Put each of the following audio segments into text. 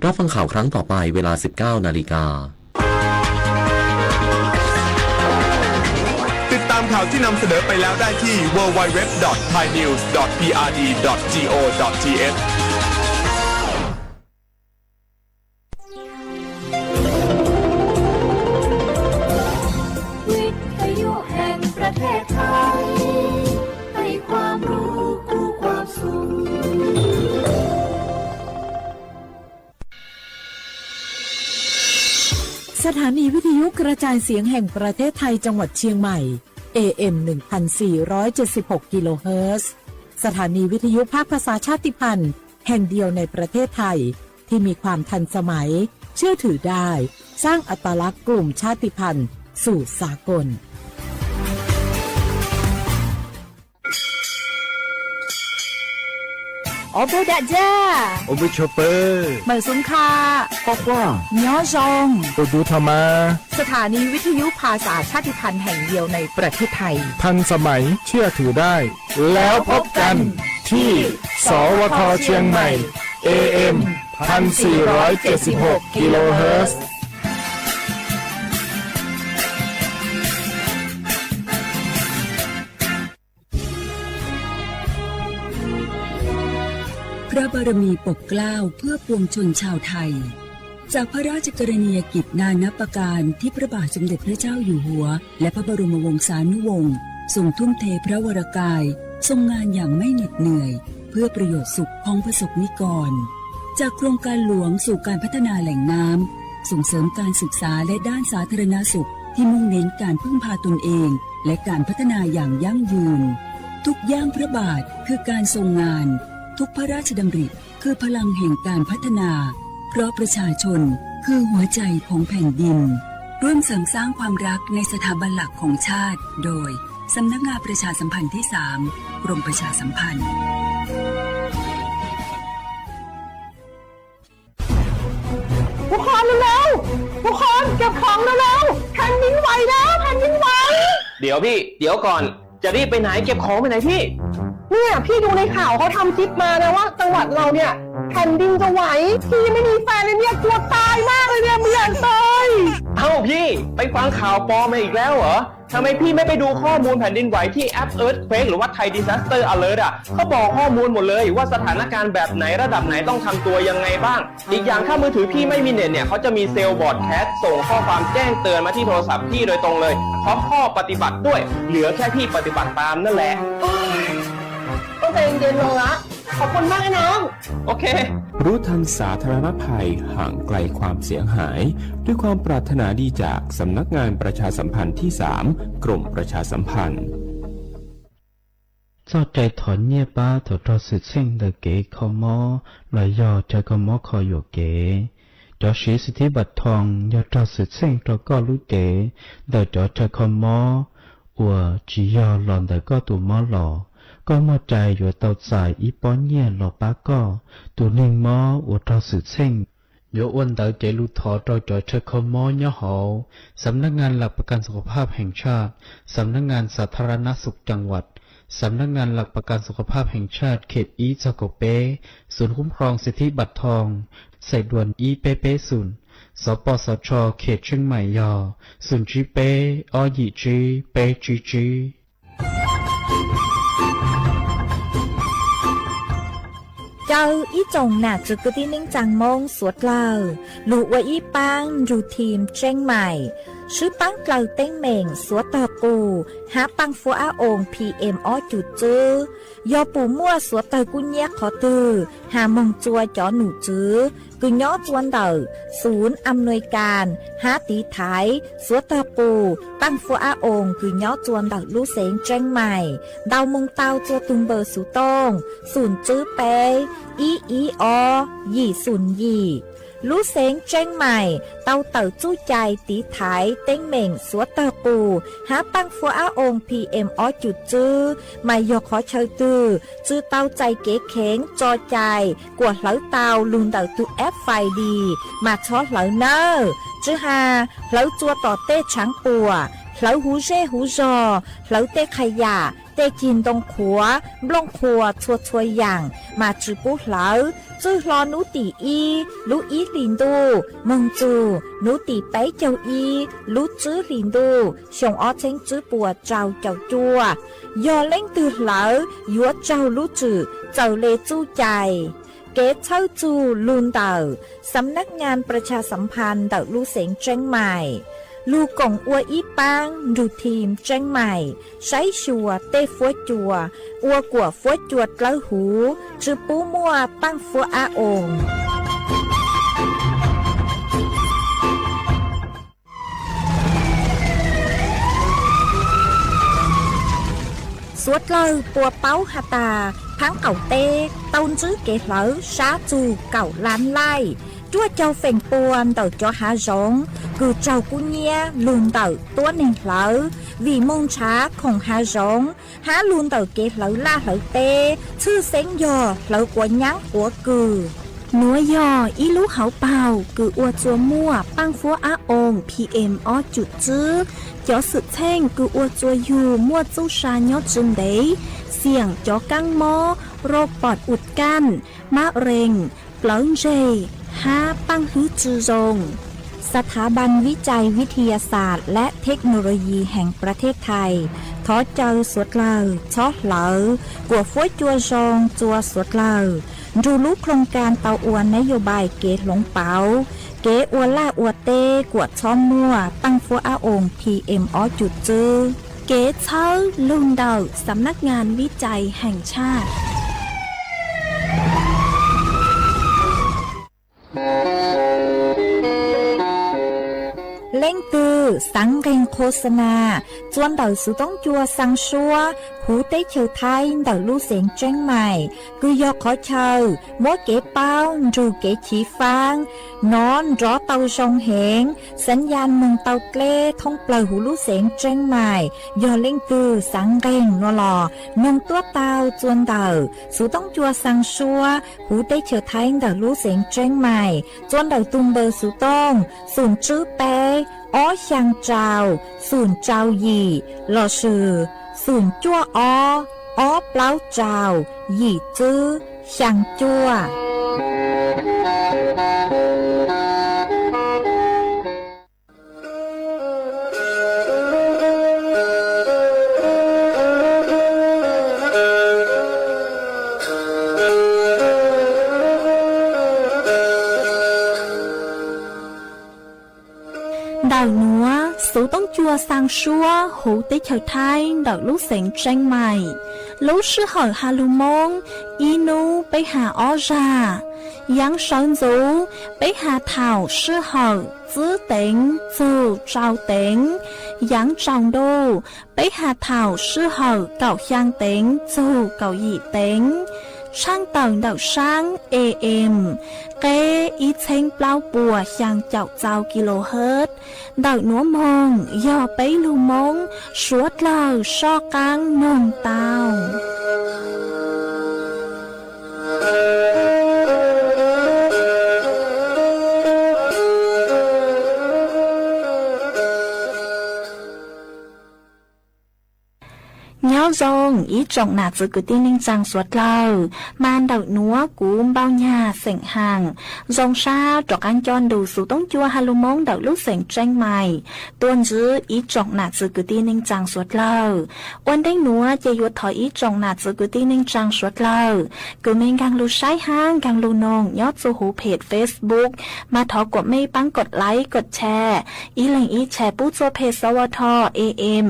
รับฟังข่าวครั้งต่อไปเวลา สิบเก้านาฬิกา ติดตามข่าวที่นำเสนอไปแล้วได้ที่ ดับเบิลยู ดับเบิลยู ดับเบิลยู ดอท ไทยนิวส์ ดอท พีอาร์ดี ดอท จี โอ ดอท ที เอช วิทยุแห่งประเทศไทย ให้ความรู้คู่ความสุข สถานีวิทยุกระจายเสียงแห่งประเทศไทยจังหวัดเชียงใหม่ เอ เอ็ม หนึ่งพันสี่ร้อยเจ็ดสิบหก กิโลเฮิรตซ์ สถานีวิทยุภาคภาษาชาติพันธุ์แห่งเดียวในประเทศไทย ที่มีความทันสมัย เชื่อถือได้ สร้างอัตลักษณ์กลุ่มชาติพันธุ์สู่สากล Ob peb dag zaj, ob peb tshov pawg, mawm xub kha, quaj quaj, nyob zoo, ua du tho mas. สถานีวิทยุภาษาชาติพันธุ์แห่งเดียวในประเทศไทย ทันสมัย เชื่อถือได้ แล้วพบกันที่ สวท เชียงใหม่ เอ เอ็ม พันสี่ร้อยเจ็ดสิบหก กิโลเฮิรตซ์ พระบารมีปกเกล้าเพื่อปวงชนชาวไทย จากพระราชกรณียกิจนานับประการที่พระบาทสมเด็จพระเจ้าอยู่หัว และพระบรมวงศานุวงศ์ทรงทุ่มเทพระวรกาย ทรงงานอย่างไม่เหน็ดเหนื่อย เพื่อประโยชน์สุขของประสบนิกร จากโครงการหลวงสู่การพัฒนาแหล่งน้ำ ส่งเสริมการศึกษาและด้านสาธารณสุขที่มุ่งเน้นการพึ่งพาตนเอง และการพัฒนาอย่างยั่งยืน ทุกย่างพระบาทคือการทรงงาน ทุกพระราชดำริคือพลังแห่งการพัฒนา เพราะประชาชนคือหัวใจของแผ่นดิน ร่วมเสริมสร้างความรักในสถาบันหลักของชาติ โดย สำนักงานประชาสัมพันธ์ที่สาม กรมประชาสัมพันธ์ ทุกคนเร็วๆ ทุกคนเก็บของเร็วๆ แผ่นดินไหวแล้ว แผ่นดินไหว เดี๋ยวพี่ เดี๋ยวก่อน จะรีบไปไหน เก็บของไปไหนพี่ เนี่ยพี่ดูในข่าวเขาทำคลิปมานะว่าจังหวัดเราเนี่ยแผ่นดินจะไหว พี่ยังไม่มีแฟนเลยเนี่ยกลัวตายมากเลยเนี่ย เบื่อเลย เอ้าพี่ ไปฟังข่าวปลอมมาอีกแล้วเหรอ ทำไมพี่ไม่ไปดูข้อมูลแผ่นดินไหวที่แอป Earthquake หรือว่า Thai Disaster Alert อ่ะ เขาบอกข้อมูลหมดเลยว่าสถานการณ์แบบไหนระดับไหนต้องทำตัวยังไงบ้าง อีกอย่างถ้ามือถือพี่ไม่มีเน็ตเนี่ย เขาจะมีเซลล์ broadcast ส่งข้อความแจ้งเตือนมาที่โทรศัพท์พี่โดยตรงเลย พร้อมข้อปฏิบัติด้วย เหลือแค่พี่ปฏิบัติตามนั่นแหละ ต้องใจเย็นๆ ลงละ ขอบคุณมากนะน้อง โอเค รู้ทันสาธารณภัย ห่างไกลความเสียหาย ด้วยความปรารถนาดีจากสำนักงานประชาสัมพันธ์ที่สาม กรมประชาสัมพันธ์ Txoj cai thov nyiaj pab thaum raug xwm txheej ntawm kev kho mob los yog chaw kho mob kho yuam kev. Cov siv xib thib npam thoo yog raug xwm txheej rau koj lub cev ntawm cov chaw kho mob uas tsis yog los ntawm koj tus mob los, koj muaj cai yuav tau txais ib pob nyiaj los pab koj. Tus neeg mob uas raug xwm txheej yuav ua ntawv cev lus thov rau cov chaw kho mob nyob hauv สำนักงานหลักประกันสุขภาพแห่งชาติ สำนักงานสาธารณสุขจังหวัด สำนักงานหลักประกันสุขภาพแห่งชาติ เขต ib txog kaum peb, ศูนย์คุ้มครองสิทธิบัตรทอง สายด่วน ib peb peb không, สปสช เขตเชียงใหม่ yog không chín peb ob yim tsib peb tsib tsib. Caw ib tsoom nam txwv kwv tij neej tsaa Moob suav dlawg lug ua ib paab nrug team Tseeb Maim, swb paab dlawg teeb meem suav tog qus hab paaj fuab ab oo PM ob cum txwb. Yog pum muaj suav tawg kub nyiab qhov twg has moog txua cov num txwv kws nyob txua ntawm xum am nuis kas hab tiv thaiv suav tog qus paaj fuab ab oo kws nyob txua ntawm lub xeev Tseeb Maim ntau moog tau txua tug npawb xuv tooj xum tswb peb ib ib ob yim xum yim. Lub xeev Tseeb Maim tau tawm txuj cai tiv thaiv teeb meem suav tog qus hab paaj fuab ab oo PM ob cum txwb mas yog qhov chaw twg tsi tau txais kev kheev tso cai kuas hlawv tau lug ntawm tug app Find My mas txhob hlawv nawb. Tsi has hlawv txua tom tej tshaav puam, Hlawv huv zej huv zog, hlawv tej qhov yam, tej ceg ntoo qhuav, nplooj qhuav txhua txhua yaam mas tsi pub hlawv. Txwj hlo nub tim ib lub ib hlis ntuj moog txug nub tim peb caug ib lub tswb hlis ntuj xyoo ob txheeb tswb puas rau caum cuaj, yog leej twg hlawv yuav raug lub tswm txawm le txuj cai. Kev txhawb txug lug ntawm Xam nab ngaa pras tshas xam phas ntawm lub xeev Tseeb Mais, lug koom ua ib paab nrug thim Tseeb Mais saib xyuas tej fuab cua, ua kuam fuab cua dlawb huv, tsi pub muaj paaj fuab ab oos. Suav dlawg puas paub has tas, thaab qaum teb tau ntsib kev hlawv sab txug kaum lab laij, cuaj caug feem pua ntawm cov hav zoov kws raug kub nyiab lug ntawm tuab neeg hlawv, vim moog nrhav khoom hav zoov, hab lug ntawm kev hlawv laj hlawv teb, tshwj xeeb yog hlawv quav nyaab quav kws. Nuav yog ib lub hauv paug kws ua txuas muaj paaj fuab ab oos P M ob cum tswb. Cov xwm txheej kws ua txuas yug muaj txuj sa nyob tsi ntev, xiam cov kaab mob, roj pom ua kaj, mab rees, plawv ntseg, hab paaj hwb tsi zoo. สถาบันวิจัยวิทยาศาสตร์และเทคโนโลยีแห่งประเทศไทย thov caw suav dlawg txhob hlawv kuam fuab cua zoo txua suav dlawg nrug lub โครงการ tau ua nab yos npais kev hloov pauv kev ua laj ua teb kuam txhob muaj paaj fuab ab oos P M ob cum tswb. Kev txhawb lug ntawm Xam nab ngaa vib cai heev tshaj. Leej twg xaav nqeeg qho xa nas txua ntawm xuv toob cua xaa suab huv teb chaws Thaib ntawm lub xeev Tseeb Mais, kws yog qhov chaw muab kev paub nrug kev chiv faab nov nrov tau zoo heev, xaav ya moog tau dleb thoob plawg huv lub xeev Tseeb Mais. Yog leej twg xaav nqeeg nuav los noog tuab tau txua ntawm xuv toob cua xaa suab huv teb chaws Thaib ntawm lub xeev Tseeb Mais, txua ntawm tug npawb xuv tooj xoom tswb peb ob xyaa rau xoom rau yim lossis xoom cuaj ob ob plaub rau yim tswb xyaa cuaj. Ntawm nuav, xuv toob cua xaa suab huv teb chaws Thaib ntawm lub xeev Tseeb Mais. Lub sij hawm ha lug Moob, ib nub peb ha ob zag. Yaav sawv ntxuv, peb ha thaum sij hawm tsib teev txug rau teev. Yaav tsaus ntuj, peb ha thaum sij hawm kaum xyaa teev txug kaum yim teev. Tshaaj tawm ntawm saab A M, qeb ib txheeb plaub puas xyaa caum txau kilohertz. Ntawm nuav moog yog peb lug Moob suav dlawg soj qaab noog tau. Nyob zoo ib tsoom nam txiv kwv tij neej tsaa suav dlawg, mas ntawm nuav kuv Npauj Nyag xeem Haam zoo sab rov qaab coj nrug xuv toob cua ha lug Moob ntawm lub xeev Tseeb Mais tuaj ntsib ib tsoom nam txiv kwv tij neej tsaa suav dlawg. Ua ntej nuav ces yuav thov ib tsoom nam txiv kwv tij neej tsaa suav dlawg kws mej nkaag lug saib hab nkaag lug noog nyob txuj huv phem Facebook, mas thov kuam mej paab kod like kod share, ib leeg ib share pub txug phem S W T A M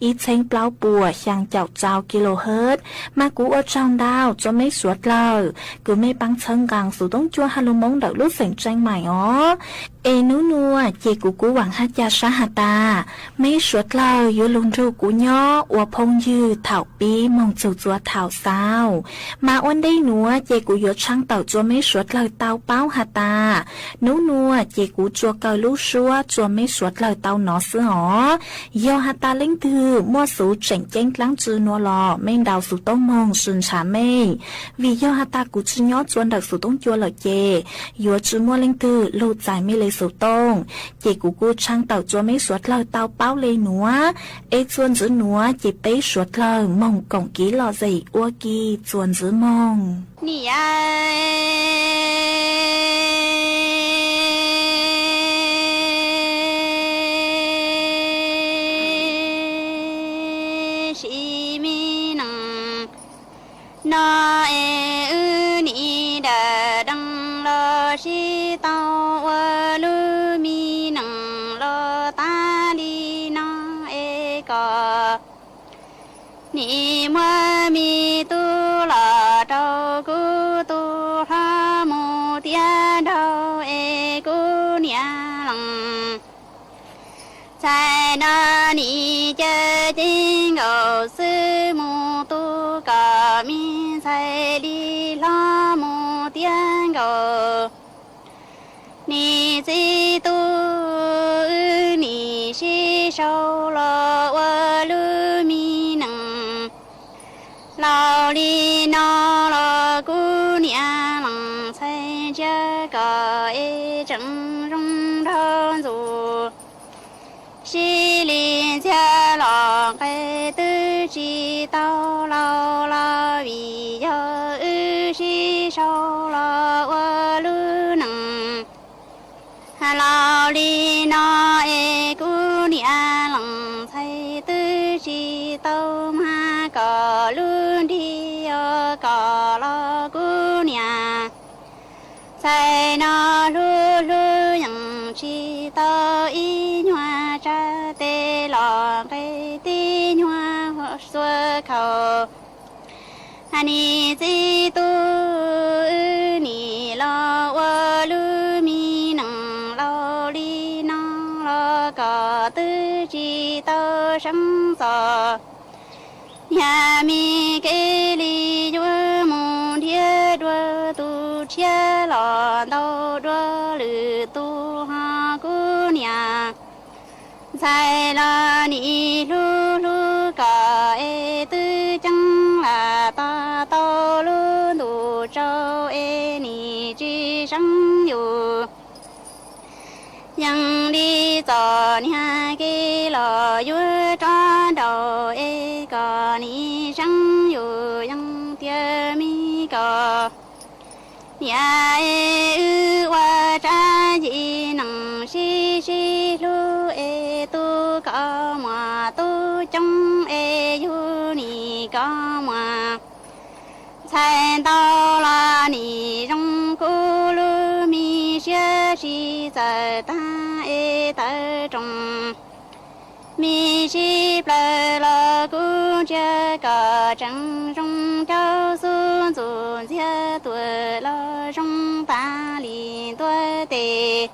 ib txheeb plaub puas xyaa caum txau kilohertz, mas kuv ua tsaug ntau txug mej suav dlawg kws mej paab txhawb nqaa xuv toob cua ha lug Moob ntawm lub xeev Tseeb Mais os. Es nub nuav ces kuv kuj vaam hab ca sab has tas, mej suav dlawg yuav lug nrug kuv nyob ua phooj ywg thaum pib moog txug txua thaum xaus. Mas ua ntej nuav ces kuv yuav tshaaj tawm txug mej suav dlawg tau paub has tas, nub nuav ces kuv tsuas kaw lub suab txug mej suav dlawg tau nov xwb os. Yog has tas leej twg muaj xuv tseem ceeb dlaab tsi nuav los mej ntaus xuv tooj moog sw ntshav mej, vim yog has tas kuv tsi nyob txua ntawm xuv toob cua lawm ces yuav tsi muaj leej twg lug txais mej le xov tooj, ces kuv kuj tshaj tawm rau meb suav dlawg tau paub le nuav. Es txuas ntxiv nuav ces peb suav dlawg moog koom kev lom zem ua ke txuas ntxiv moog. Nim ya sib me neej no es wb nim dam deev los sib tau ua lub me neej los tag li no es kom nim muab me tub los rau kuv tus hlob mus tiav nraug es kuv niam leej txhais no nim ca ceeb nkaus xwb mus tu kom me ntxhais li hlob mus tiav nkaus. Nim txiv tub wb nim sib sau los ua lub me neej laus li no los kuv niam leej txhais ntsia kom es tseem zoo nrog ntxuav sib li ntxhias los nqe twb tsis tau laus los vim yog wb sib sau los ua lub neej laus li no es kuv niam leej txhais twb tsis tau mag kom lub nrig os kom los kuv niam txhais no hlub hlub yeej tsis tau ib nyuag tsab tes los nqe tib nyuag xuav khaus. Nim txiv tub wb nim los ua lub me neej laus li no los kom twb tsis tau seeb txog niag me kev li yuav mus nrhiav dua tus tshiab los ntau dua lwm tus ho kuv niam ntxhais los nim hlub hlub kom es twb ceeb lam tos tau lub ntuj tsaus es nim tsis seeb yus. Yeej li txom niag kev los yuav rov nraus es kom nim seeb yus yeej tiag me kom niam es wb ua tsab yim neej sib sib hlub es tu koj muam tub coob es yug nim koj muam ntxhais ntau los nim zoo kuv lub me siab sib txawm tag es tawv roos me sib plaws los kuv ntsia kom tseem zoo caub xub ntxuv ntxiag tuam los zoo tas li ntua tes.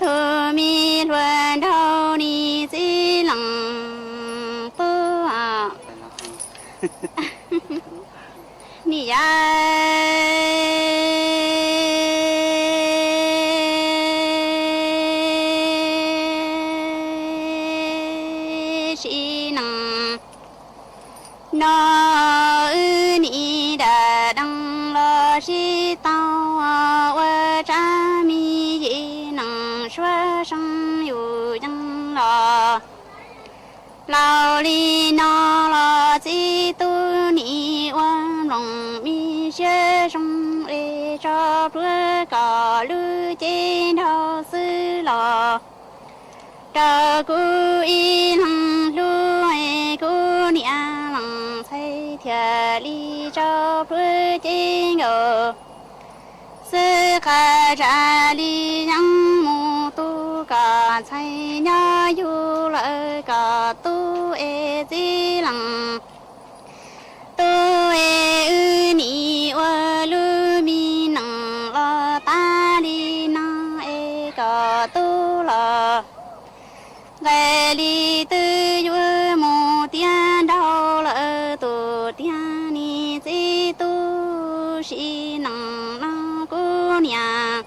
Tug me hluas nraug nim txiv leej tub nim ya sib neej no wb nim dam deev los sib tau ua tsab me yim neej suab seeb yus yeej los laus li no los txiv tub nim ua nplooj me siab zoo es tso plhuav kom lub cev nraug xwb los rau kuv ib leeg hlub es kuv niam leej ntxhais thiaj li tso plhuav cev nkaus xwb qhov tsam li yeej mus tu kom ntxhais nyob yug lawm kom tub es txiv leej tub es wb nim ua lub me neej los tas li no es kom tub los nqe li twb yuav mus tiav nraug lawm tus tiag nim txiv tub sib neej no kuv niam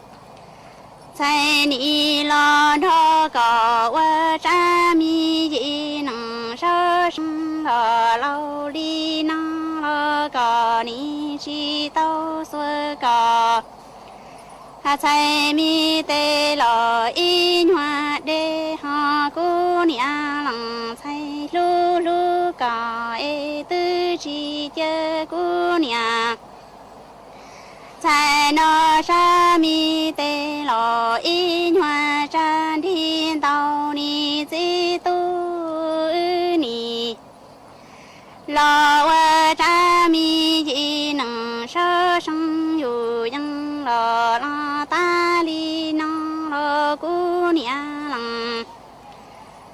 ntxhais nim los nrog kom ua tsab me yim neej sab seeb los laus li no los kom nim tsis tau xuas kom ntxhais me tes los tsis cia kuv niam ntxhais no sab me tes los ib nyuag tsab nrig ntau nis txiv tub wb nim los ua tsab me yim neeg sab seej yus yeej los los tas li no los kuv niam lees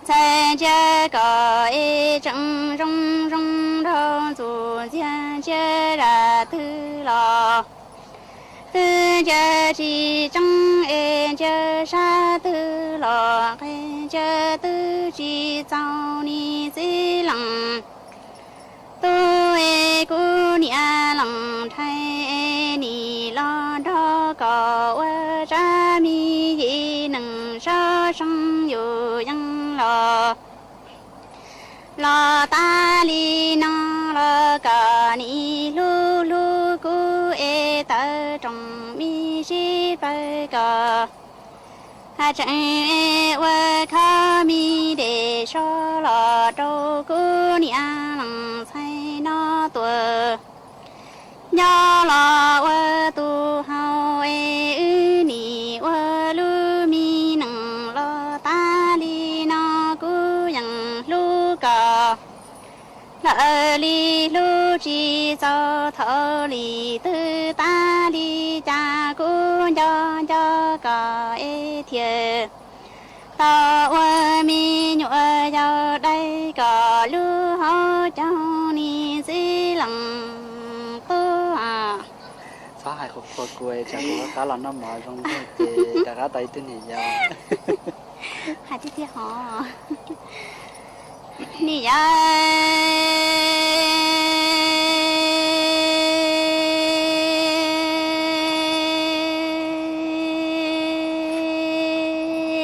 ntxhais ntsia kom es tseem zoo zoo nraug ntxuag ntxiag ntsia zaj twg los twb ntsia tsis tseeb es ntsia sab twg los nqe ntsia twb tsis txaus nis txiv lees tub es kuv niam lees nrhais es nim los nrog kom ua tsab me yim neeg sab seej yus yeej los los tas li no los kom nim hlub hlub kuv es tawm roos me sib plawg kom tseem ua khob me dej soj los rau kuv niam lees ntxhais no tuaj nyob los ua tus hau es wb nim ua lub me neej los tas li no kuv yeej hlub kom lawv li hlub tsis txaus thaum li twg tas li cas kuv nco nco kom es thiaj tau ua me nyuam yaus dai kom lub hauv caug nis txiv lees tub. Txhob hais qhuav qhuav kuv tsam kuv rov qab los noj mov zoo nraug ces rov qab tau ib tug niam yau. Hais tiag tiag hov. Niam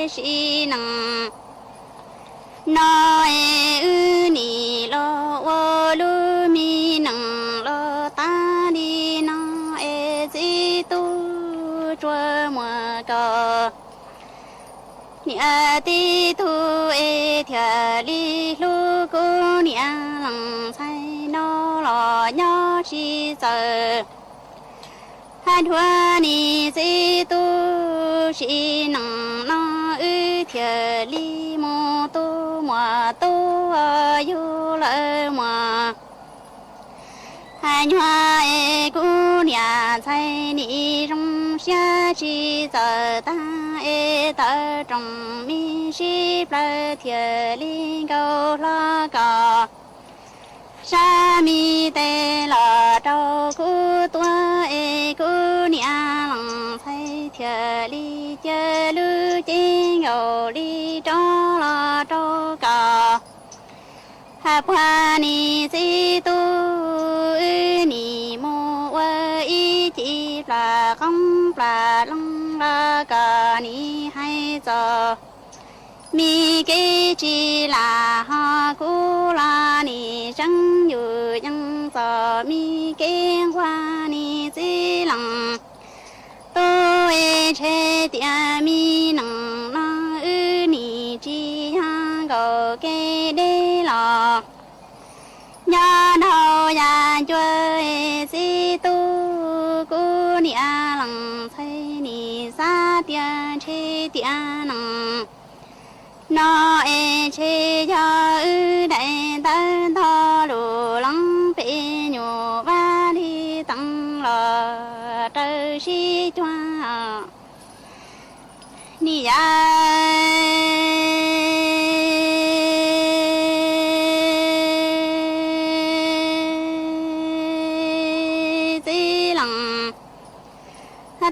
yau sib neej no es wb nim los ua lub me neej los tas li no es txiv tub tsuas muaj koj niam tib tug es thiaj li hlub kuv niam lees ntxhais no los nyob tsis txawj hab dhuav nis txiv tub sib neej no wb thiaj li mus tu muam tub yug lawm muam hab nyuag es kuv niam ntxhais nim zoo siab tsis txawj tag es tawm roos me sib plawg thiaj li nkaus hlo kom sab me tes los rau kuv tuaj es kuv niam lees ntxhais thiaj li cia lub cev nkaus li rov los rau kom hab puag nis txiv tub wb nim mus ua ib ce plas qoob plas loo los kom nim hais txog me kev tsis lam ho kuv los nim tseeb yus yeej txog me kev nquag nis txiv lees tub es ntshe tias me neej no wb nim tsis yog nkaus kev deb los nyob dhau yav ncua es txiv tub kuv niam lees ntxhais nim xav tias ntshe tias neej no es ntshe yog wb daim ntawv ntog lus leej pem nyuam vaj li teev los raws sib cuag niam yau txiv lees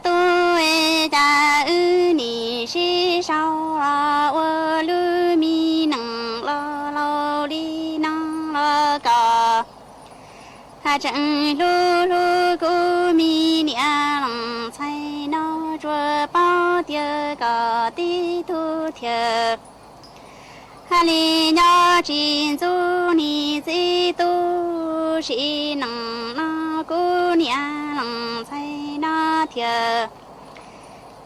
tub es cas wb nim sib sau los ua lub me neej los laus li no los kom hab tseem hlub hlub kuv me niam lees ntxhais no tsuas paub tias koj tib tug thiaj hab li nyob tsis ntxub nis txiv tub sib neej no kuv niam lees ntxhais no thiaj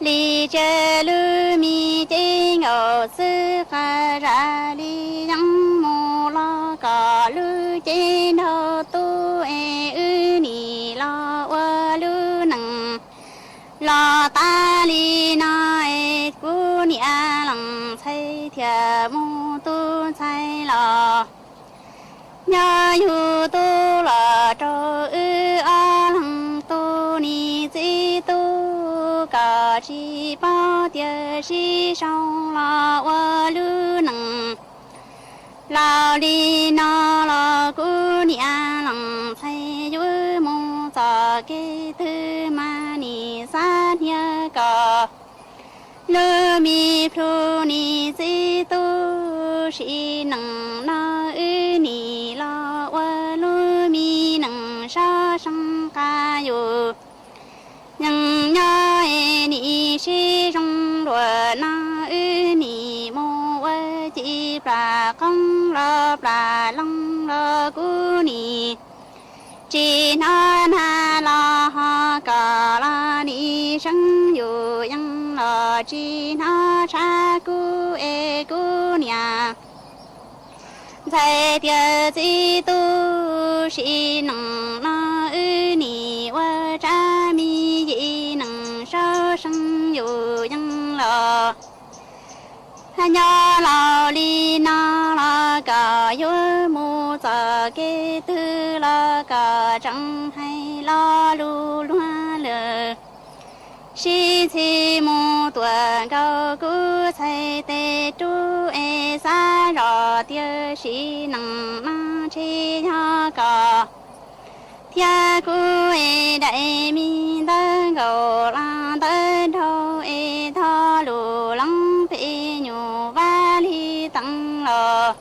li tsa lub me cev nkaus xwb qab zaj li yeej mus los kom lub Ib nraug tub es wb nim los ua lub neej los tas li no es kuv niam leej ntxhais thiaj mus tu ntxhais los. Nyob yug tub los rau wb ob leeg tu nim txiv tub, koj tsis paub tias sib zoo los ua lub neej. Laus li no los kuv niam leej ntxhais yuav mus txoj kev twg mas nim xav hnia koj lub me plhu nim txiv tub. Sim neej no wb nim los ua lub me neej sab seej qab yus. Yeej nyob es nim sib zoo luaj no wb nim mus ua ci plam qoob los plam loo los kuv nim tsis hnov nag los ho koj los nim seev yus yees los tsis hnov tshav kub es kuv niam ntxhais tias txiv tub. Sim neej no wb nim ua tsab me yim neej sab seej yus yees los. Nyob laus li no los koj yuav mus txoj kev twg los koj tseem hais lo lus luag lawm. Sib txhij mus tuaj nkaus kuv txhais tes rub es xav zoj tias sim neej no ntshe yog koj thiab kuv es daim me ntawv nkaus los ntawv nraug es tog lus leej pem nyuj vaj li teev los.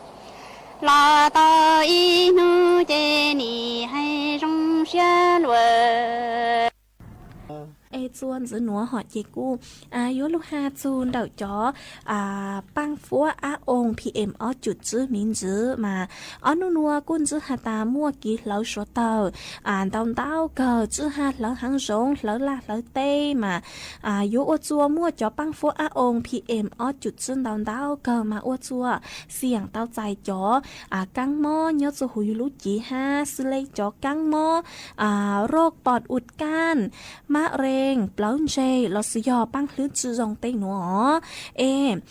Los tau ib hnub ces nim hais zoo siab luaj. Es txuas ntxwv nuav hom ces kuj yuav lug has txug ntawm cov paaj fuab ab oo P M ob cum tswb miv ntxwv mas ob nub nuav kuj ntsib has tas muaj kiv hlawv suav dlawg ntau ntau kawg, ntsib has hlawv haav zoov, hlawv laj hlawv teb mas yuav ua txuas muaj cov paaj fuab ab oo P M ob cum tswb ntau ntau kawg mas ua txuas xiam tau txais cov kaab mob nyob txug huv yug lub civ hab xws le cov kaab mob roj pom ua kaaj, mab reeg, plawv ntseg lossis yog paaj hlwb tsi zoo tej nuav. Es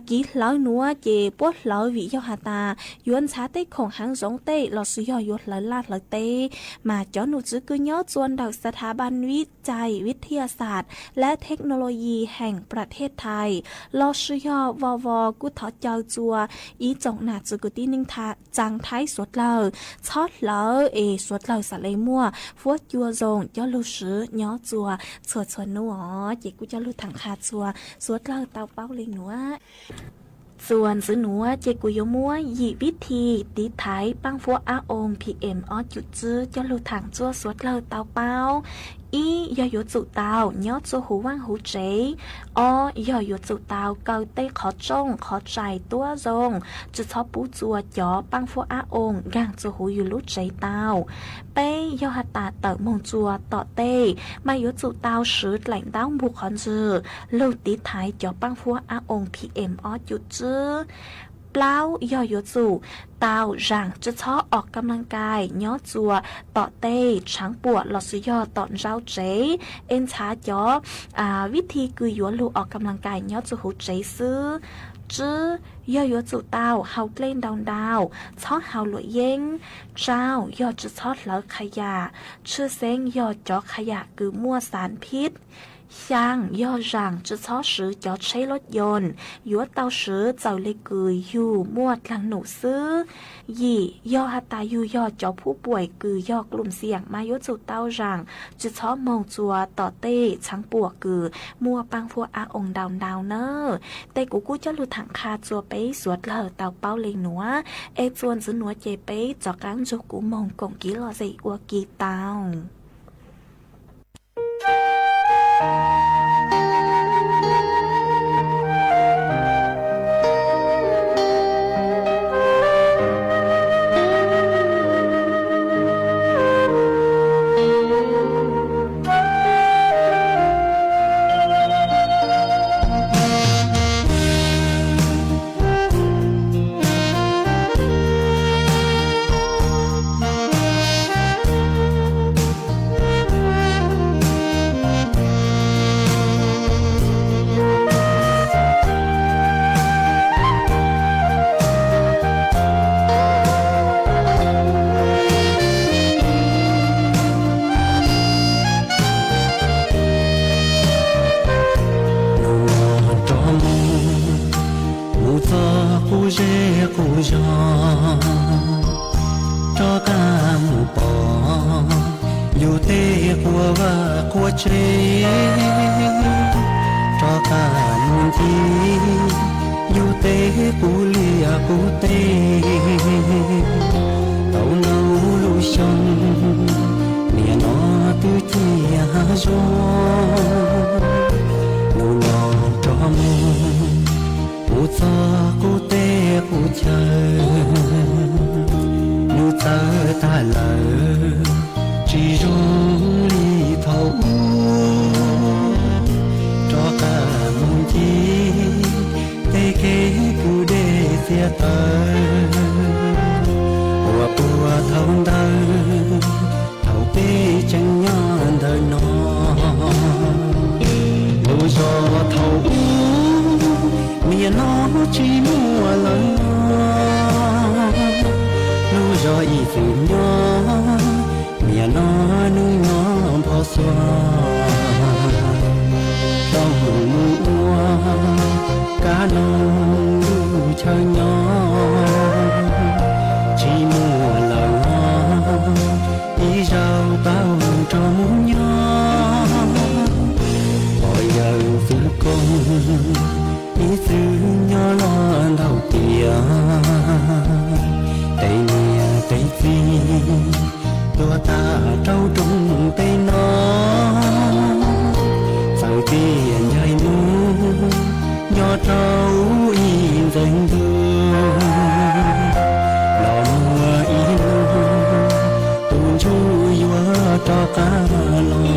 kiv hlawv nuav ces puab hlawv vim yog has tas yuav ntxhab tej khoom haav zoov tej lossis yog yuav hlawv laj hlawv teb mas cov nom tswv kws nyob txuas ntawm xab thab npab vib cai vib thia xas lab thej nau lo yis heem pram thej thais lossis yog vo vo kuj thov caw txuas ib tsoom nam txiv kwv tij neej tsaa thaib suav dlawg txhob hlawv es suav dlawg xaav le muaj fuab cua zoo coj lug swv nyob txuas txhua txhua nub os. Ces kuj coj lug thaam qha txuas suav dlawg tau paub le nuav. Txuas ntxwv nuav ces kuv yuav muab yim vib thi tiv thaiv paaj fuab ab oo P M ob cum tswb coj lug thaam txuas suav dlawg tau paub. Ib yog yuav tsum tau nyob txuas huv vaaj huv tsev. Ob yog yuav tsum tau kaw tej qhov tsooj qhov tsais tuab zoo, tsi txhob pub txuas cov paaj fuab ab oo nkaag txuas huv yug lub tsev tau. Peb yog has tas tawm moog txuas tom tej mas yuav tsum tau swv dlaim ntaub npug qhov ntswg lug tiv thaiv cov paaj fuab ab oo P M ob cum tswb. Plaub yog yuav tsum tau zaam tsi txhob os kaam laas kais nyob txuas tom tej tshaav puam lossis yog tom ntsauv tsev. Es ntxhaav cov vib thi kws yuav lug os kaam laas kais nyob txuas huv tsev xwb. Tsib yog yuav tsum tau haus dlej ntau ntau, txhob haus luam yeeb. Rau yog tsi txhob hlawv qha yam, tshwj xeeb yog cov qha yam kws muaj xav phib. Xyaa yog zaam tsi txhob swv cov tsheb lub yoos, yuav tau swv txawm le kws yug muaj dlaag num xwb. Yim yog has tas yug yog cov phub puam kws yog kloom xiam mas yuav tsum tau zaam tsi txhob moog txuas tom tej tshaav puam kws muaj paaj fuab ab oo ntau ntau nawb. Tej kuv kuj coj lug thaam qha txuas peb suav dlawg tau paub le nuav. Es txuas ntxwv nuav ces peb rov qaab nrug kuv moog koom kiv lom zem ua ke tau. zog, rov qab mus pom yus tej quas vaj quas tsev, rov qab mus ncig yus tej qub liaj qub teb. Tau ntau lub xyoo, niaj no twb ciaj hav zoov, hnub no rov mus, mus txog qub teb qub chaw, nws txawv tag lawm, tsis zoo li thaum ub. Rov qab mus ncig tej kev kwv dej txiag taw uas puag thaum ntawd, thaum peb tseem nyob ntawm no. Lub zos thaum ub, niaj no tsis muaj lawm, lub zos ib txwm nyob, niaj no nws nyob npog xuas. Tau mus ua kab noog lub chaw nyob, tsis muaj lawm, ib zaug tau rov mus nyob. Pog yawg Fwv Koog ib txwm nyob los ntau tiam, tej niam tej txiv tuag tag rau rooj teb no, txawm tias ncaig mus nyob rau ib ntxeev ntuj, los muaj ib hnub tus ntsuj yuav rov qab los.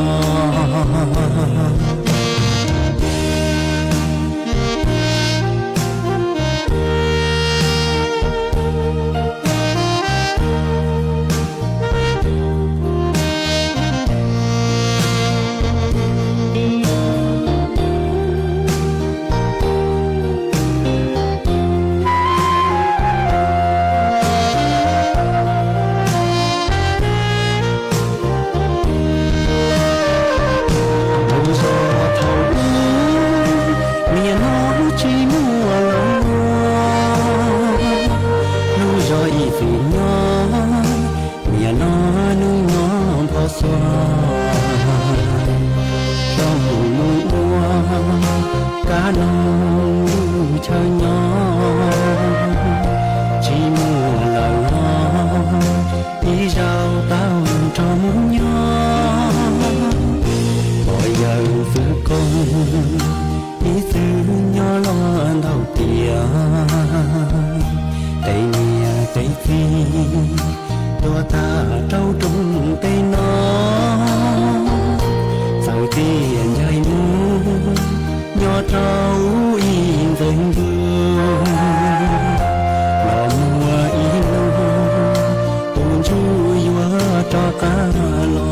Lub zos thaum ub, niaj no tsis muaj lawm, lub zos ib txwm nyob, niaj no nws nyob npog xuas. Tau mus ua kab noog lub chaw nyob, tsis muaj lawm, ib zaug tau rov mus nyob. Pog yawg Fwv Koog ib txwm nyob los ntau tiam, tej niam tej txiv tuag tag rau rooj teb no, txawm tias ncaig mus nyob rau ib ntxeev ntuj, los muaj ib hnub tus ntsuj yuav rov qab los.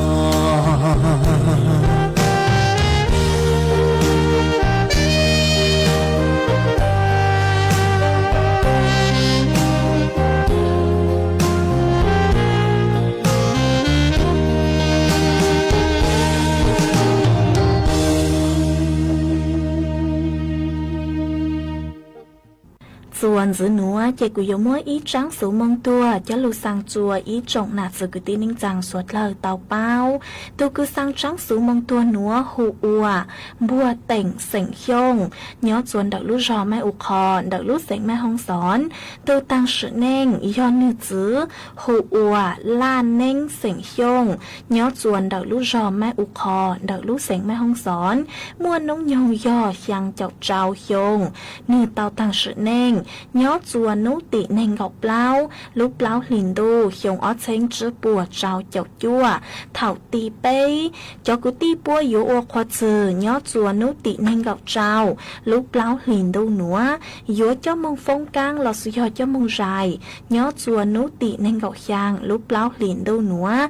Txuas ntxiv nuav ces kuv yuav muab ib tsaab xuv moo tuag coj lug xaa tsua ib tsoom nam txiv kwv tij neej tsaa suav dlawg tau paub. Tug kws xaa tsaab xuv moo tuag nuav hu ua Npuag Teem xeem Xyooj, nyob txua ntawm lub zog Maij U Qho ntawm lub xeev Maij Hoob Xoob. Tug taag sim neej yog nwg txiv hu ua Laj Neeb xeem Xyooj, nyob txua ntawm lub zog Maij U Qho ntawm lub xeev Maij Hoob Xoob. Muaj noob nyoog yog xyaa caum rau xyoo. Nwg tau taag sim neej nyob txua nub tim neeg nkaum plaub lub plaub hlis ntuj xyoo ob txheeb tsib puas rau caum cuaj. Thaum ti peb, cov kwv tij puab yuav ua qhua txwg nyob txua nub tim neeg nkaum rau lub plaub hlis ntuj nuav, yuav coj moog foob kaab lossis yog coj moog zais nyob txua nub tim neeg nkaum xyaa lub plaub hlis ntuj nuav.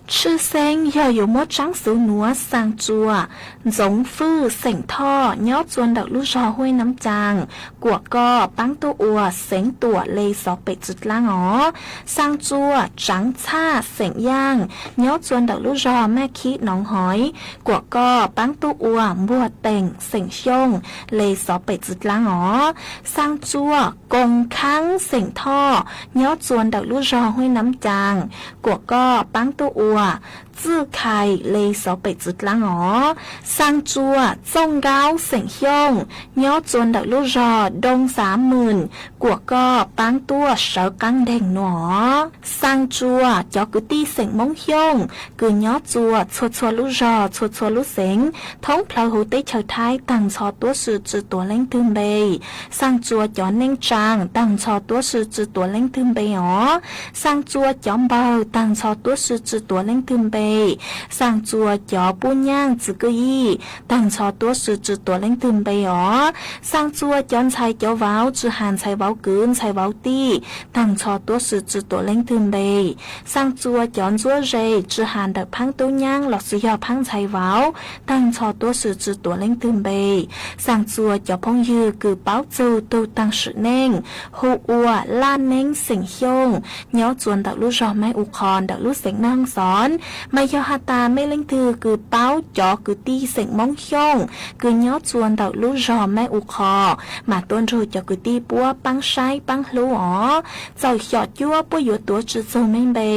Tshwj xeeb yog yuav muab tsaab xuv nuav xaa tsua Ntxoov Fwj xeem Thoj nyob txua ntawm lub zog Huaj Naab Caas, Kuam Koj, paab tuaj ua xeev Tuam le xov pem txwv dlaab os. Xaa Tsua Tsaav Txhaj xeem Yaaj nyob txua ntawm lub zog Maj Khib Noov Haiv, kuam koj paab tuaj ua Npuag Teem xeem Xyooj le xov pem txwv dlaab os. Xaa Tsua Koos Khaab xeem Thoj nyob txua ntawm lub zog Huab Nam Caas, kuam koj paab tuaj ua Txwj Khais le xov pem txwv dlaab os. Xaa Tsua Txooj Nkaub xeem Xyooj nyob txua ntawm lub zog Doo Xaav Mws, kuam koj paab tuaj sawv qaab nreeg nuav os. Xaa Tsua cov kwv tij xeem Moob Xyooj kws nyob txua txhua txhua lub zog txhua txhua lub xeev thoob plawg huv teb chaws Thaib taag nrho tuab si tsi tuav leej twg npe. Xaa Tsua cov neej tsaa taag nrho tuab si tsi tuav leej twg npe os. Xaa Tsua cov npawg taag nrho tuab si tsi tuav leej twg npe. Xaa Tsua cov puj nyaaj txwv kwj yij taag nrho tuab si tsi tuav leej twg npe os. Xaa Tsua cov ntxhais cov vauv tsi has ntxhais vauv kwv ntxhais vauv tij taag nrho tuab si tsi tuav leej twg npe. Xaa Tsua cov ntsuab ze tsi has ntawm phaab tub nyaab los sis yog phaab ntxhais vauv taag nrho tuab si tsi tuav leej twg npe. Xaa Tsua cov phooj ywg kws paub txug tug taag sim neej hu ua Laj Neeb xeem Xyooj nyob txua ntawm lub zog Maib U Qho ntawm lub xeev Maj Hoob Xon. Mas yog has tas mej leej twg kws paub cov kwv tij xeem Moob Xyooj kws nyob txua ntawm lub zog Maib U Qho, mas tuaj nrug cov kwv tij puab paab saib paab hlub os. Txawm xyom cuab puab yuav tuav tsi txug mej npe,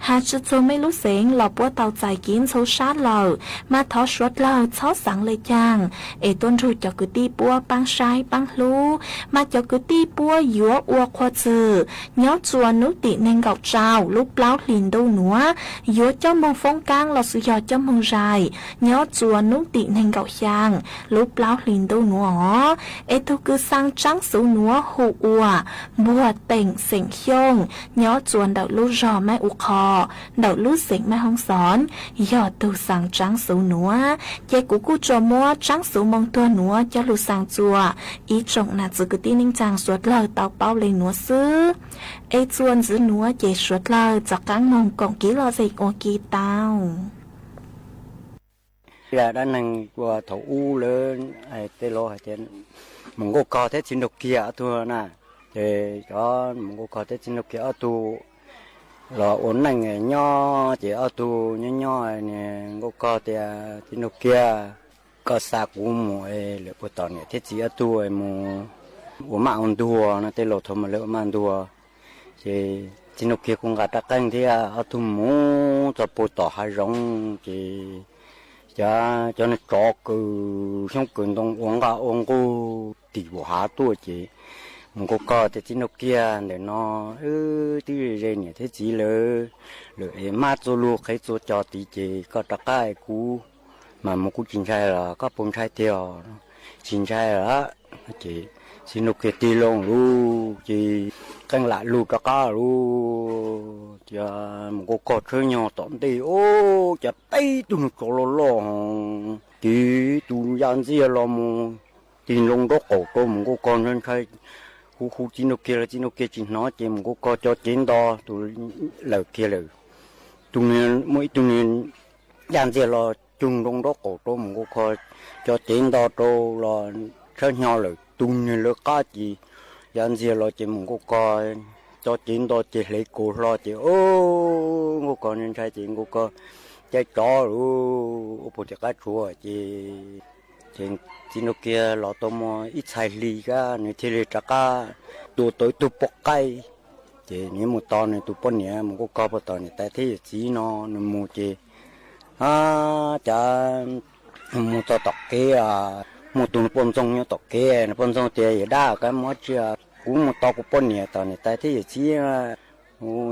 has tsi txug mej lub xeev los puab tau txais kev ntxhov sab lawm, mas thov suav dlawg txhob xaav le caag es tuaj nrug cov kwv tij puab paab saib paab hlub. Mas cov kwv tij puab yuav ua qhua txwm nyob txua nub tim neeg nkaum rau lub plaub hli ntuj nuav, yuav coj moog foob kaab los sis yog coj moog zais nyob txua nub tim neeg nkaum xyaa lub plaub hli ntuj nuav os. Es tug kws xaa tsaab xuv nuav hu ua Npuag Teem xeem Xyooj nyob txua ntawm lub zog Maib U Qho ntawm lub xeev Maj Hoob Xon, yog tug xaa tsaab xuv nuav. Ces kuv kuj tsuas muab tsaab xuv moo tuag nuav coj lug xaa txua ib tsoom nam txiv kwv tij neej tsaa suav dlawg tau paub le nuav xwb. Es txuas ntxiv nuav ces suav dlawg rov qaab moog koom kev lom zem ua ke tau. Dab neeg ua thaum ub lawv tej laus has tas Mus Nkauj Kog thiab Txiv Nraug Kiag ob tug na. Ces cov Mus Nkauj Kog thiab Txiv Nraug Kiag ob tug los ua neej nyob, ces ob tug nyob nyob, Nkauj Kog tias Txiv Nraug Kiag, koj xa kuv mus lawm puag tom niam thiab txiv ob tug mus ua maj ua ntuag no, tej laus thaum ub mas lawv ua maj ntuag. Ces Txiv Nraug Kiag kuj nqa rab qeej thiab ob tug mus txog puag tom hav zoov, ces cov, cov niag tsov kaw xyoob kaw ntoo ua nqaj ua nqug tim pum hav tuaj, ces Mus Nkauj Kog tias Txiv Nraug Kiag, ntawm no wb twb ze niam thiab txiv lawm, lawm es maj txua lug qhev txua cos tid, ces koj rov qab kuv mas mus kuv tsis ntshai los koj puas ntshai tiag? Tsis ntshai lawm. Ces Txiv Nraug Kiag tig loo lauj, ces qeej lam lug rov qab lauj, ces Mus Nkauj Kog tshawb nyog tom ntej, ub, cas tib tug niag tsov loj loj, ces tus yaj ntxiag los mus tig nroo nraub qaum rau Mus Nkauj Kog ntshai ntshai. Hu hu Txiv Nraug Kiag los Txiv Nraug Kiag tsis hnov, ces Mus Nkauj Kog cov cev nto, tus lawm kiag lawm. Tus niag, muaj ib tug niag yaj ntxiag los cug nroo nraub qaum rau Mus Nkauj Kog, cov cev nto rau los tshawb nyog lawm. Tus niag lawv qab ces yaj ntxiag los ces Mus Nkauj Kog cov cev nto ces hle kaus hlo ces, Nkauj Kog ntshai ntshai ces Nkauj Kog caij tsov lauj, ua puag tim qab tsuas ces, ces Txiv Nraug Kiag los tau muaj ib txhais hli kab nws thiaj li rov qab tua tau ib tug poj qaib. Ces nws mus tos nws tus poj niam, Mus Nkauj Kog puag tom niam tais thiab yawm txiv no, nws mus ces, a, cas mus txog tom kev, muaj tus niag poj ntxoog nyob tom kev. Niag poj ntxoog tias, Yawm dab, koj mus dab tsi? Kuv mus tos kuv poj niam tom niam tais thiab yawm txiv.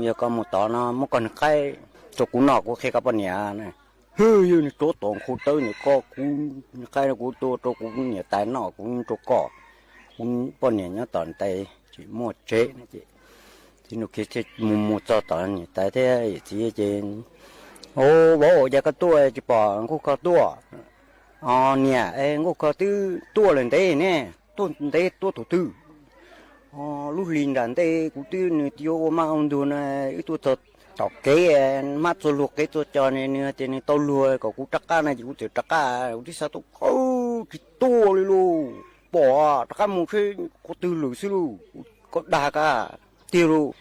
Yog koj mus tod no muab koj niag qaib rau kuv noj, kuv qhia koj poj niam. Hwj, yog niag tsov tom nkhau tawb ntawm koj, kuv niag qaib no kuv tua rau kuv niam tais noj, kuv rau koj, kuv poj niam nyob tom niam tais tsis muaj tsev. Ces Txiv Nraug Kiag thiaj mus mus txog tom niam tais thiab yawm txiv ces, Au, vauv, cas koj tuaj tsis pom Nkauj Kog tuaj? Os niam, Nkauj Kog twb tuaj lawm ntev ne, tuaj ntev tuaj thaum twg? Lub hli nram ntej kuv twb, nws twb yuav ua maj ua ntuag no, wb tuaj txog tom kev, maj txua luag qev txua cos ne, nws tias nws tau luag kom kuv rov qab no ces kuv txawm rov qab, kuv twb xav tau kawg tsis tuaj li lauj. Pom rov qab mus seb qhov twg lawm xwb lauj. koj dag kab tiag lauj.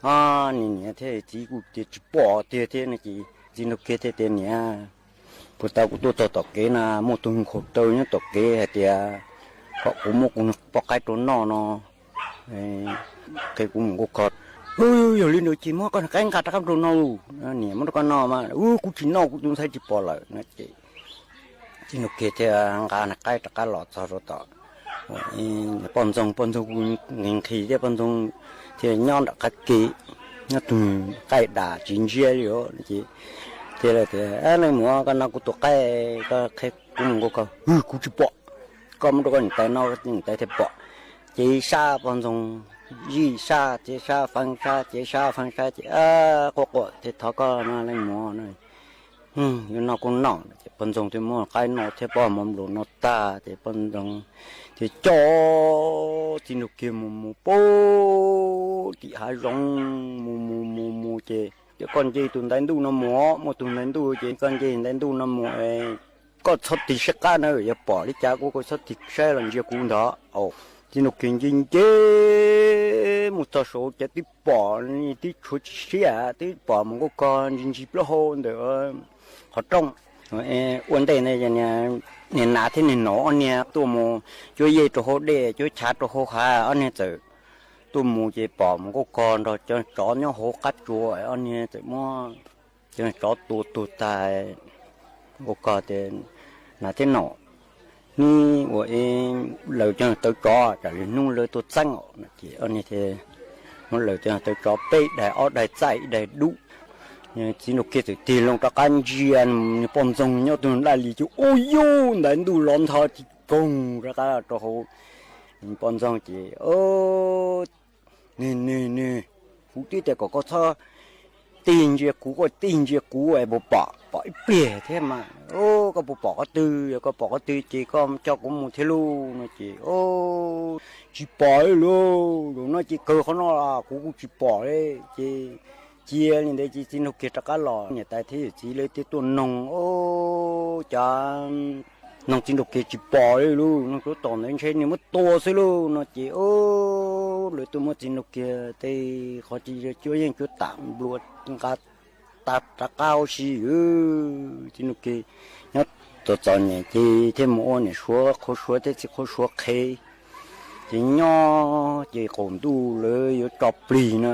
Niam niam thiab txiv kuj tias tsis pom tiag thiab no ces txiv nraug kiag thiaj tias niam, puag ta kuv tuaj txog tom kev na muaj tus nkhaus taw nyob tom kev hais tias kom kuv muab kuv poj qaib rau noj no, qhia kuv mus nkuaj kho. Yog li ntawd ces muab koj niag qaib nqa rov qab rau noj lauj. Niam muab rau koj noj mas kuv tsis noj kuv tus ntxhais tsis pom lawm no ces txiv nraug kiag thiaj nqa niag qaib rov qab los txog rau tom poj ntxoog. Poj ntxoog kuj nqhis nqhis thiab poj ntxoog thiaj nyob nram qab kev, nyob tus qaij das tsis ntsiab li os ces thiaj li tias leej muam koj noj kuv tus qaib, koj qhia kuv mus nkuaj kho. Kuv tsis pom, koj muab rau koj niam tais noj niam tais thiaj pom. Ces sab poj ntxoog zij sab ces sab feeb sab ces sab feeb sab ces quaj quaj thiaj thov koj no leej muam no yuav noj kuj noj. Ces poj ntxoog thiaj muab qaib noj thiab poj mov nplua noj tag ces poj ntxoog thiaj coj txiv nraug kiag mus mus pem tim hav zoov mus mus mus mus ces tias koj nce tus ntaiv ntuj no mus, muaj tus ntaiv ntuj ces koj nce ntaiv ntuj no mus, koj txhob tig saib qab na, yog pom li cas kuj koj txhob tig saib los ntsia kuv ntag. Txiv nraug kiag nce nce mus txog saud ces twb pom, twb tshuav tsis siab twb pom mus nkuaj kho ntsis ntsis plaub hau ntawm qhov rooj. Ua ntej ntawd niag nas thiab niag nom ob niag tuaj mus cuab yej rau hauv dej cuab chav rau hauv hav, ob niag txawm tuaj mus ces pom mus nkuaj kho nrog cov tsov nyob hauv qab tsua, ob niag txawm muab cov tsov tua tuag tag. Nkuaj kho tias nas thiab nom, neb ua lawv cov tawv tsov tsam lwm hnub lawv tuaj txeeb os no ces ob niag thiaj muab lawv cov tawv tsov peb daig ob daig txaij ib daig dub. Txiv nraug kiag txawm tig loo rov qab ntsia niag poj ntxoog nyob tus daj li ces ua yuj ntaiv ntuj los ntho tsis koog rov qab rau hauv poj ntxoog ces Nws, nws, nws, kuv twb tias kom koj txhob tig ntsia kuv, koj tig ntsia kuv es puas pom, pom ib pliag thiab mas. Koj puas pom qhov twg? Yog koj pom qhov twg ces koj coj kuv mus thiab lauj no ces, tsis pom li lauj. Zaum no ces kawg qhov no los kuv kuj tsis pom li. Ces cia li ntawd ces txiv nraug kiag rov qab los, niam tais thiab yawm txiv lawv thiaj tuaj noog, cas noog txiv nraug kiag tsis pom li lauj, noog tsov tom ntawd ntshe nws muab tua xwb lauj no ces lawv tuaj muab txiv nraug kiag tej qhov tsis cuab yeej cuab tam nplua nqa rov qab ua si. Txiv nraug kiag nyob txom txom nyem ces thiaj mus ua niam suav qhuav suav thiab txiv qhuav suav qhev. Ces nyob ces qaum ntuj lawv yuav tso plig no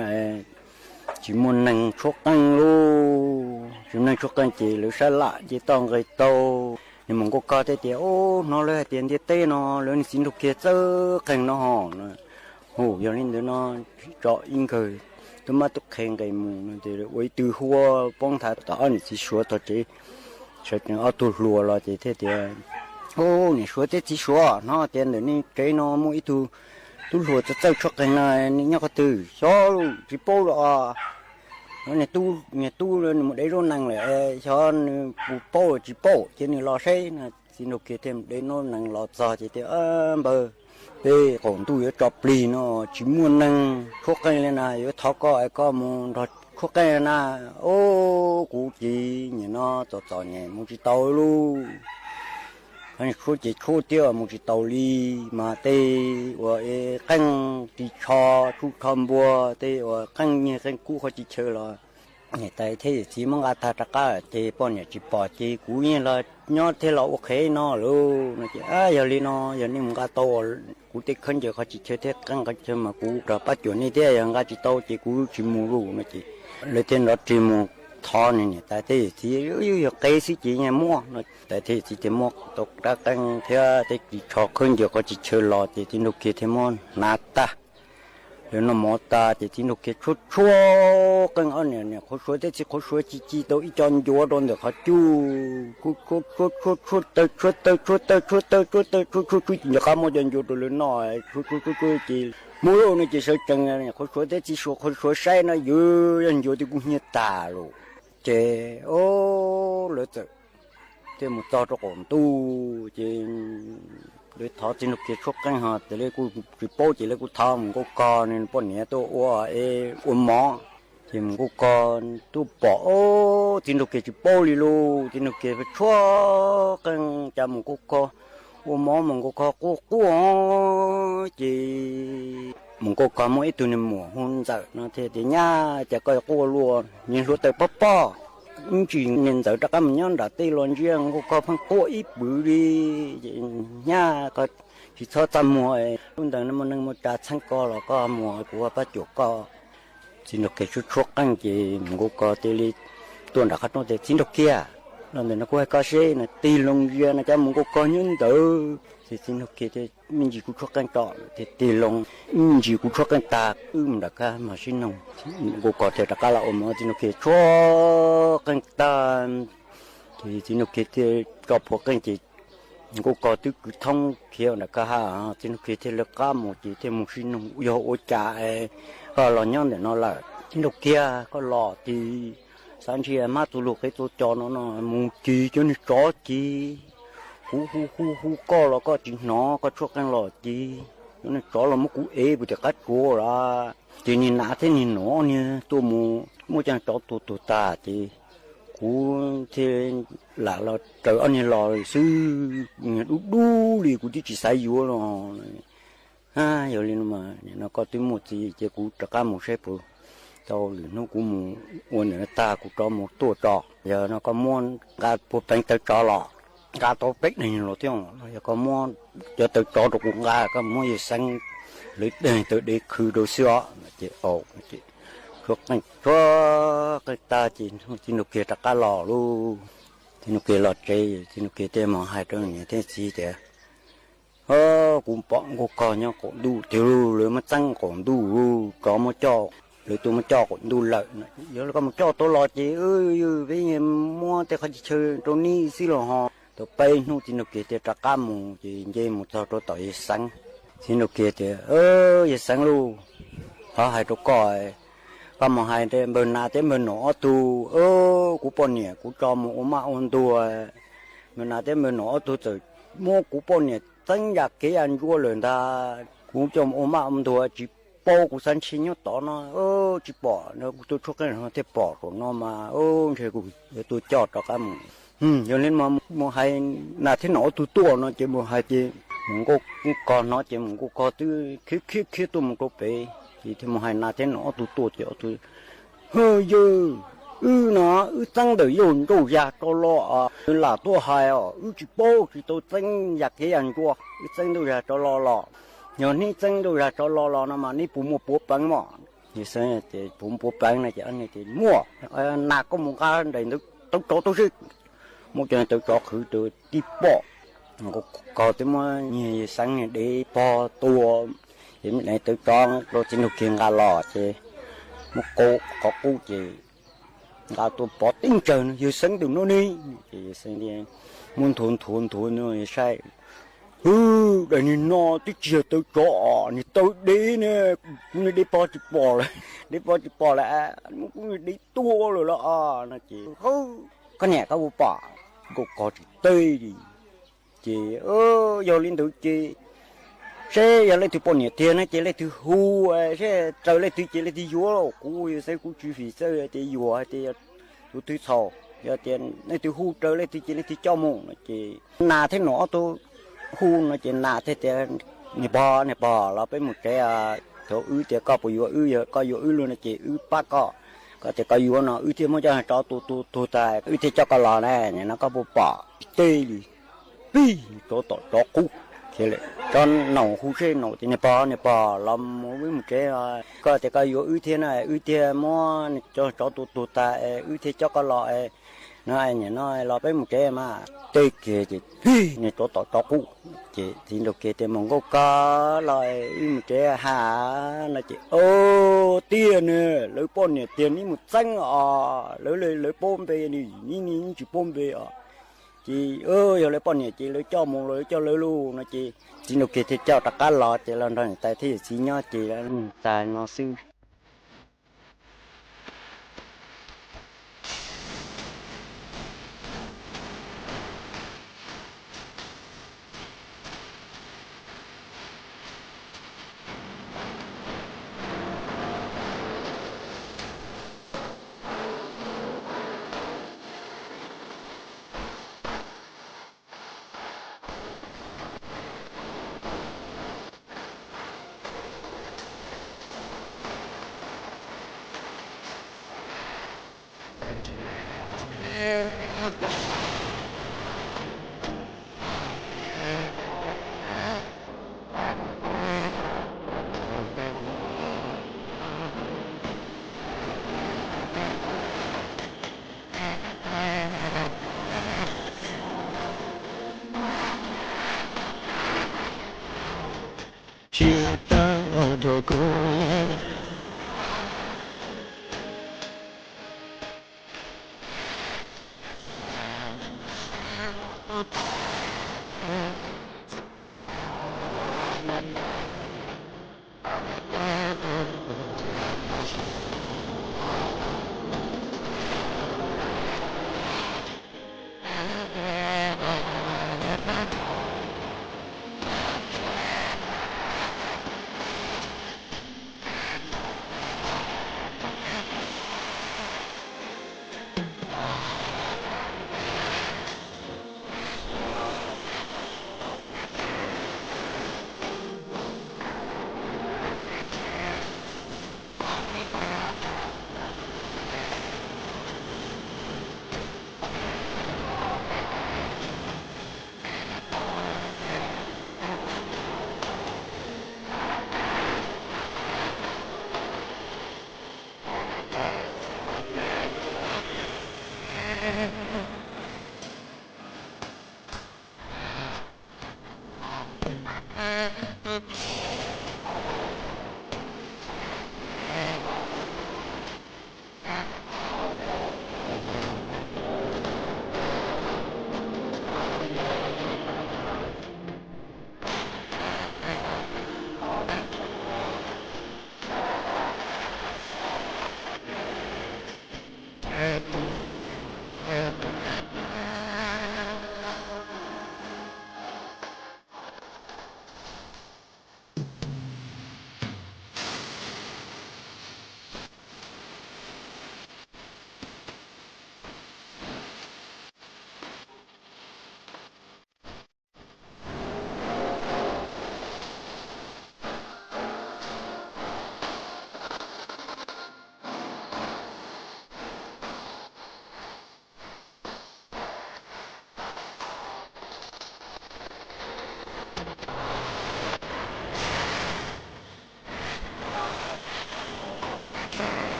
tsis muaj neeg tshuab qeej lauj, tsis muaj neeg tshuab qeej ces lawv sab lam ces toj nqes taug. Nws mus nkuaj kho thiaj tias, hnov lawv hais tias ntiaj teb no lawv niag txiv nraug kiag txawj qeej no ho. Hu, yog li ntawd no tso ib nkawg tub mab tub qhe nqes mus no ces ua ib tug huab poob nthav tom ob niam txiv suav tog tsev. Sawv tsees ob tug hluas los ces thiaj tias, niam suav thiab txiv suav, hnov tias ntawm nej tsev no muaj ib tug tub hluas txawj txawj tshuab qeej no, nws nyob qhov twg? Xyov, tsis paub los. Niag tub, niag tub nws mus dev zaub nees lawm, xyov nws puas paub los tsis paub, cia nws los seb no. Txiv nraug kiag thiaj mus dev zaub nees los txog ces tias, npawg, peb qaum ntuj yuav tso plig no tsis muaj neeg tshuab qeej li na, yuav thov koj es koj mus nrog tshuab qeej na. Kuv ces nim no txom txom nyem mus tsis tau lauj. Tshuab ces tshuab thiab mus tsis tau li, mas tej uas qeej ris tsho, tshuj tsho npua, tej uas qeej nyiaj qeej kub qhov tsis chaw los niam tais thiab yawm txiv muab nqa tag rov qab ces poj niam tsis pom ces kuv yeej los nyob thiaj los ua qhev no lauj no ces, yog li no yog nej mus nqa tau kuv tej khaub ncaws qhov tsis chaw thiab qeej qhov chaw mas kuv rov pab cuam nej thiab, yog nqa tsis tau ces kuv tsis mus lauj no ces lawv thiaj nrov rig mus thov nws niam tais thiab yawm txiv, yog qev xwb ces yeej muab no. Tais thiab yawm txiv thiaj muab tau rab qeej thiab tej ris tsho khaub ncaws qhov tsis chaw los ces txiv nraug kiag thiaj muab hnav tag. Lawv noj mov tas ces txiv nraug kiag tshuab tshuab qeej, ob niam niam qhuav suav thiab txiv qhuav suav ci ci tau ib co ncuav rau ntawm qhov cub, tshuab tshuab tshuab tshuab taw tshuab taw tshuab taw tshuab taw tshuab taw tshuab taw tshuab tshuab tshuab ces nco qab muab cov ncuav rau lawv noj, tshuab tshuab tshuab tshuab ces muab lauj no ces sawv tsees niam qhuav suav thiab txiv suav qhuav suav saib no yuav yog ncuav twb kub hnyiab tag lauj. Ces lawv txawm thiaj mus txog rau qaum ntuj ces lawv thov txiv nraug kiag tshuab qeej ho ces lawv kuj tsis paub ces lawv kuj thov mus nkuaj kho, nws poj niam tuaj ua, ua mov. Ces mus nkuaj kho tuaj pom txiv nraug kiag tsis paub li lauj, txiv nraug kiag tshuab qeej cas mus nkuaj kho ua mov mus nkuaj kho quaj quaj ces Mus Nkauj Kog muaj ib tug niag muam hu Ntxawm no thiaj tias, Nyab, cas koj quaj luaj, niag hluav taws pob pob. Ib ntsis niag Ntxawm rov qab mus nyob nram tej los ntsia Nkauj Kog pheej quaj ib pwg li. Nyab, koj tsis txhob txaj muag, lub ntawd muaj neeg muaj tsav txheeb koj los koj mus, kuv pab cuam koj. Txiv Nraug Kiag tshuab tshuab qeej ces Nkauj Kog thiaj li tuaj nram qab roob tias, Txiv Nraug Kiag, los ntawm no kuv hais koj seb no. Tig loo ntsia no cas mus Nkauj Kog nyob ntawd. Ces Txiv Nraug Kiag thiaj me ntsis kuj tshuab qeej tso, thiaj tig loo me ntsis kuj tshuab qeej tag, wb mus nram kab mos sib noog. Nkauj Kog thiaj rov qab los ua mov, Txiv Nraug Kiag tshuab qeej tag, ces Txiv Nraug Kiag thiaj tso plhuav qeej ces Nkauj Kog twb kwv thoob khiav nram kab ha. Txiv Nraug Kiag thiaj lawv qab mus ces thiaj mus sib noog, Yog ua cas koj los nyob ntawm no lawm? Txiv Nraug Kiag, koj los tid, xav ntshia hmab txhua lug qev txhua cos no no, mus cig cov niag tsov cig. Kuv hu hu hu koj los koj tsis hnov, koj tshuab qeej los cig, cov niag tsov los muab kuv ev puas tim qab tsuas lawm. Ces niag nas thiab niag nom niag tuaj mus muab cov tsov tua tuag tag ces kuv thiaj lam los raws ob niag los xwb, niag dub dub li kuv twb tsis xav yuav los. Yog li no mas nim no koj twb muaj txiv ces kuv rov qab mus saib puas tau, lwm hnub kuv mus ua ntawm no tag kuv rov mus tuaj tso. Yog no koj muab nqa puag peev taw tsov los, nqa tau peb daim los thiab, yog koj muab cov taw tsov rau kuv nqa, koj muab yawg Xeeb lawv daim taw dev khwv rau xwb os. Ces tshuab qeej tshuab qeej tag ces Txiv Nraug Kiag rov qab los lauj. Txiv Nraug Kiag los tsev, Txiv Nraug Kiag thiaj mus hais rau niam thiab txiv tias, Kuv pom Nkauj Kog nyob qaum ntuj tiag lauj, lawv muab txeeb qaum ntuj lauj, tsov muab coj, lawv tuaj muab coj qaum ntuj lawm. Yog li koj mus coj tau los ces peb muab tej qhov chaw rau neb xwb los ho. Tau peb hnub Txiv Nraug Kiag thiaj rov qab mus ces nce mus txog rau tom yawg Xeeb. Txiv Nraug Kiag tias, Yawg Xeeb lauj, qhov hais rau koj, koj mus hais npawg nas thiab npawg nom ob tug, kuv poj niam kuv tso mus ua maj ua ntuag, npawg nas thiab npawg nom ob tug txawm muab kuv poj niam txeeb yam kev yam ncua lawm ntag. Kuv coj mus ua maj ua ntuag tsis paub, kuv xav ntshis nyob tod no tsis pom, kuv tuaj tshuab qeej no thiaj pom saum no mas ntshe kuv yuav tuaj coj rov qab mus. Yog li mas mus hais nas thiab nom ob tug tuaj no ces mus hais ces mus Nkauj Kog hnov ces mus Nkauj Kog twb khiav khiav khiav tuaj mus rau pem ces thiaj mus hais nas thiab nom ob tug tuaj ces ob tug, Hwj yawg, wb no wb txeeb ntawm yawg Nrauj Zag tso los, nws lam tuaj hais os, wb tsis paub tsis tau txeeb yam kev yam ncua, wb txeeb Nrauj Zag tso los los. Yog neb txeeb Nrauj Zag tso los los no mas neb puas muaj puav peev mog? Yawg Xeeb tias, Puas muaj puav peev no ces, Muaj, nas koj mus nqa daim ntawd tawv tsov tau seb. Muab cov tawv tsov qhwv rau tib pom, Nkauj Kog twb muab yawg Xeeb niag dev pog tua, ces tawv tsov rau Txiv Nraug Kiag nqa los ces muab qhov qub ces nqa tuaj pov teb tsawg no, Yawg Xeeb ntawm no ne. Ces Yawg Xeeb muab nthuav nthuav nthuav no saib, Hwj, daim niag no twb tsis yog tawv tsov os, niag tawv dev ne. Kuv niag dev pog tsis pom lawm, dev pog tsis pom lawm, muab kuv niag dev tua lawm los no ces, Koj niam, koj puas pom? Nkauj Kog tsis teb li. Ces yog li ntawd ces seb yog leej twg poj niam tiag no ces leej twg hu, seb raws leej twg ces leej twg yuav. Kuv Yawg Xeeb kuv tsis fim xawj tias yuav hais tias tus twg txhaum, yog tias leej twg hu raws leej twg ces leej twg coj mus no ces nas thiab nom ob tug hu no ces nas thiaj tias, Niag pog, niag pog, los peb mus tsev. Thaum wb tias koj puas yuav wb, yog koj yuav wb lawm no ces wb pab koj, koj tias koj yuav no wb thiaj muab cov tsov tua tua tuag tag wb thiaj coj koj los ne, nim no koj puas pom? Tsis teb li. Pig, tsov tom tsov qub. Ces tsov nom hu seb, nom tias, Niag pog, niag pog, los mus wb mus tsev. Koj tias koj yuav wb thiab no wb thiaj muab cov tsov tua tuag tag wb thiaj coj koj los no, nim no los peb mus tsev mas. Teb kiag ces pig, niag tsov tom tsov qub. Ces Txiv Nraug Kiag tias, Mus Nkauj Kog los wb mus tsev ha no ces, Tiag ne, lawv poj niam tiag, neb mus txeeb os, lawv, lawv paub npe ne, neb tsis paub npe os. Ces yog lawv poj niam ces lawv coj mus los lawv coj lawv lauj no ces Txiv Nraug Kiag thiaj coj rov qab los ces los nrog niam tais thiab yawm txiv nyob ces tag no xwb. tsis tau rau kuv.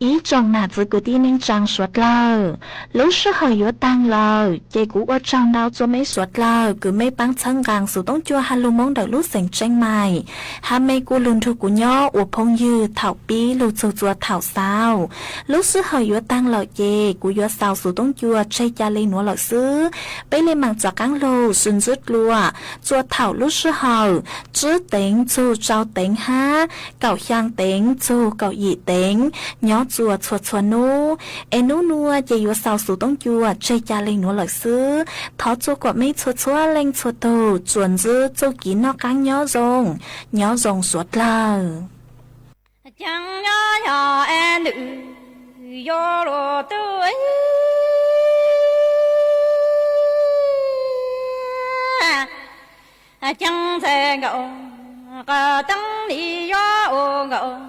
Ib tsoom nam txiv kwv tij neej tsaa suav dlawg, lub sij hawm yuav taag lawm ces kuv ua tsaug ntau txug meb suav dlawg kws meb paab txhawb nqaa Xus Toob Cua Has Lug Moob ntawm lub xeem Tseeb Maim. Hab meb kuj lug nrug kuv nyob ua phooj ywg thaum pib lug txug txua thaum xaus. Lub sij hawm yuav taag lawm ces kuv yuav xaus Xus Toob Cua tseg ca le nuav lawm xwb. Peb le maam txav qaab lug sw ntsib dlua txua thaum lub sij hawm tsib teev txug rau teev hab kaum xyaa teev txug kaum yim teev nyob txua txhua txhua nub. Es nub nua ces yuav xaus Xus Toob Cua tseg ca le nuav lawm xwb. Thov txua kuam mej txhua txhua leej txhua tug tsuas ntsib txuj kev noj qaab nyob zoo, nyob zoo suav dlawg. Ceev nyob yog ntws yuav luag tub, ceev ntxhais nkaus qhov teeb li yuav ua nkaus,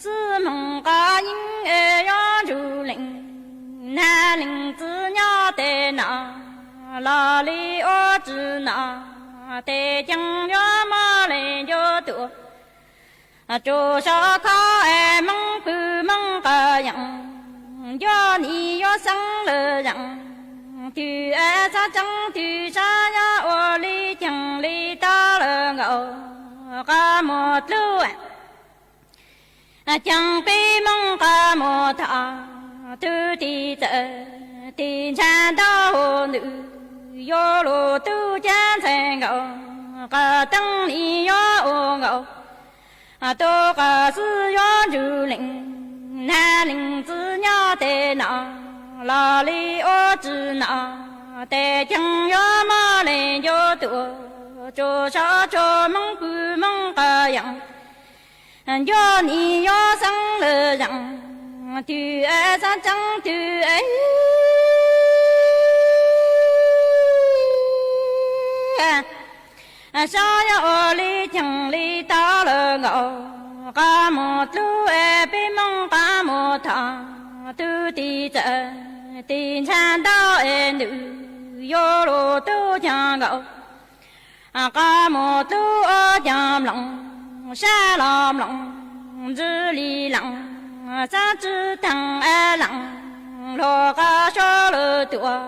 xwb moog qhov yeeb yuav ntsug leej, nag leej txiv nyob tes no, los li ua tsi no, tes ceev yuav mob leej yuav tuaj, tsuas so kho es Moob pw Moob qas yeem, ncuab nim yuav xeeb lawm yeem, Twb xav tseeb twb xav nyob ua li ceev li tau lawm nkaus, qhov muaj dlub ceev peb Hmoob qhov muaj thom, tus tim txawm tim ntshai ntau hauv ntws, yuav luag tub ceev ntxhais nkaus, qhov teeb nim yuav ua nkaus, tus qhov xwb yuav ntsws lees, nag lees txwv nyob tes no, los li ua tsis no, tes ceev yuav mob lees yuav tuaj, tsuas sov tsuas Hmoob pw Hmoob qhov yeem, ncuab nim yuav xeeb lawm zeem, twb xav tseeb twb xav nyob ua li ceev li tau lawm nkaus, qhov muaj dlub es peb Hmoob qhov muaj thom, tus tim txawm tim ntshai ntau es ntws, yuav luag tub ceev nkaus, qhov muaj dlub ua ceev mloog, sab los mloog, ntsws li lees, xab tsw theej es lees, luag qhov suav lawm tuaj,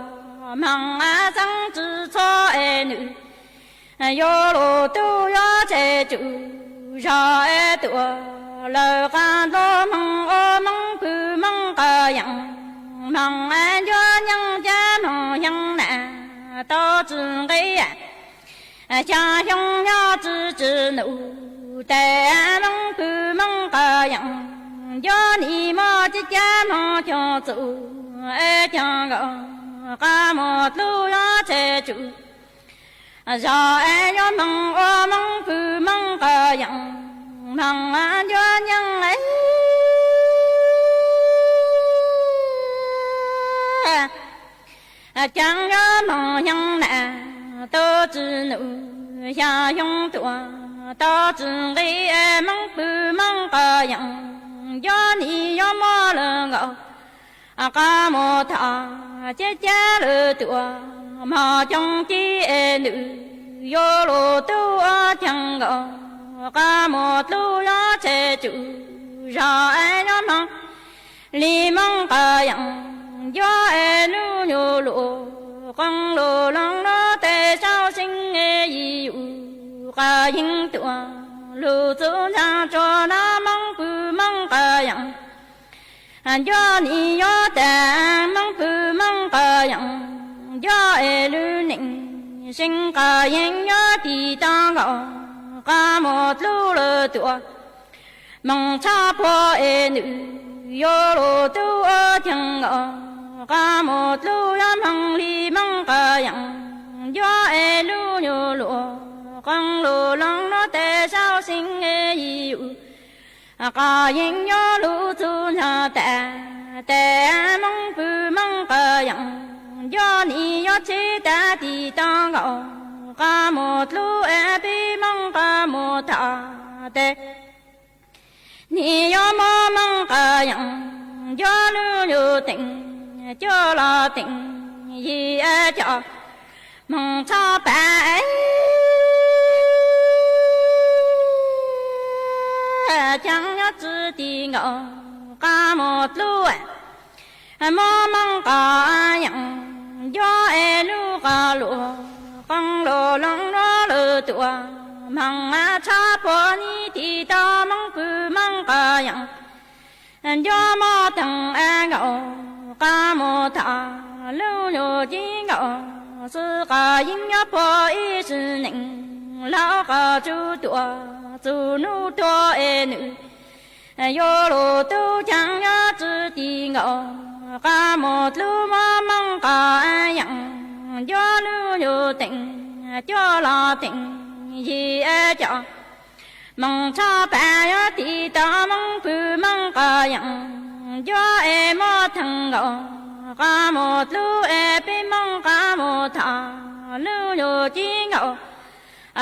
hmoov es xeeb tsw txhua es nws, yuav luag tub yuav tseg tsum, zog es tuaj lawm qhov ntawd hmoov ua Hmoob pw Hmoob qhov yeem, hmoov es ncuab nyeej cab hmoov xyoo na, tau tsw nqi xya xyoo nyob tsw tsw num, tes Hmoob pw Hmoob qhov yeem, ncuab nim muaj cib cab hmoov xyoo txus, es ceev nkaus qhov muaj dlub yuav tseg tsum, zog es yuav hmoov ua Hmoob pw Hmoob qhov yeem, hmoov ncuab nyeej ceev nyob hmoov xyoo na, tau tsw num xya xyoo tuaj, tau tsw nqi es Hmoob pw Hmoob qhov yeem, ncuab nim yuav muaj lawm nkaus, qhov muaj thom ceb cab lawm tuaj, hmoov xyoo ci es nws, yuav luag tub ua ceev nkaus, qhov muaj dlub yuav tseg tsum, zog es yuav hmoov li Hmoob qhov yeem, ncuab es lub nyuag luj qoob luj loog luag tes sau seeb yim yus, qhov yeej tuaj lug txug ntxhab tsuag na Hmoob pw Hmoob qhov yeem, ncuab nim yuav tas Hmoob pw Hmoob qhov yeem, ncuab es lub neej seeb qhov yeej yuav tiv tau nkaus, qhov muaj dlub lawm tuaj, hmoov tshaj puag es nws, yuav luag tub ua ceev nkaus, qhov muaj dlub yuav hmoov li Hmoob qhov yeem, ncuab es lub nyuag luj qoob luj loog luag tes sau seeb yim yus, qhov yeej yuav lug txug ntxhab tas, tes Hmoob pw Hmoob qhov yeem, ncuab nim yuav tseg tas tiv tau nkaus, qhov muaj dlub es peb Hmoob qhov muaj thom tes nim yuav muaj Hmoob qhov yeem, ncuab lub nyuag teem cuaj los teem yim es cov, hmoov tshaj pas ceev nyob tsw tiv nkaus, qhov muaj dlub muaj Hmoob qhov yeem, ncuab es lub qoob luj qoob luj loog luag lawm tuaj, hmoov tshaj puag nim tiv tau Hmoob pw Hmoob qhov yeem, ncuab muaj theej es nkaus, qhov muaj thom lub nyuag ci nkaus, xwb qhov yeej yuav puag ib sim neej, laug qhov tsub tuaj txug hnub tuag es nws, yuav luag tub ceev nyob tsw tiv nkaus, qhov muaj dlub muaj Hmoob qhov yeem, ncuab lub nyuag teem cuaj los teem yim es cov, hmoov tshaj pas yuav tiv tau Hmoob pw Hmoob qhov yeem, ncuab es muaj theej nkaus, qhov muaj dlub es peb Hmoob qhov muaj thom lub nyuag ci nkaus,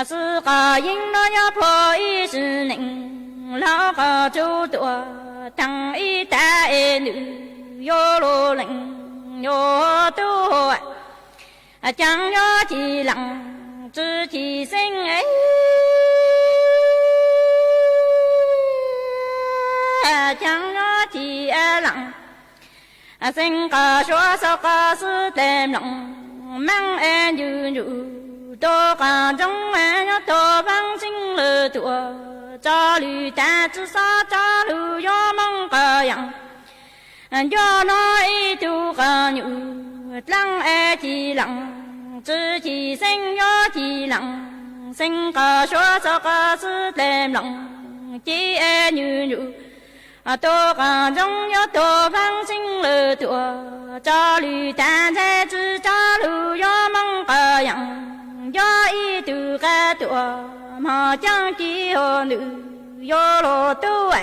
xwb qhov yeej no yuav puag ib sim neej, laug qhov tsub tuaj theej ib tag es nws, yuav luag lees yuav tub ceev nyob ci lees tsw ci xeeb, ceev nyob ci lees Xeeb qas suav xov qas xwb dlej mloog, meej es ntsws ntsws, tug qas ntsoov es nyob tug vaab xeeb lawm tuaj, tso lwm taag tsi xob tso lug yuav moog qas yaam. Ncuaj nua ib tug qas nyuj, dlaab es ci laam, tsi ci xeeb yuav ci laam, xeeb qas suav xov qas xwb dlej mloog, ci es ntsws ntsws, tug qas ntsoov yuav tug vaab xeeb lawm tuaj, tso lwm taag ntshe tsi tso lug yuav moog qas yaam. Ncuaj ib tug qas tuaj, mog caab ci hov ntws, yuav luag tub.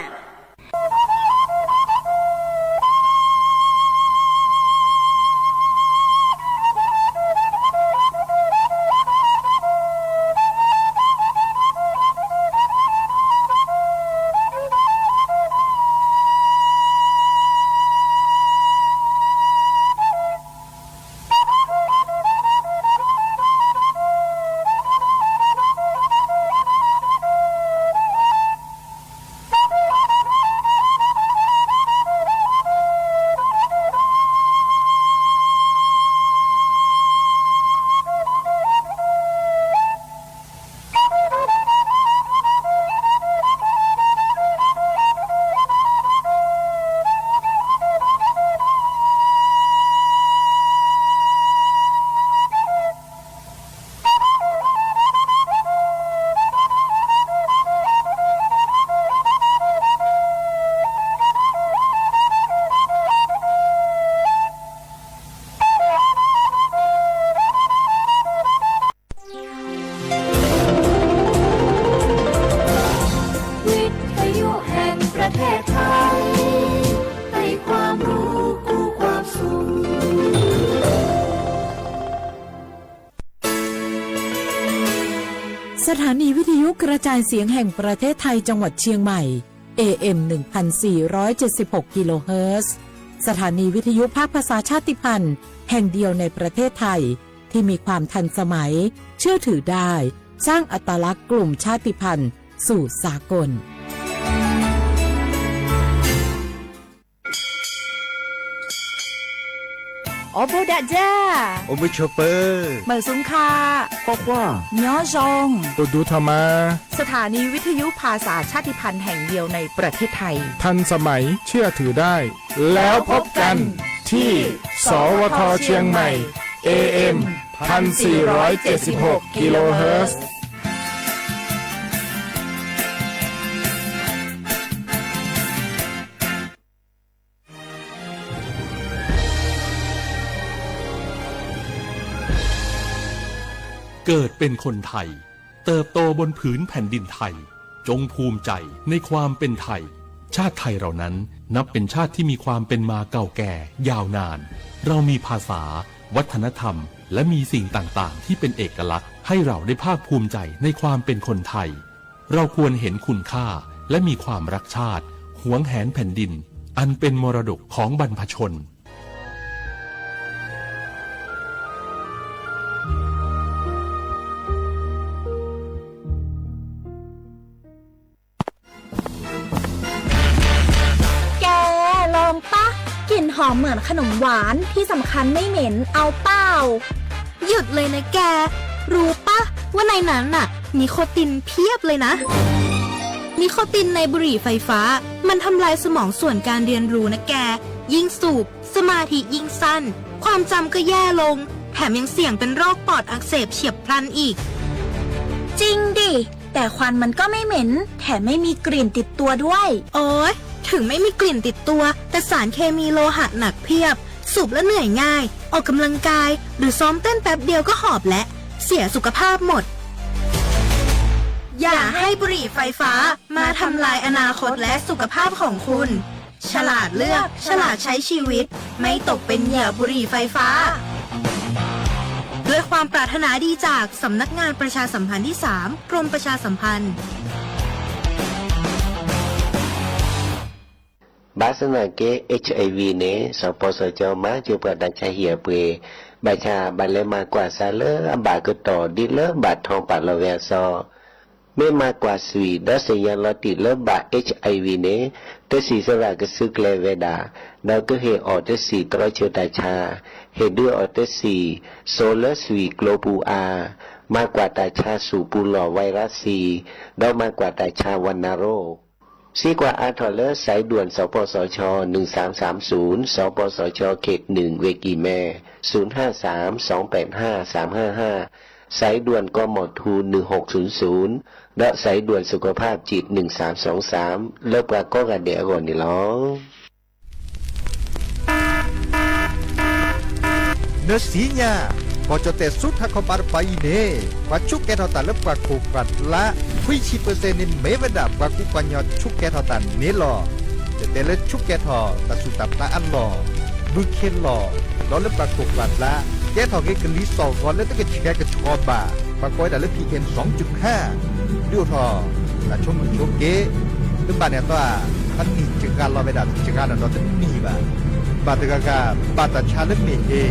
วิทยุแห่งประเทศไทย ให้ความรู้คู่ความสุข สถานีวิทยุกระจายเสียงแห่งประเทศไทยจังหวัดเชียงใหม่ เอ เอ็ม หนึ่งพันสี่ร้อยเจ็ดสิบหก กิโลเฮิรตซ์ สถานีวิทยุภาคภาษาชาติพันธุ์แห่งเดียวในประเทศไทย ที่มีความทันสมัย เชื่อถือได้ สร้างอัตลักษณ์กลุ่มชาติพันธุ์สู่สากล Ua npuj dam ja, ua npuj tshua pawg, mawm xub kha, quaj quaj, nyob zoo, ua dub tho mas. สถานีวิทยุภาษาชาติพันธุ์แห่งเดียวในประเทศไทย ทันสมัย เชื่อถือได้ แล้วพบกันที่ สวท เชียงใหม่ เอ เอ็ม พันสี่ร้อยเจ็ดสิบหก กิโลเฮิรตซ์ เกิดเป็นคนไทย เติบโตบนผืนแผ่นดินไทย จงภูมิใจในความเป็นไทย ชาติไทยเรานั้นนับเป็นชาติที่มีความเป็นมาเก่าแก่ยาวนาน เรามีภาษา วัฒนธรรม และมีสิ่งต่างๆ ที่เป็นเอกลักษณ์ ให้เราได้ภาคภูมิใจในความเป็นคนไทย เราควรเห็นคุณค่า และมีความรักชาติ หวงแหนแผ่นดิน อันเป็นมรดกของบรรพชน แก ลองปะ กลิ่นหอมเหมือนขนมหวาน ที่สำคัญไม่เหม็น เอาเปล่า หยุดเลยนะแก รู้ปะว่าในนั้นน่ะ นิโคตินเพียบเลยนะ นิโคตินในบุหรี่ไฟฟ้า มันทำลายสมองส่วนการเรียนรู้นะแก ยิ่งสูบ สมาธิยิ่งสั้น ความจำก็แย่ลง แถมยังเสี่ยงเป็นโรคปอดอักเสบเฉียบพลันอีก จริงดิ แต่ควันมันก็ไม่เหม็น แถมไม่มีกลิ่นติดตัวด้วย โอ๊ย ถึงไม่มีกลิ่นติดตัว แต่สารเคมีโลหะหนักเพียบ สูบแล้วเหนื่อยง่าย ออกกำลังกาย หรือซ้อมเต้นแป๊บเดียวก็หอบและ เสียสุขภาพหมด อย่าให้บุหรี่ไฟฟ้ามาทำลายอนาคตและสุขภาพของคุณ ฉลาดเลือก ฉลาดใช้ชีวิต ไม่ตกเป็นเหยื่อบุหรี่ไฟฟ้า ด้วยความปรารถนาดีจากสำนักงานประชาสัมพันธ์ที่สาม กรมประชาสัมพันธ์ Bab sab nam keb HIV ne, sawv pos sawv cov mab cuj pam dab tshaj hiam pwe, bam tshaj bam le mas kuam xav lawm bam kws tom dib lawm bam thoob pam los ve xo. Mej mas kuam xwm dawb xeem nyas los tim lawb npam HIV ne, teb xim xab vam kws xwb kle ve dam, dawb kwj hem os teb xim rov chaw tas tsha, hem dwb os teb xim, xo lawb xwm klov pus a, mas kuam tas tsha xum pus los vais rab xis, dawb mas kuam tas tsha vas nas roj. Xib kuam a thom lawb xaiv duam xov pos xov cho nws xaam xaam xum, xov pos xov cho khem nws ve kis me xum haj xaam xoom pem haj xaam haj haj, xaiv duam koj mom thu nws hoom xum xum, dawb xaiv duam xu kho phaj cim nws xaam xoom xaam, lawb pua kob ga diav gom nim los. Nws xib nyas, koj cov tes xub tha kho pa pa i ne, pab tshub kev thov tas lawb pua khuv pua dlab, phuj tshib pawg xees ne mev ve dam pua kub pua nyo tshub kev thov tas nev los. Ces tes lawb tshub kev thov tas xu tas plab ab los, npwj khe los, los lawb pua khuv pua dlab, kev thov kev kws li xom vov lawb teb kws tsheb kws tsho npam, pua kov tas lawb PM xoom cum haj, dwb thov, tas tshuab mws tshuab kev, lawb npam niam toj, pab nim tsis ga los ve dam tsis ga los nrov teb nim vas, npam tawg ga ga, npam tas tsha lawb me he,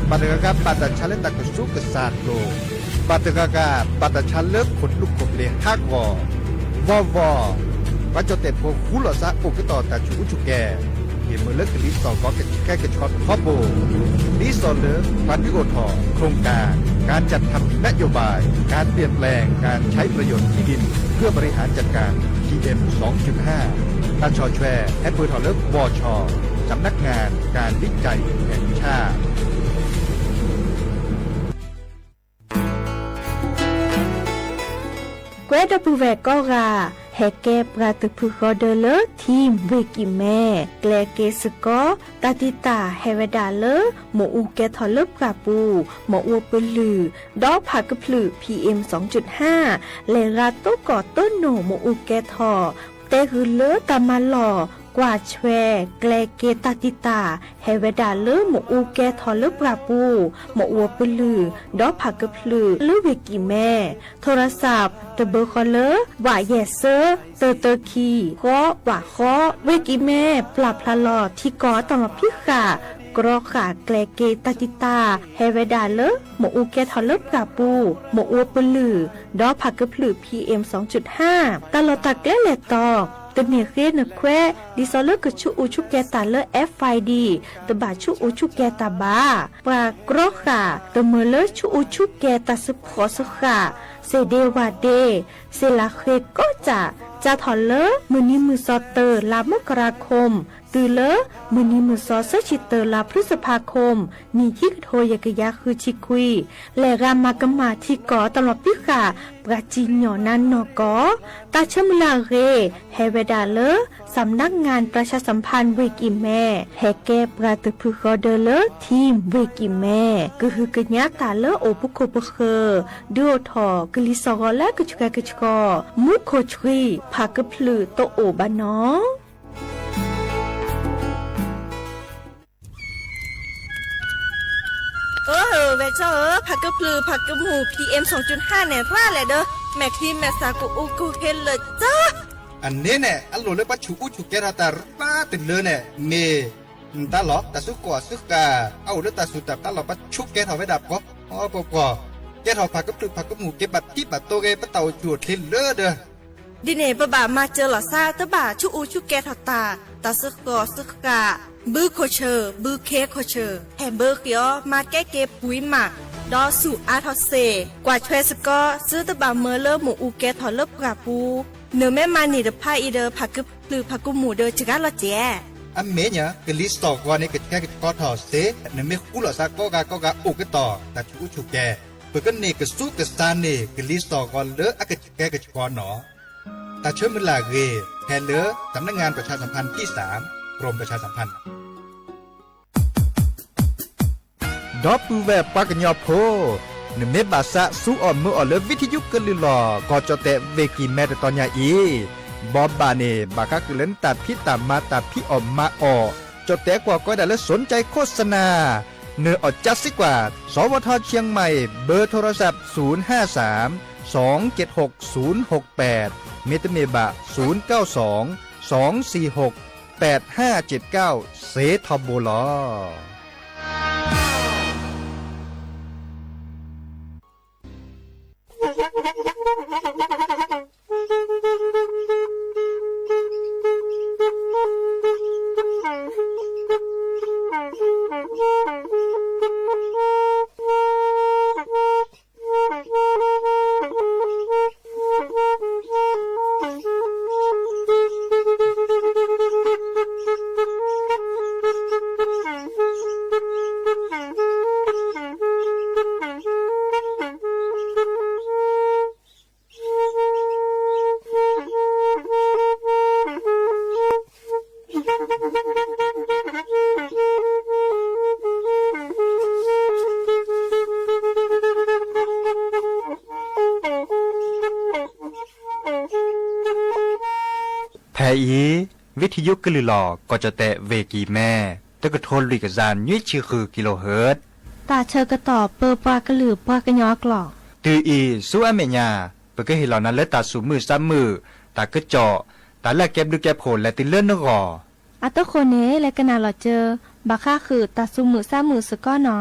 npam tawg ga ga, npam tas tsha lawb tas kws xub kws xas los, npam tawg ga ga, npam tas tsha lawb khuv lub khuv ple hab gos, vov vov, pab cov tes phua kub los xab ua kub tos tas tshub ub tshub ke, ces mus lawb kws li xom vov kws tsheb kws tsho thov pus, li xom lawb pab dwb ua thov khoom kas, kas cam tham nab yos vais, kas piam plees, kas tshaib pla yos thib din, pab pab ri hav cam kas PM xoom cum haj, tas tsho tshua, hab pw thov lawb vos tsho, sam nab ngas kas lib cai hem tshaj. Kuv dab pw ve koj ga, hem ke pua tws phwm kho daws lawb thim ve kis me, gle kev xwm kob, tag tiv tam hem ve dam lawb mus u kev thov lawb pua pus, mus ua pw lwm, dob pham kws plhwm PM xoom cum haj, lem ga tub kom tub num mus u kev thov, tes hws lawb tas mas los, kuam tshua, gle kev tag tiv tam hem ve dam lawb mus u kev thov lawb pua pus, mus ua pw lwm, dob pham kws plhwm lub ve kis me, thos las xas, tes npawb qhov lawb, vam yam xab, taw taw khi, qhob vam qhob, ve kis me, plam plam los thim kom tau los phib qham, kro qham gle kev tag tiv tam hem ve dam lawb mus u kev thov lawb pua pus, mus ua pw lwm, dob pham kws plhwm PM xoom cum haj, tas los tas dleb lem tog, tus niam qhia nws khuab li xov lawb kws tshub u tshub ke tas lawb FID, tus npam tshub u tshub ke tas npam, pua kro qham, tus mws lawb tshub u tshub ke tas xwb phom xwb qham, xes de vas de, xes las qhe kob tsam, tsa thov lawb mws ni mws xov taw las mab ka ras khoom, tws lawb mws ni mws xov xab tsis taw las plhwb xab pha khoom, nim thib ka dhau yam kws yav hws tsis khwm, lem ga mas ka mas thim kom tau los pib qham, pua tsis nyom na no koj, tas tshuab mws lam ghe, hem ve dam lawb xam nab ngas plas xav xam phaj ve kis me, hem ke pua tws phwm kho daws lawb thim ve kis me, kws hws kws nyab tas lawb ua pub khov pub qhawv, dwb ua thov kws li xov gov lawb kws tshua kws tsho, mub khov tshwm pham kws plhwm tau ua npam no. Ve tso, pham kws plhwm pham kws mus PM xoom cum haj ne vaj lem dawb, mam khi mam xav kuv u kuv he lawm txog. Neb ne, ab luas lawb pab tshum ub tshum kev thov tas rab twg lawm ne, me ntab los tas xub kuam xub qas, ab ua lawb tas xub tas plab los pab tshum kev thov ve dam pog pog pog, kev thov pham kws plhwm pham kws mus kev pam thib pam tau kev pab tau tsuas dleb lawm dawb. Dib ne pab npam mas tsaws los xab tab npam tshum ub tshum kev thov tas, tas xub kuam xub qas, npwb kho chaw npwb khev kho chaw, hem npawb qhov mas kev kev puiv mam, dob xum ab thov xes, kuam tshua xwb koj xwb tab npam mas lawb mus u kev thov lawb pua pus, nws meb mas nim dawb phaj i dawb pham kws plhwm pham kws mus dawb tsis kab los tsev. Ab me nyab kws li xov gov ne kws tshua kws tsho thov xes, nws meb qub los xab koj ga koj ga ua kev tos tas tshum ub tshum kev, pw koj nim kws xub kws xas nim kws li xov gov lawb ab kws tshua kws tsho no. Tas tshuab mws lam ghe, hem lawb xam nab ngas plas xav xam phaj thib xas, krom plas xav xam phaj. Dob pw ve pab kws nyo phauj, nws meb npam xab xub os mws os lawb vib thib yub kawg lwm los koj tso tes ve kis me rau tog nyaj ib. Npov npam nim npam qab kws lawv tas phib tas mas tas phib os mas os, tso tes kuam koj dam lawv xov ncai khos xa nas, nws os cab xib kuam xov vaj thoj Chiang Mai, npawb thos las xav xum haj xav, xov ceg hos xum hos pem, me teb me npam xum kauj xov, xov xis hos pem haj ceg kauj, xev thov npua los. Thaiv ib, vib thi yub kws lwm los koj cov tes vem kis me, tawb kws thua lwm kws zas nyub ib tshij hwm kis los hwm. Tas chaw kws tom pw pua kws lwm pua kws nyov klos. Twg ib xub ab me nyas, pw kws him los na lawv tas xus mwm xab mwm, tas kws com, tas laj kev nplwj kev phom lawv twb lawb nub qos. Ab tub qhuas ne le kws nas los caw, npam qha hwm tas xus mwm xab mwm xwm koj no.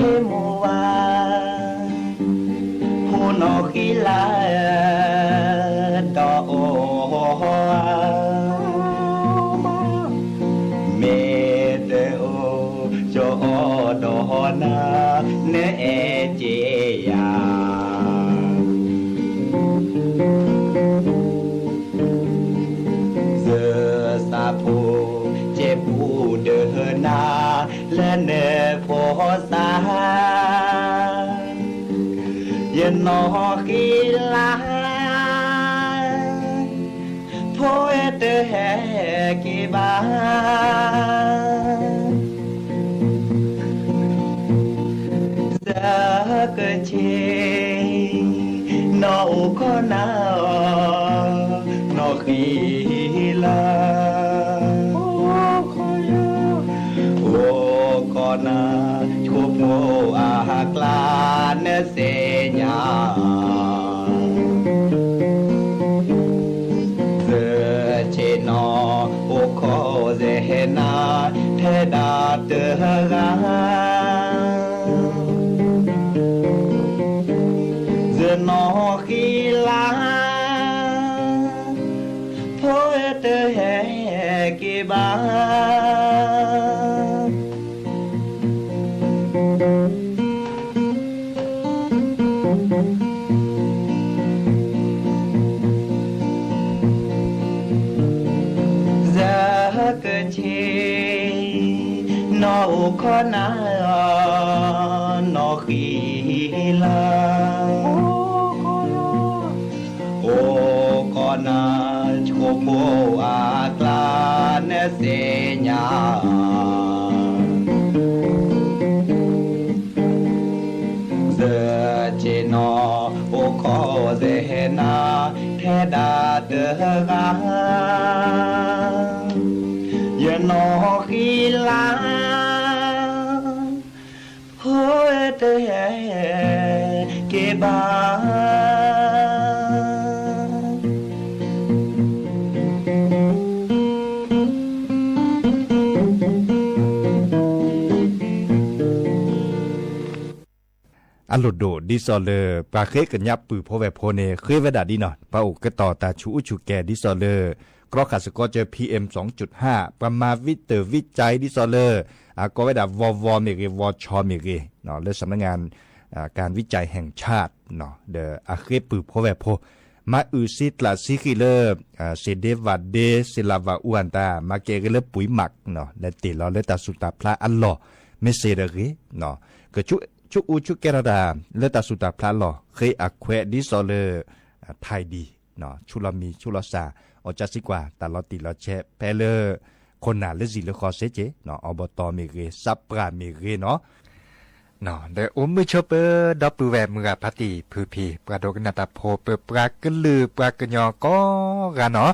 Ces mus vas, hu no qhib laj do o, me te o, cov o do na, neb es ces yam. Zws xav pum ces pum dawg na, lawv nws puas xav, yog no qhib laj. Twb hais kev npaj, zaj kawg ntseg no ua koj na, no qhib lawm. Ua koj na, tshuav puag av dlab neb xeeb nyab. Txawm tsev no ua khov zeb na, thaj dab twg qa. Zaj no qhib lawm, phob twb hais kev npaj. Zaj kawg ntseg no ua koj na, no qhib lawm. Ua koj na, tshuav puag av dlab neb xeeb nyab. Txawm tsev no ua khov zeb na, thaj dab twg qa. Zaj no qhib lawm, phob twb hais kev npaj. A lug dum dib xov lawm, pab qheb kws nyab pw phob vaim phob ne, qheb vaim dam dib no, pab ua kawg tos tas tshum ub tshum ke dib xov lawm. Koj qha xwm koj cov P M xoov cum haj, pab mas vib tawm vib cai dib xov lawm, koj vaim dam vov vov mem qe, vov tsho mem qe no, lawm sam nab ngas kas vib cai heem tshaj no, a qheb pw phob vaim phob, mas wm sib dlam sib qhim lawm, se deb vam deb, se la vam ua tas mas kev qe lawm puiv mam no, lawm tes los lawm tas xu tas plab a los, mej se da qe no, kws tshum ub tshum ke no tas lawm tas xu tas plab los, qheb a khuem dib xov lawm, thais di no, tshum los mis tshum los xas, ua tsab xib kuas tas los tim los tshem peb lawm, qhov nas lawm zim lawm qhov seb ces no, ob pov tos mem qe, sab pam mem qe no. No ntawm ua mej tshua pab dob pw vaim mws ga phab tim phw phi pab dua kab nas tas phua pab kab lwm pab kab nyo koj ga no,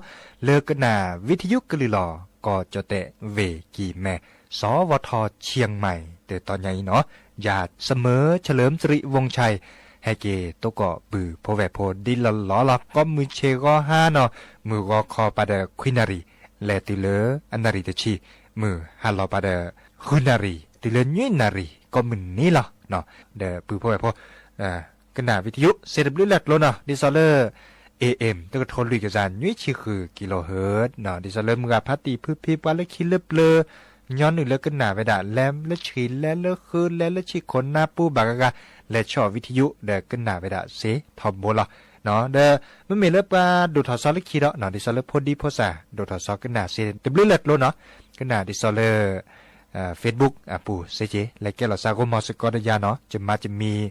lawv kab nas vib thib yub kab lwm los koj cov tes vem kis me, xov vov tho Chiang Mai tawm tom nyaj ib no, yog Smeuv Chaw Lawv Ntxwj Rim Voos Tshais, hais ces tuaj kom pw phob vaim phob dib los los los koj mws tshe gov hab no, mws gov kho pab dawm khwj nas ris, le twb lawv a nas ris tawm tshij, mws hab los pab dawm hwj nas ris twb lawv nyuj nas ris koj mws nib los no, dawm pw phob vaim phob, kab nas vib thib yub se dlub laj dlub no dib xov lawm, A M twb ka rho lwm ka zas nyuj tshij hwm kilohertz no, dib xov lawv mws ga phab tim phw phi pab lawv khib lawv plawg, nyob nws lawv kab nas vaim dam le lawv tshis le lawv hwj le lawv tshij khov nab pub npam ka ga, le tshom vib thib yub dawm kab nas vaim dam seb tho npuab los no, dawm mej mej lawv pab dua thov xov lawv khib rov no, dib xov lawv phob dib phob xas dua thov xov kab nas se dlub laj dlub no, kab nas dib xov lawm Facebook a pus seb ces le kab los xav kov mog xwm koj da ya no ces mas ces mis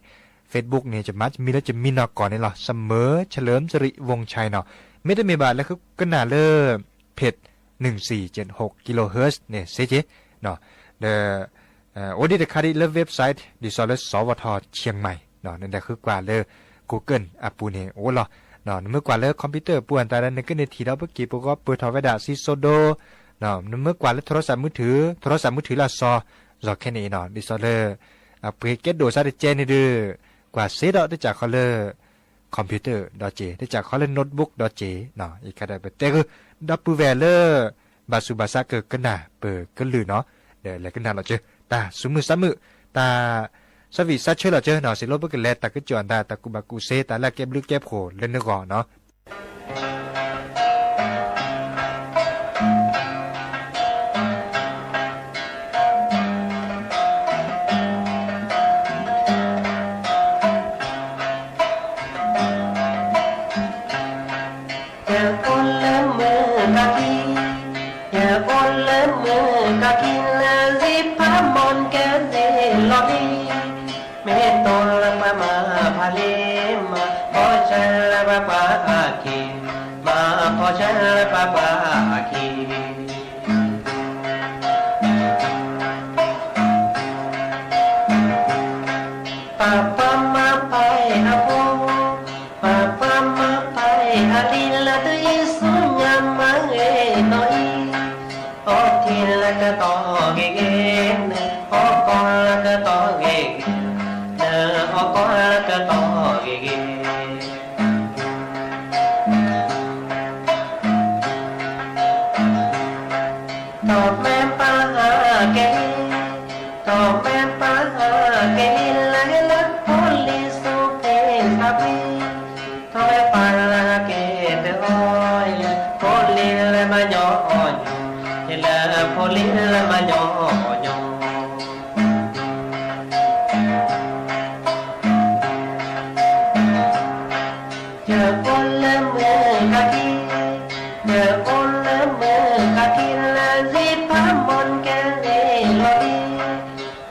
Facebook ne ces mas ces mis lawv ces mis no kov ne los Smeuv Chaw Lawv Ntxwj Rim Voos Tshais no, mej twb mej pab lawv kab nas lawm phem nees xis cees hom kilohertz ne seb ces no, dawm ua dib dawm kha dib lawv website dib xov lawv xov vov tho Chiang Mai no, nws ntawm hwj kuas lawv Google a pus ne ua los no, nws mws kuas lawv computer pus tas nws kab ne thim rov pab kis pus kov pw thov vaim dam sib xov do no, nws mws kuas lawv thov rov xav mub thwv, thov rov xav mub thwv laj xov zog khe ne no, dib xov lawm pw kab dum xav dawm ce ne dwm, kuas seb rov teb tsam qhov lawm computer do ces, teb tsam qhov lawm notebook do ces no, ib kha dawm pab teb hwj dob pw vaim lawm, npam xus npam xav kawg kab nas pab kab lwm no, dawm le kab nas los tsawg tas xub mws xab mws, tas xab vim xab tshawb los tsawg no, xes lub pab kawg le tas kab cuam ntag tas kuv npam kuv seb tas laj kab nplwb kab phom lawm nws qos no. Yog ua lawv mws kab kis, yog ua lawv mws kab kis na, zib phab mos kab zib los li, mej tau lawv pab mas phaj li mas, pob tsawg lawv pab pab kis mas, pov tseg pab pab khi. Pab pab mab pab ab pab, pab pab mab pab ab li lawv twb ib xub nyab mab es no ib. Ob thib lawv kawm tau gem gem, ob kob lawv kawm tau gem gem, ob kob lawv kawm tau gem gem. Tau me pab kev li, tau me pab kev li lawv lawv phob li xub peb pab peb. Tau me pab kev li os, lawv phob li lawv mas nyob nyob, es lawv phob li lawv mas nyob nyob. Yawg ua lawv mus kab kis, yawg ua lawv mus kab kis lawv zib pab mos kev li los li.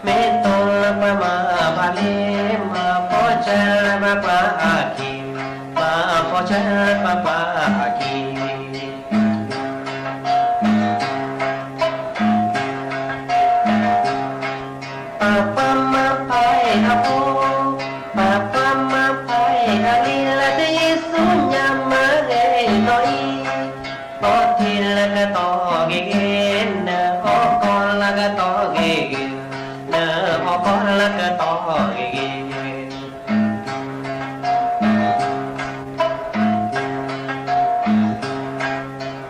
Me tub lawv pab mas pab li mas pov tseg lawv pab pab khi, mas pov tseg lawv pab pab khi. Pab pab mab pab ab pab, pab pab mab pab ab li lawv twb ib xub nyab mab es no ib. Ob thib lawv kawm tau gem gem, ob kob lawv kawm tau gem gem, ob kob lawv kawm tau gem gem.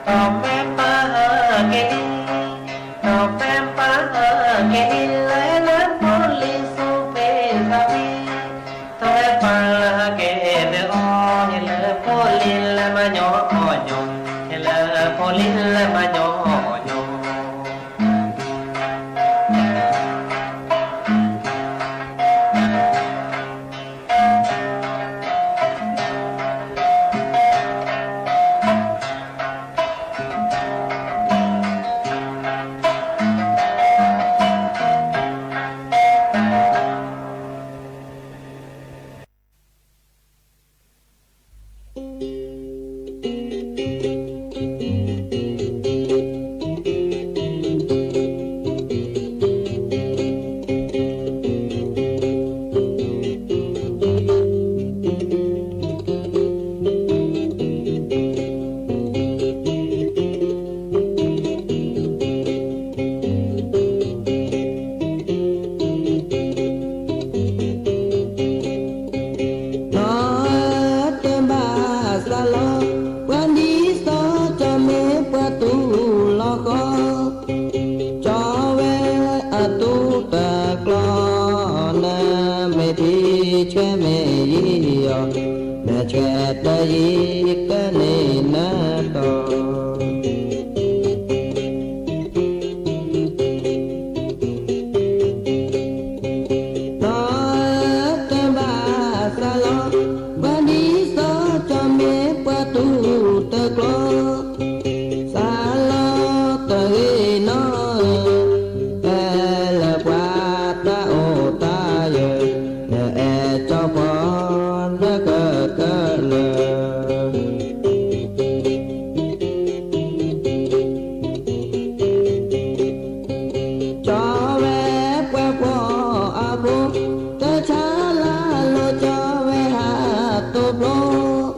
Tau me pab kev li, tau me pab kev li lawv lawv phob li xub peb pab peb. Tau me pab kev li os, es lawv phob li lawv mas nyob nyob, es lawv phob li lawv mas nyob nyob. Nov tawg npaj xa los, puag ntiv xov cov me puag tus los kho. Cov ve a tub tawg klo na, me phim tshuav me yim os, me tshuav tawg yim kawg ne na tos. Nov tawg npaj xa los, puag ntiv xov cov me puag tus tawg klo. Xa los tawg li no, es lawv puag ta ub ta yawg, es tso pov ntawm kawg kawg lawm. Cov ve puag puag a puag, tawg tshav laj los cov ve ha tus plob,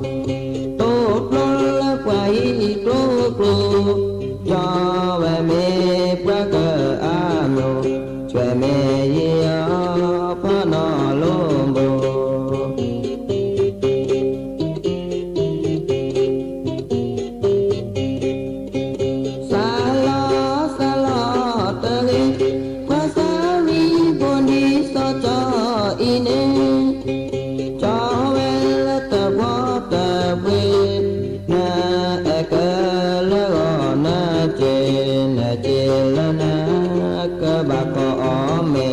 tus plob lawv puag yim kluv kluv, cov ve me puag kawg a mloog, tshuav me yim os pog no lub npus. Xa los xa los tawg li, puag xa li puag ntiv xov tso ib ne. Cov ve lawv tawg puag tawg pw, na es kawg lawv os na ces, na ces lawv na kawg npaj kho ob me.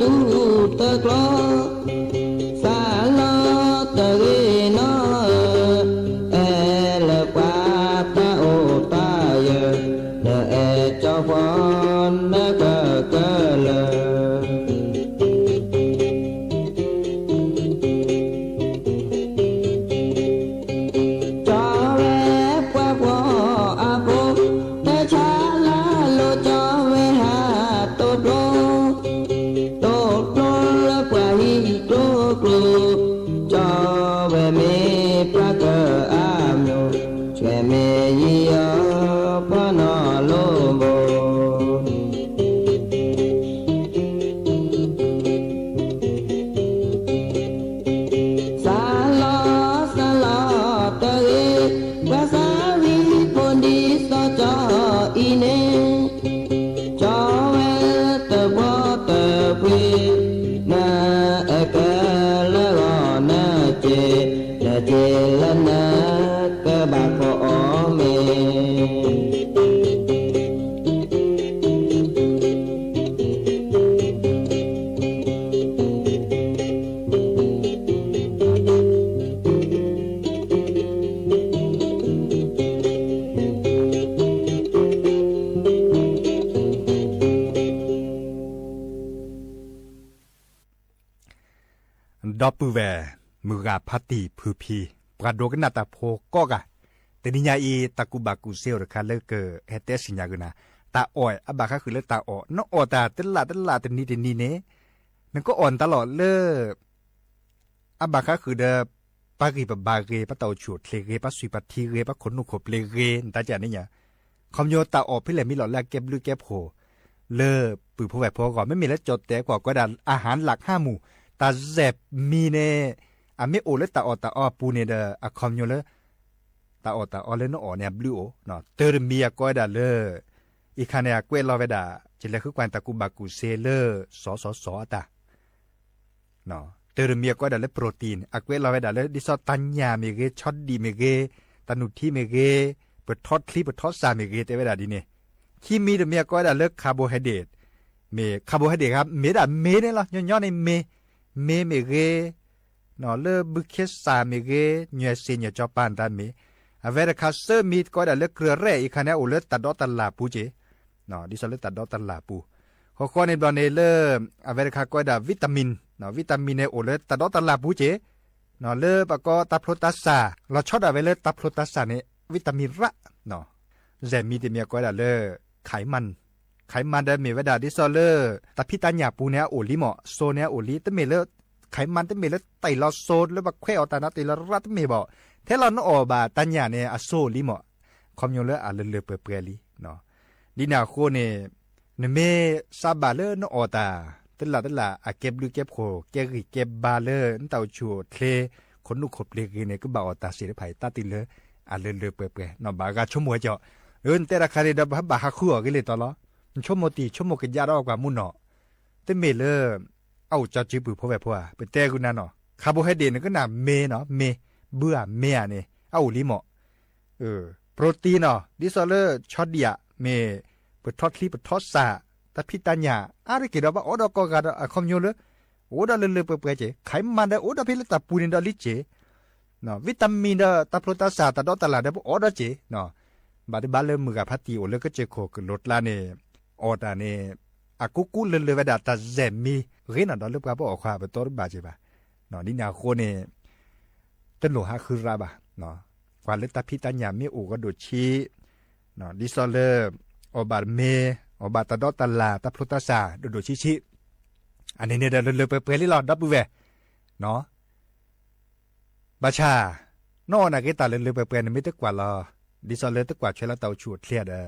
tub tawv dlo, xav los tawm li no, es lawv pab tag ub tag yawg, lawv es tso fo na kawg kawg lawm. Cov ve puab puab a puab, teb tshab laj lug cov ve has tub dlub, tub dlub lawv puab hib dlub dlub, cov ve me pab kawg ab nyuj, tsev me yig yog puab no lub npus. Xav los xav los tawm li, puab xav vij puab nti xov cov ib ne, cov ve tawm puab tawm plig, na es kawg lawv los na ces, na ces lawv na kawg npam qhov ob me. Dob pw ve, mws ga phab tis phw phi, pab dua kab naj tas phua koj ka. Tes ni nyaj ib tas kuv npam kuv xev ua rau khav lawv kawm hais teb sis nyas kws na, tas om ab npam khab khwm lawv tas om no, om tas teb lam teb lam tes ni tes ni ne, nws koj om ntawd los lawm. Ab npam khab khwm ntawd pab qis pab npam qis, pab tau tshuam dle qis, pab xui pab thi qis, pab khuv nuj khuv ple qis ntag cas ne yom. Qhov nyuag tas om phij lem mi los laj keb lwj keb phuam, lawv pw phuv vais phuv qos, mej mej lawv cov tes kom koj dag a hav lam haj mus, tas zem mi ne, a mej ua lawv tas om tas ob pub ne, a qhov nyuag lawv tas om tas ob lawv noj om ne a lwj os no. Tawg rau mi a koj dag lawv, ib khab ne a kuj los ve dam ces lawv hwb kuas tas kuv npam kuv xev lawv xov xov xov tag. Tawg rau mi a koj dag lawv protein, a kuj los ve dam lawv dig xoj tag nyam me qe, tshob dim me qe, tas nus thib me qe, pab thob thlib pab thob xas me qe tes ve dam di ne. Khib mi rau mi a koj dag lawv carbohydrate, me carbohydrate a me dam me ne los nyob nyob ne me, me me qe, no lawv npwg khiab xas me qe, nyuag xis nyuag tso pa ntag me. A ve dam khav xawb mi koj dag lawv krw raj ib khab ne ua lawv tas dob tas las puv ces, no dig xoj lawv tas dob tas las puv. Qhov qhov ne nplo ne lawv a ve dam khav koj dag vitamin, no vitamin ne ua lawv tas dob tas las puv ces, no lawv pab koj tas plhuav tas xas los tshob dam ve lawv tas plhuav tas xas ne, vitamin raj no. Zem mi tes mi a koj dag lawv khaiv mas, khaiv mas ntawd me ve dam dig xoj lawv tas phij tas nyam puv ne ua li mom, xo ne ua li, tes me lawv khaiv mas tes me lawv tais los xo lawv pab khuej os tas no tes los raj tes me pom, thiab los noj om npam tas nyam ne a xo li mom. Qhov nyuag lawv a lwj lwj pawg pawg li no. Li na qhuav ne, nws me xab npam lawv noj om tas, tej lam tej lam a keb lwj keb phuam keb qis keb npam lawv tau tshuam dle, khuv nuj khuv ple qis ne kuj npam om tas xis lawv phais tab twg lawv a lwj lwj pawg pawg no npam qa tshuaj muag cov. Tej raj khav li rau npam hab khwb os qi li tod los, tshuaj muag tim tshuaj muag kws yaj rau kuas muaj no, tes me lawv a ua cov tswv pwm phuv vais phuv pw tej kws na no, carbohydrate nws koj nam me no me, npwg me ne, a ua li mom. Protein no dig xoj lawv tshob diam me, pab thob thlib pab thob xas, tas phij tas nyam a raj kev rau pab ob do koj qa qhov nyuag lawv ua do lwj lwj pawg pawg ces khaiv mas ntawd ua do phij lawv tas puv ne do li ces, vitamin ntawd tas plhuav tas xas tas dob tas las ntawd pab ob do ces no. Npam twb npam lawv mws ga phab tis ua lawv koj tse khuam kws luag dlab ne, ob tas ne, a kub kub lwj lwj ve dam tas zem mi qe no do lawv pab pab ob qhov pab tob lub npam ces npam no. Li na qhuav ne, tej luag hab khwb raj npam no, kuas lawv tas phij tas nyam mej ua koj dua tshib, dig xoj lawv ob npam me, ob npam tas dob tas las tas plhuav tas xas dua dua tshib tshib, a ne ne lwj lwj pawg pawg li los dob pw ve no. Npam tshaj, noj na qe tas lwj lwj pawg pawg nws mej twb kuas los, dig xoj lawv twb kuas tshuav lawv tau tshuam dle,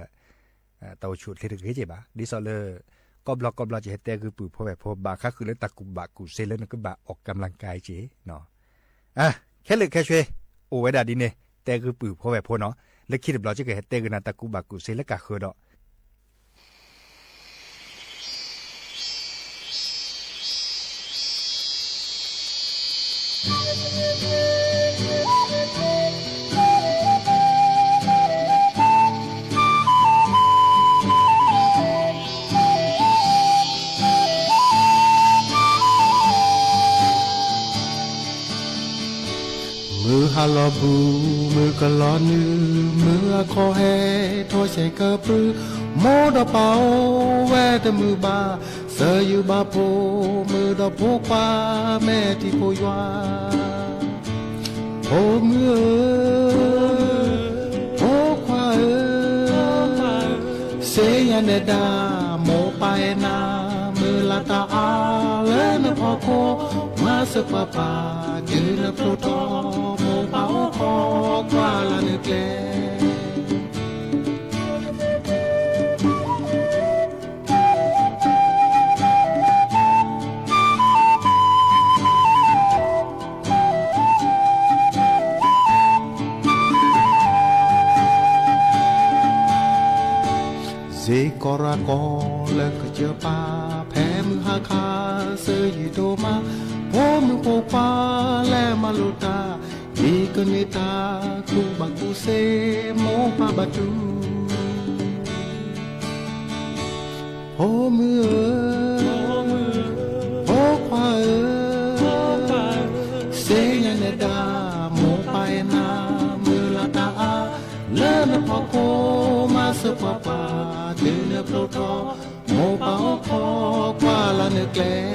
tau tshuam dle rau qe ces npam dig xoj lawv koj nplo koj nplo ces hais tej qw pwm phuv vais phuv npam khab khwm lawv tas kuv npam kuv xev lawv nws koj npam ob kam las kais ces no. Kheb lwm kheb sua, ua ve dam di ne, tej qw pwm phuv vais phuv no, lawv khij lwm nplo tsis kawm hais tej qw na tas kuv npam kuv xev lawv kam hwm do. Has los pw, mws kawg los nws, mws a kho he, rho xyem kawg pw, mub dog pas o, vaj tawg mws npam, xav ywg npam pho, mws dog pho khuav, mej ris pho yuav. Pho mws, pho khuav, xev yas nws dag, mus pas es nas, mws lam tas av, lawv nws phom kho, mas xav pam pam, cws nws plhu rho, mus pas ub qho, khuav las nws dlej. Zes kos ras kos lawv kws cia pab, phem mws has khas xav ywg tau mas, pho mws pho khuav lawv mas lug tag, vim kws nws tag kuv npam kuv xev mus pab npam rub. Pho mws, pho khuav, xev yas nws dag, mus pas es nas, mws lam tas av, lawv nws phom kho, mas xav pam pam, cws nws plhu rho, mus pas ub qho, khuav las nws dlej.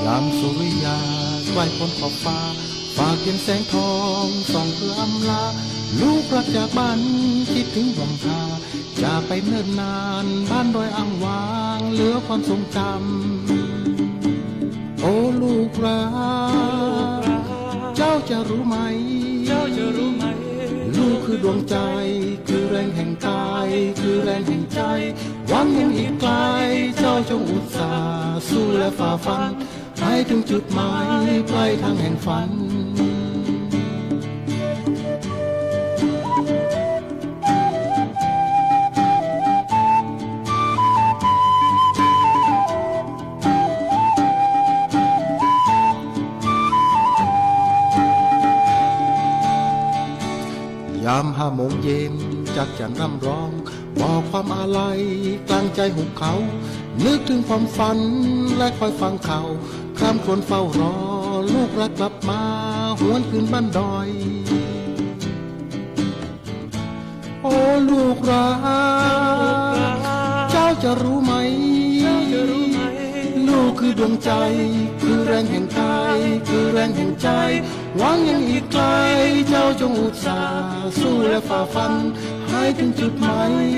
Lam Suria, quaj poob qhov fab, pab kiam xeeb thoo, xoom pw am lab, lub plab ca npab, tib thwv moos nthas, ca peb naj nas, npab nroi am vaas, lwb khuam xoom cam. Ov lug ras, cauj ca rub mais, lug khwv duam cai, khwv reeg heev cai, khwv reeg heev cai, vaab yeej ib dlaim, cauj coob ua txag, xub lawv faj fab, haiv toog cug mais, plaij thaaj heev fab. Yam has moov yees, caj cam nram nroog, pom khuam a lai, dlaab cai huv khauv, nwb toog pom fab, laij qhoi faam khauv, kham khuam faus rov, lug ras dlab mas, huam kws npab nroi. Ov lug ras, cauj ca rub mais, lug khwv duam cai, khwv reeg heev cai, khwv reeg heev cai, vaab yeej ib dlaim, cauj coob ua txag, xub lawv faj fab, haiv toog cug mais,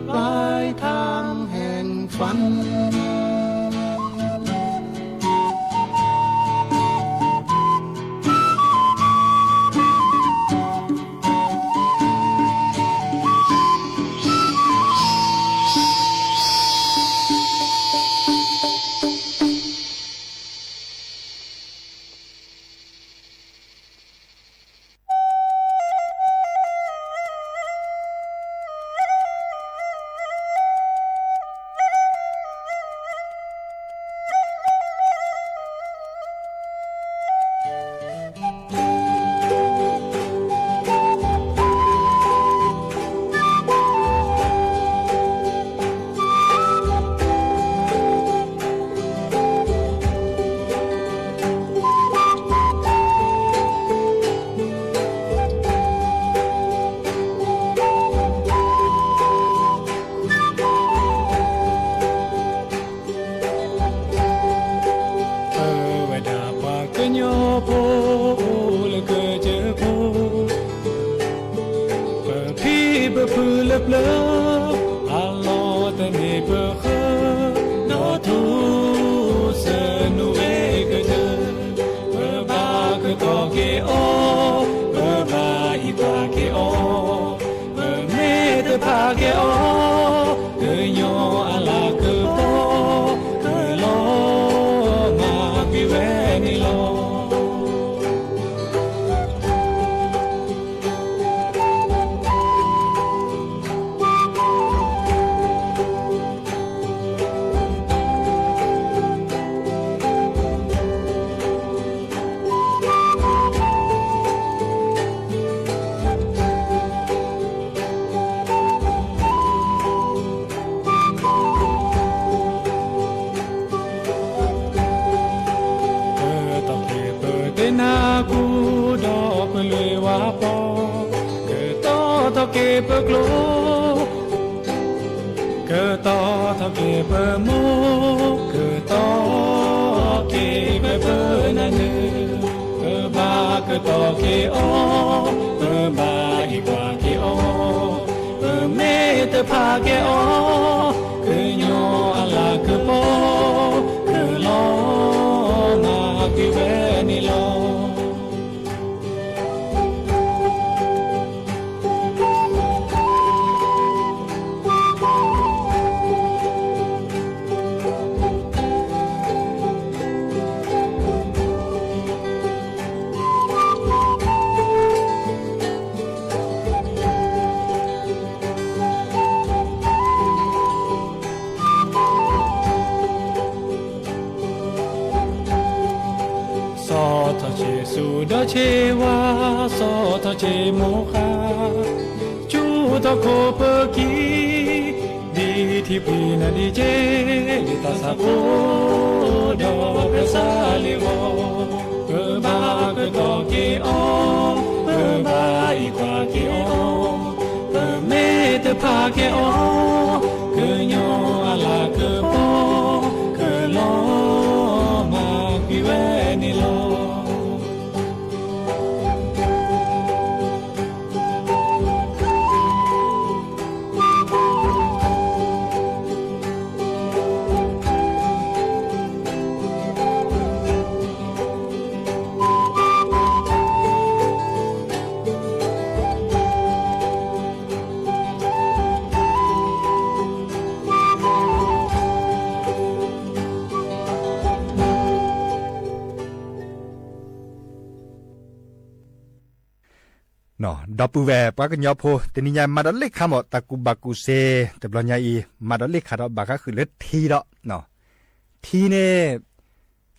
plaij thaaj heev fab. Wb dag pab kws nyob puag lawv kws cawv puag, pab phib pab pw lawv plawv, a los tas mej pab qhwv, nov tug xwb nub es kws cawv, pab pab kws tog kev ob, pab pab ib pab kev ob, pab mej tawg pab kev ob, kws nyob a las kws pog, kws los mas pib wb nij los. Pawg kluas, kawm tau txoj kev pawg muam, kawm tau kev pawg pawg nam nws, pawg npaj kawm tau kev ob, pawg npaj ib kuam kev ob, pawg me tawg phaj kev ob, kawg nyuam a lam kawg pom, kawg los mas kawg ve ni los. Xov thov tsev xu dawb tsev vaj, xov thov tsev mus qab, tsuj tau kho pawg kib, dig thib plig na dig tsev, li tas xav quj dog peb xav li vog, pawg npaj kawg tau kev ob, pawg npaj ib kuam kev ob, pawg me tawg phaj kev ob, kawg nyuam a lam kawg pom, kawg los mas kawg ve ni los. No, nrog pw ve pab koj nyob phu tes ni nyaj mas dov lej khav mom tas kuv npaj kuv xev tes nplog nyaj ib mas dov lej khav rau npaj qab hwm lawv thi rau no. Thi ne,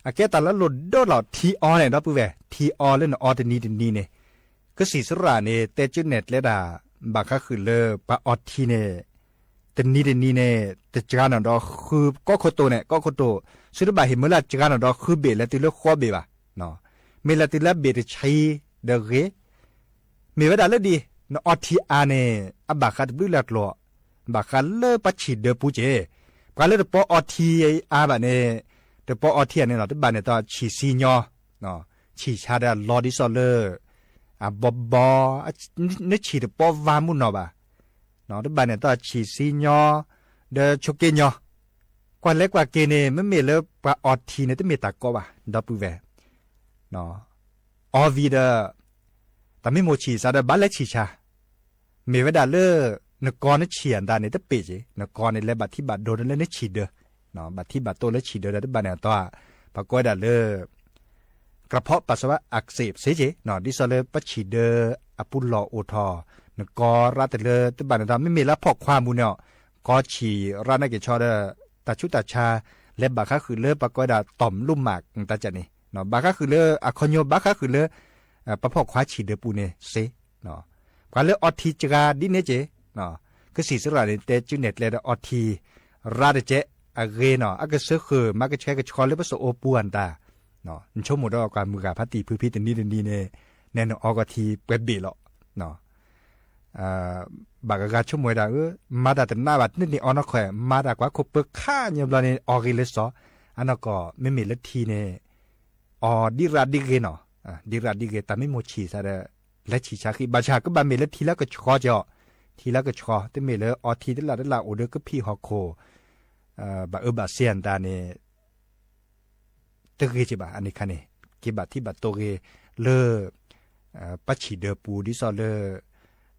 a keb tas lawv luag doj los thi ob ne nrog pw ve thi ob lawv no ob tes ni tes ni ne. Kab xim xab ram ne tej tswb ne dleb tas npaj qab hwm lawv pab ob thi ne, tes ni tes ni ne, tes tsa no nrov hw kob khau tus ne kob khau tus, xwb rab npaj hem mab laj tsa no nrov hw bem lawv twg lawb huab bem vas no, me lawv twg lawb bem tes tshai dawb qe. Me vas dam lawb di no ob thi a ne, ab npaj qab tes nplwb laj dluas, npaj qab lawv pab tshim dawb pub ces, pab lawv tes pob ob thi a vam ne, tes pob ob thi a ne los twb npaj ne tau tshim xi nyob, tshim tsha dab los tiv xoj lawm, bob bob, neb tshim tes pob vaj muj no vas no twb npaj ne tau tshim xi nyob, dawb tshuab kev nyob. Kuaj leb kuaj kev ne meb me lawv pab ob thi ne twb me tas kob vas nrog pw ve no, ob vim dab, tas meb mus tshim xav dab npaj lawv tshim tsha. Me vas dam lawb nws koj neb tshim ntag ne twb pem ces nws koj ne lawv npaj thib npaj do lawv neb tshim dawb, npaj thib npaj tuaj lawv tshim dawb dab twb npaj ne tau, pab kob dam lawv kra phob pas xav a xev xev ces no tiv xoj lawv pab tshim dawb a pub los ua rho, nws koj rab tes lawv twb npaj ne tau meb me lawv phom qhuav mus ne, koj tshim rab nab kev tsho dab, tas tshub tas tsha, lawv npaj qab hwm lawv pab kob dam tom lub mam tas tsam ne no npaj qab hwm lawv a qhov nyuag npaj qab hwm lawv pab phom qhuav tshim dawb pub ne xev no, pab lawv ob thi tsa dib neb ces no, kab xim xab ram ne tej tswb ne dleb ob thi rab tes tseb a qe no ab kab xab hwm mab kab tshab kab tsho lawv pab xav ua pub ntag no, ntshuab mus rau koj mus gam phab tis pw phib tes ni tes ni ne, ne nws ob koj thi pab bem los no. Npaj qab qab tshuab mus dam, mab tas tes nab vas neb ni ob no qhov mab tas kuv kho pawg qhab nyuag nplog ne ob qe lawv xov, ab no kom meb me lawv thi ne, ob dib rab dib qe no, dib rab dib qe tas meb mus tshim xav dab, lawv tshim tsha qhib npaj tsha kab npaj me lawv thi lawv koj tsho ces os, thi lawv koj tsho twb me lawv ob thi twb lam twb lam ua dawb kab phim ho khos, npaj wb npaj xia ntag ne, twb qe ces npaj a ne khab ne, kev npaj thib npaj tuaj qe lawv pab tshim dawb pub tiv xoj lawv,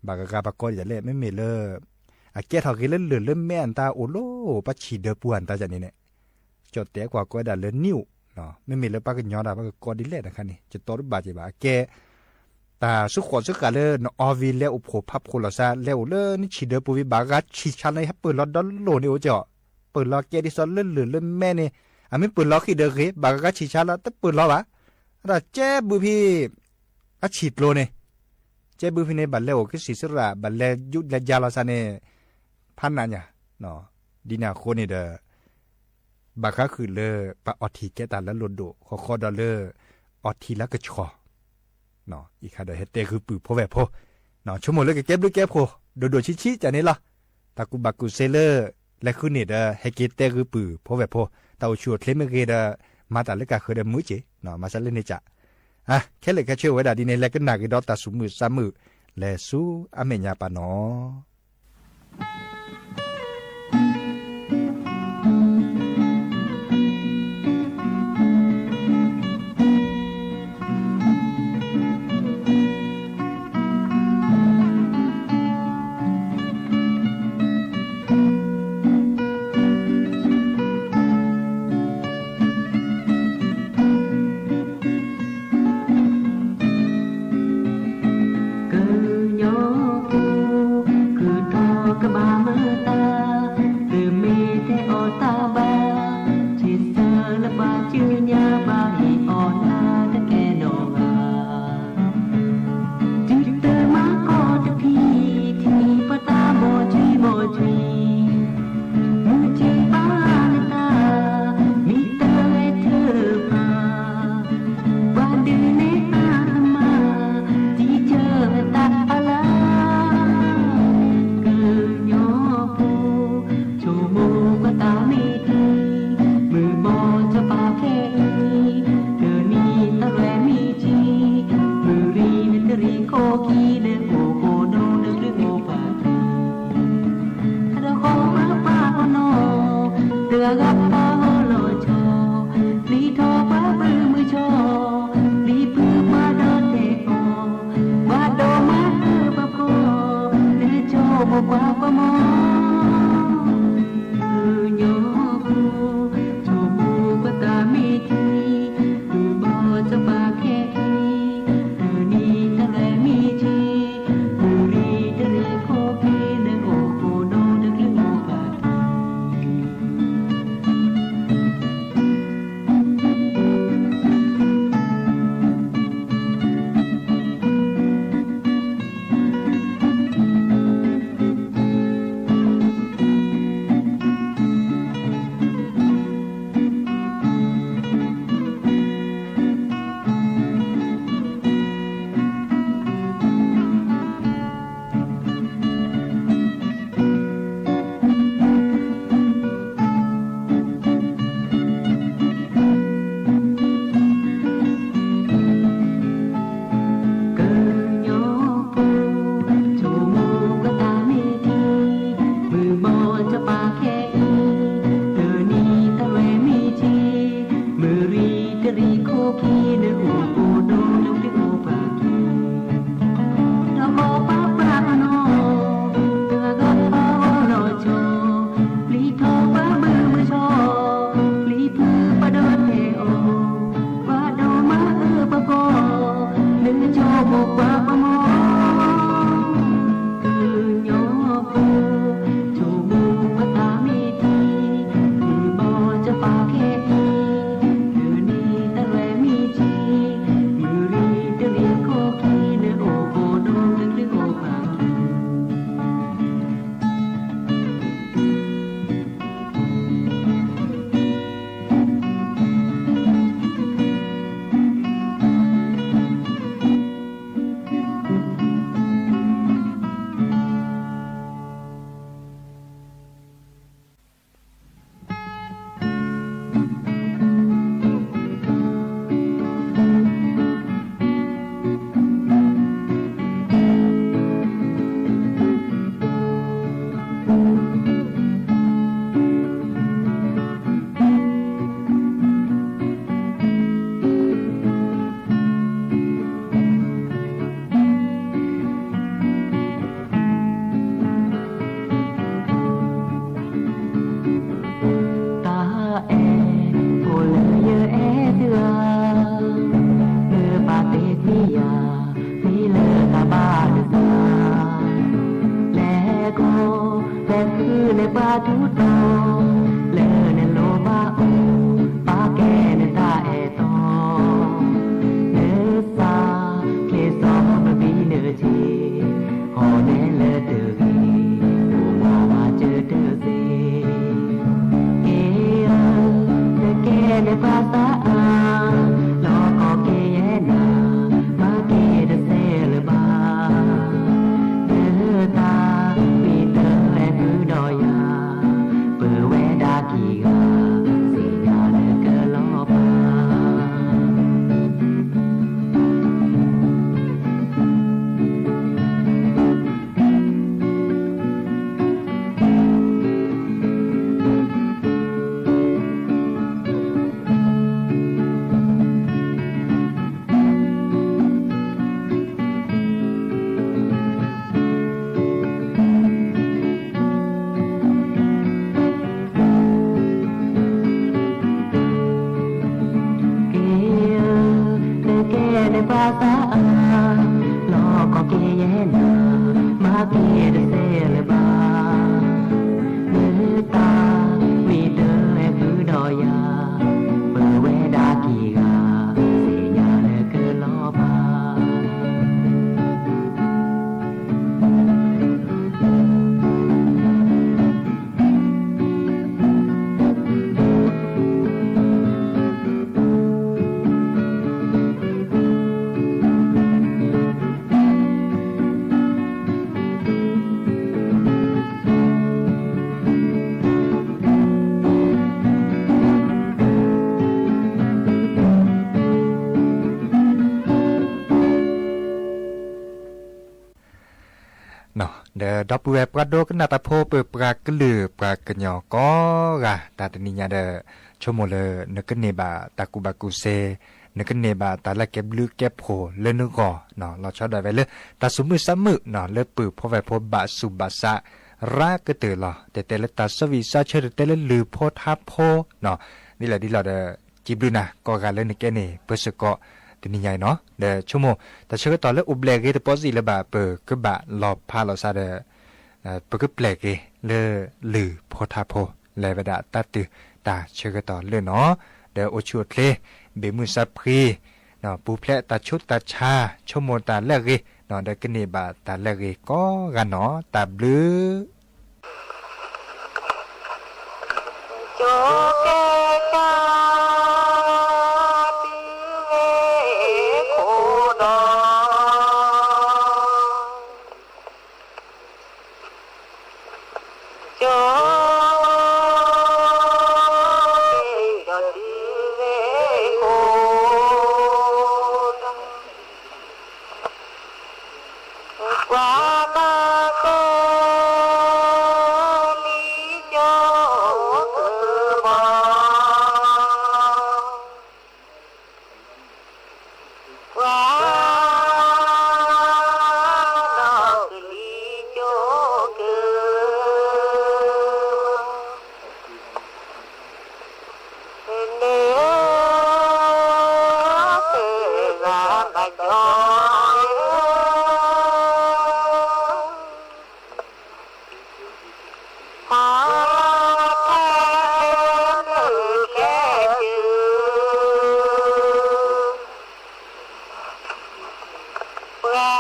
npaj qab qab pab kob li tas lawm meb me lawv a keb tho qe lawv lwm lawv me ntag ua luaj pab tshim dawb pub ntag tsam ne ne, cov tes kuj kob dam lawv niu no meb me lawv pab koj nyob dab pab koj kob dib lawm na khab ne ces tau lub npaj ces npaj a keb tas xub qhuam xub qas lawv no ob vim lawv ua phom phaj phom los xav lawv ua lawv neb tshim dawb pub vim npaj qab tshim tsha no pawg los dab los ne ua cov pawg los kev tiv xoj lawv lwm lawv me ne, a meb pawg los qhib dawb qe npaj qab tshim tsha los twb pawg los vas, a tas tseb pw phib, ab tshim dluas ne, tseb pw phib ne npaj lawv ua kab xim xab ram npaj lawv yub lawv ya los xav ne, phab nas nyas no, dib nas qhuab ne dab, npaj qab hwm lawv pab ob thi keb tas lawv luag dam qhov qhov dab lawv ob thi lawv koj tsho no, ib khab dab hev tes qw pw phob ve phob no tshuab mus lawv kev keb nplwb keb phob dua dua tsib tsib cas ne los. Tag kuv npam kuv xeb lawm, lawv khwb niam da hais kev tej qw pwm phov vam phov, tau ua tshua dleb me qe da, mas tas lawv kag khwv da mub tsev no mas xav lawv ne tsam. Kheb lawm kab tshuaj ua dam di ne lawv kab nam qi dob tas xub mwm xab mwm, lawv xub ab me nyab pas no. Kws nyob kuv, kws tog kab npab mab tag, kws me teg os tag npab, tsis xav lawv pas tswv nyab pas him os nag tag ke no as. Tswv tawg mab koj tag phim thim pab tag mos tswv mos tswv, mus tsev pab nws tag, mi tawg thwj pab, pab ntws neb tag mas, txiv tsawg tag lawm. Kws nyob kuv, tsuas mus koj tas me ntsis, mws npog tso pas khej ib, nws nim tau luag me ntsis, mws ris nws twb ris khov khi nws ua kua dog nws twb ua pas kis. Rau qhov pab pab qhov no, twb gab pab los tso, plis dhos pab pw mws tso, plis pw pab dog tes os, pab dog mab pw pab koj, nws tso mus pab pab mog. Kws nyob kuv, tsuas mus koj tas me ntsis, mws npog tso pas khej ib, nws nim tau luag me ntsis, mws ris nws twb ris khov khi nws ua kua dog nws twb ua pas kis. Kws nyob kuv, tsuas mus koj tas me ntsis, mws npog tso pas khej ib, nws nim tau luag me ntsis, mws ris nws twb ris khov khi nws ua kua dog nws twb ua pas kis. Rau qhov pab pab qhov no, twb gab pab los tso, plis dhos pab pw mws tso, plis pw pab dog tes os, pab dog mab pw pab koj, nws tso mus pab pab mog. Kws nyob kuv, tsuas mus koj tas me ntsis, mws npog tso pas khej ib, nws nim tau luag me ntsis, mws ris nws twb ris khov khi nws ua kua dog nws twb ua pas kis. Tag es ua lawm yawg es twb, nws pab teb tib yam, tib lawm tag pab nws tag. Lawv koj lawv khwb lawv pab tub tau, lawv nws los pab ub, pab kev nws tag es tau. Nws xav dle xov pab pib nws tsev, qhov neb lawv twb vim, ua mov mas tsawg dawb xeeb. Kev lawv kev lawv pab xav, los koj kev na, mas kev dawb xeeb lawm pab. Nws tag Ab tiag rau xeb lawm mas, lwm tab vim dawb kwv dog yag, pawg veb dab kis gam, xim nyas lawv kawg los mas. No, ntawm dob pw pab dob kab naj tas phab pw pab kwv lwm pab kwv nyom koj gaj tas tag ni nyab ntawm tshuaj mus lawm nws kab nim npam tas kuv npam kuv xeb, nws kab nim npam tas laj kev lwb kev phuam lawm nws qos no los tshaj dam vem lawm tas xub mwj xab mwj no lawm pw phab vais phab npam xub npam xab rab kwv twm los tes tes lawm tas xab vim xab tshaj tes tes lawm lwm phab thab phab no, dib los dib los ntawm ci nplwg na koj gaj lawm nws kev nim pab xwm koj tag ni nyab no ntawm tshuaj mus tas tshaj kwv tom lawm ua nplem kev tas pob zim lawm npam pw kwv npam los phab los xab ntawm pw kwv nplem kev lawm lwm phab thab phab lawm vam dam tab twg tas tshaj kwv tom lawm no ntawm ua tshua dleb npem mwj xab phij no puv plhem tas tshub tas tshaj tshuaj mus tas laj qis no ntawm kab nim npam tas laj qis koj gaj no tas nplwg. Cov kev cai twb ve khuv do, cov kev cai twb ve khuv do. Kuv noj koj li cov kws vog, kuv noj kws li cov kws vog. Neb tes zam npam cov, thov thaj nws dleb cwm.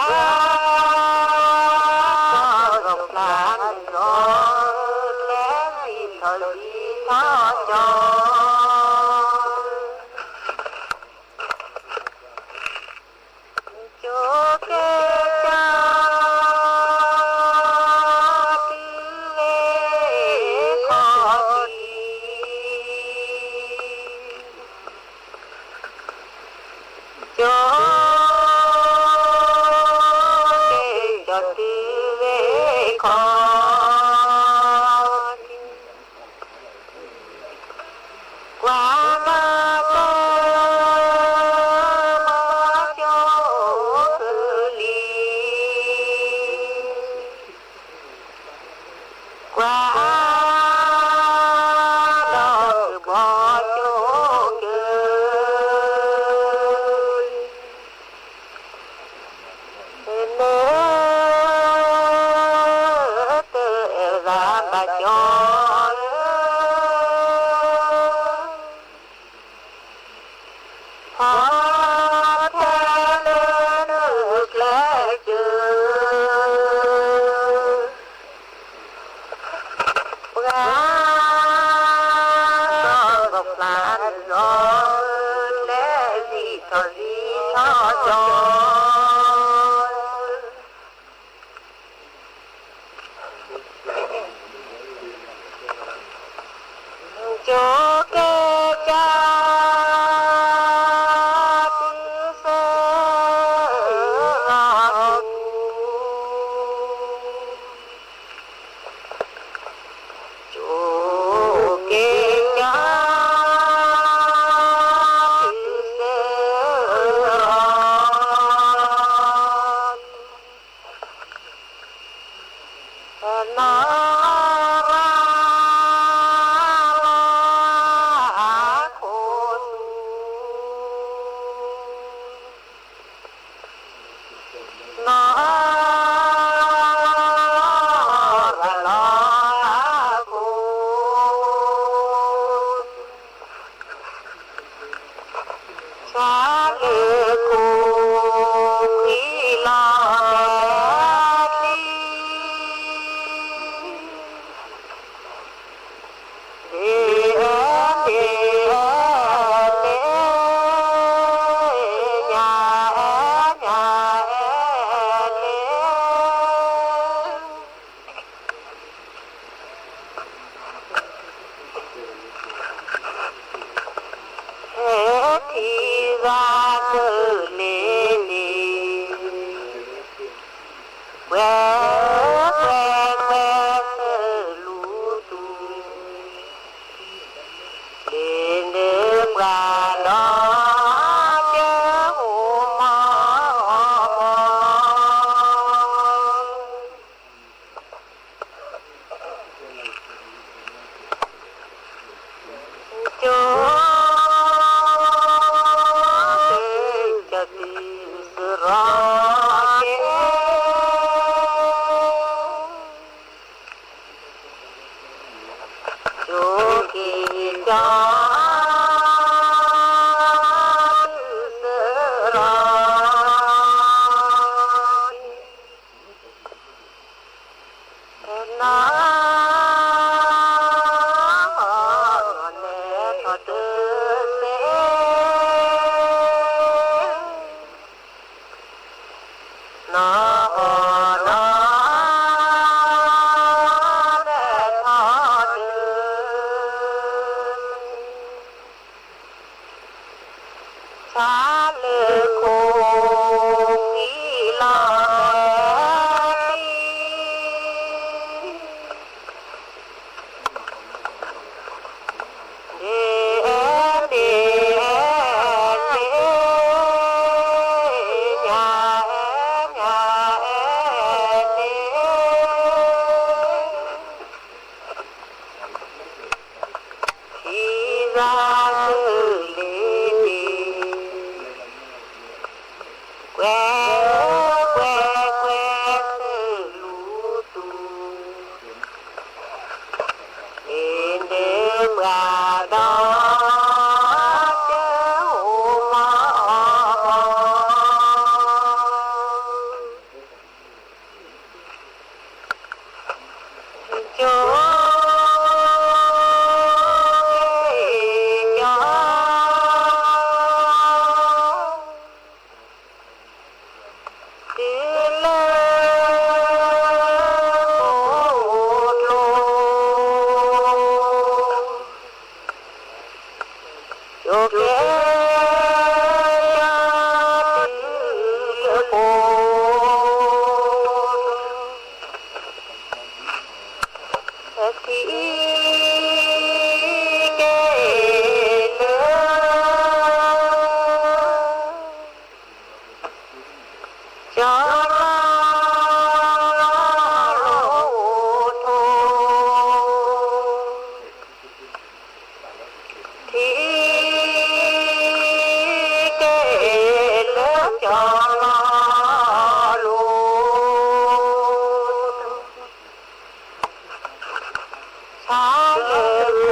Puab tso zoo plam nws zov dleb li thov li thov cov. Cov kev cai twb ve kho ci, cov kev cai twb ve kho ci. Kuv noj koj muab cov kws li, kuv noj kws muab cov kws li. Neb tes zam npam cov, thov thaj nws dleb cwm. Puab tso zoo plam nws zov dleb li thov li thov cov. Cov kev cai twb xeeb los kuv, cov kev cai twb xeeb Tshav lwj kub qhib los ntev li, ntev ntev li, nyab nyab li. Thiab thiab zaj kawg li li, kuv kuv kuv xwb lub tug, li ntawd puas nrov ces hu mos mos. Cov cov twm xwb rov ces, cov kev cov twm xwb rov ces, no neb thov rwg xwb, no no neb thov rwg. Tshav lwj kub qhib los ntev li, ntev ntev li, nyab nyab li. Thiab zaj kawg li li, kuv kuv kuv xwb lub tug, li ntawd puas nrov ces hu mos mos. Cov cov twm lawm puag dlua, cov kev cov twm lawm puag dlua, thiab kev lawm cov los lus thus, thiab kev lawm cov los lus thus. Tshav lwj kub qhib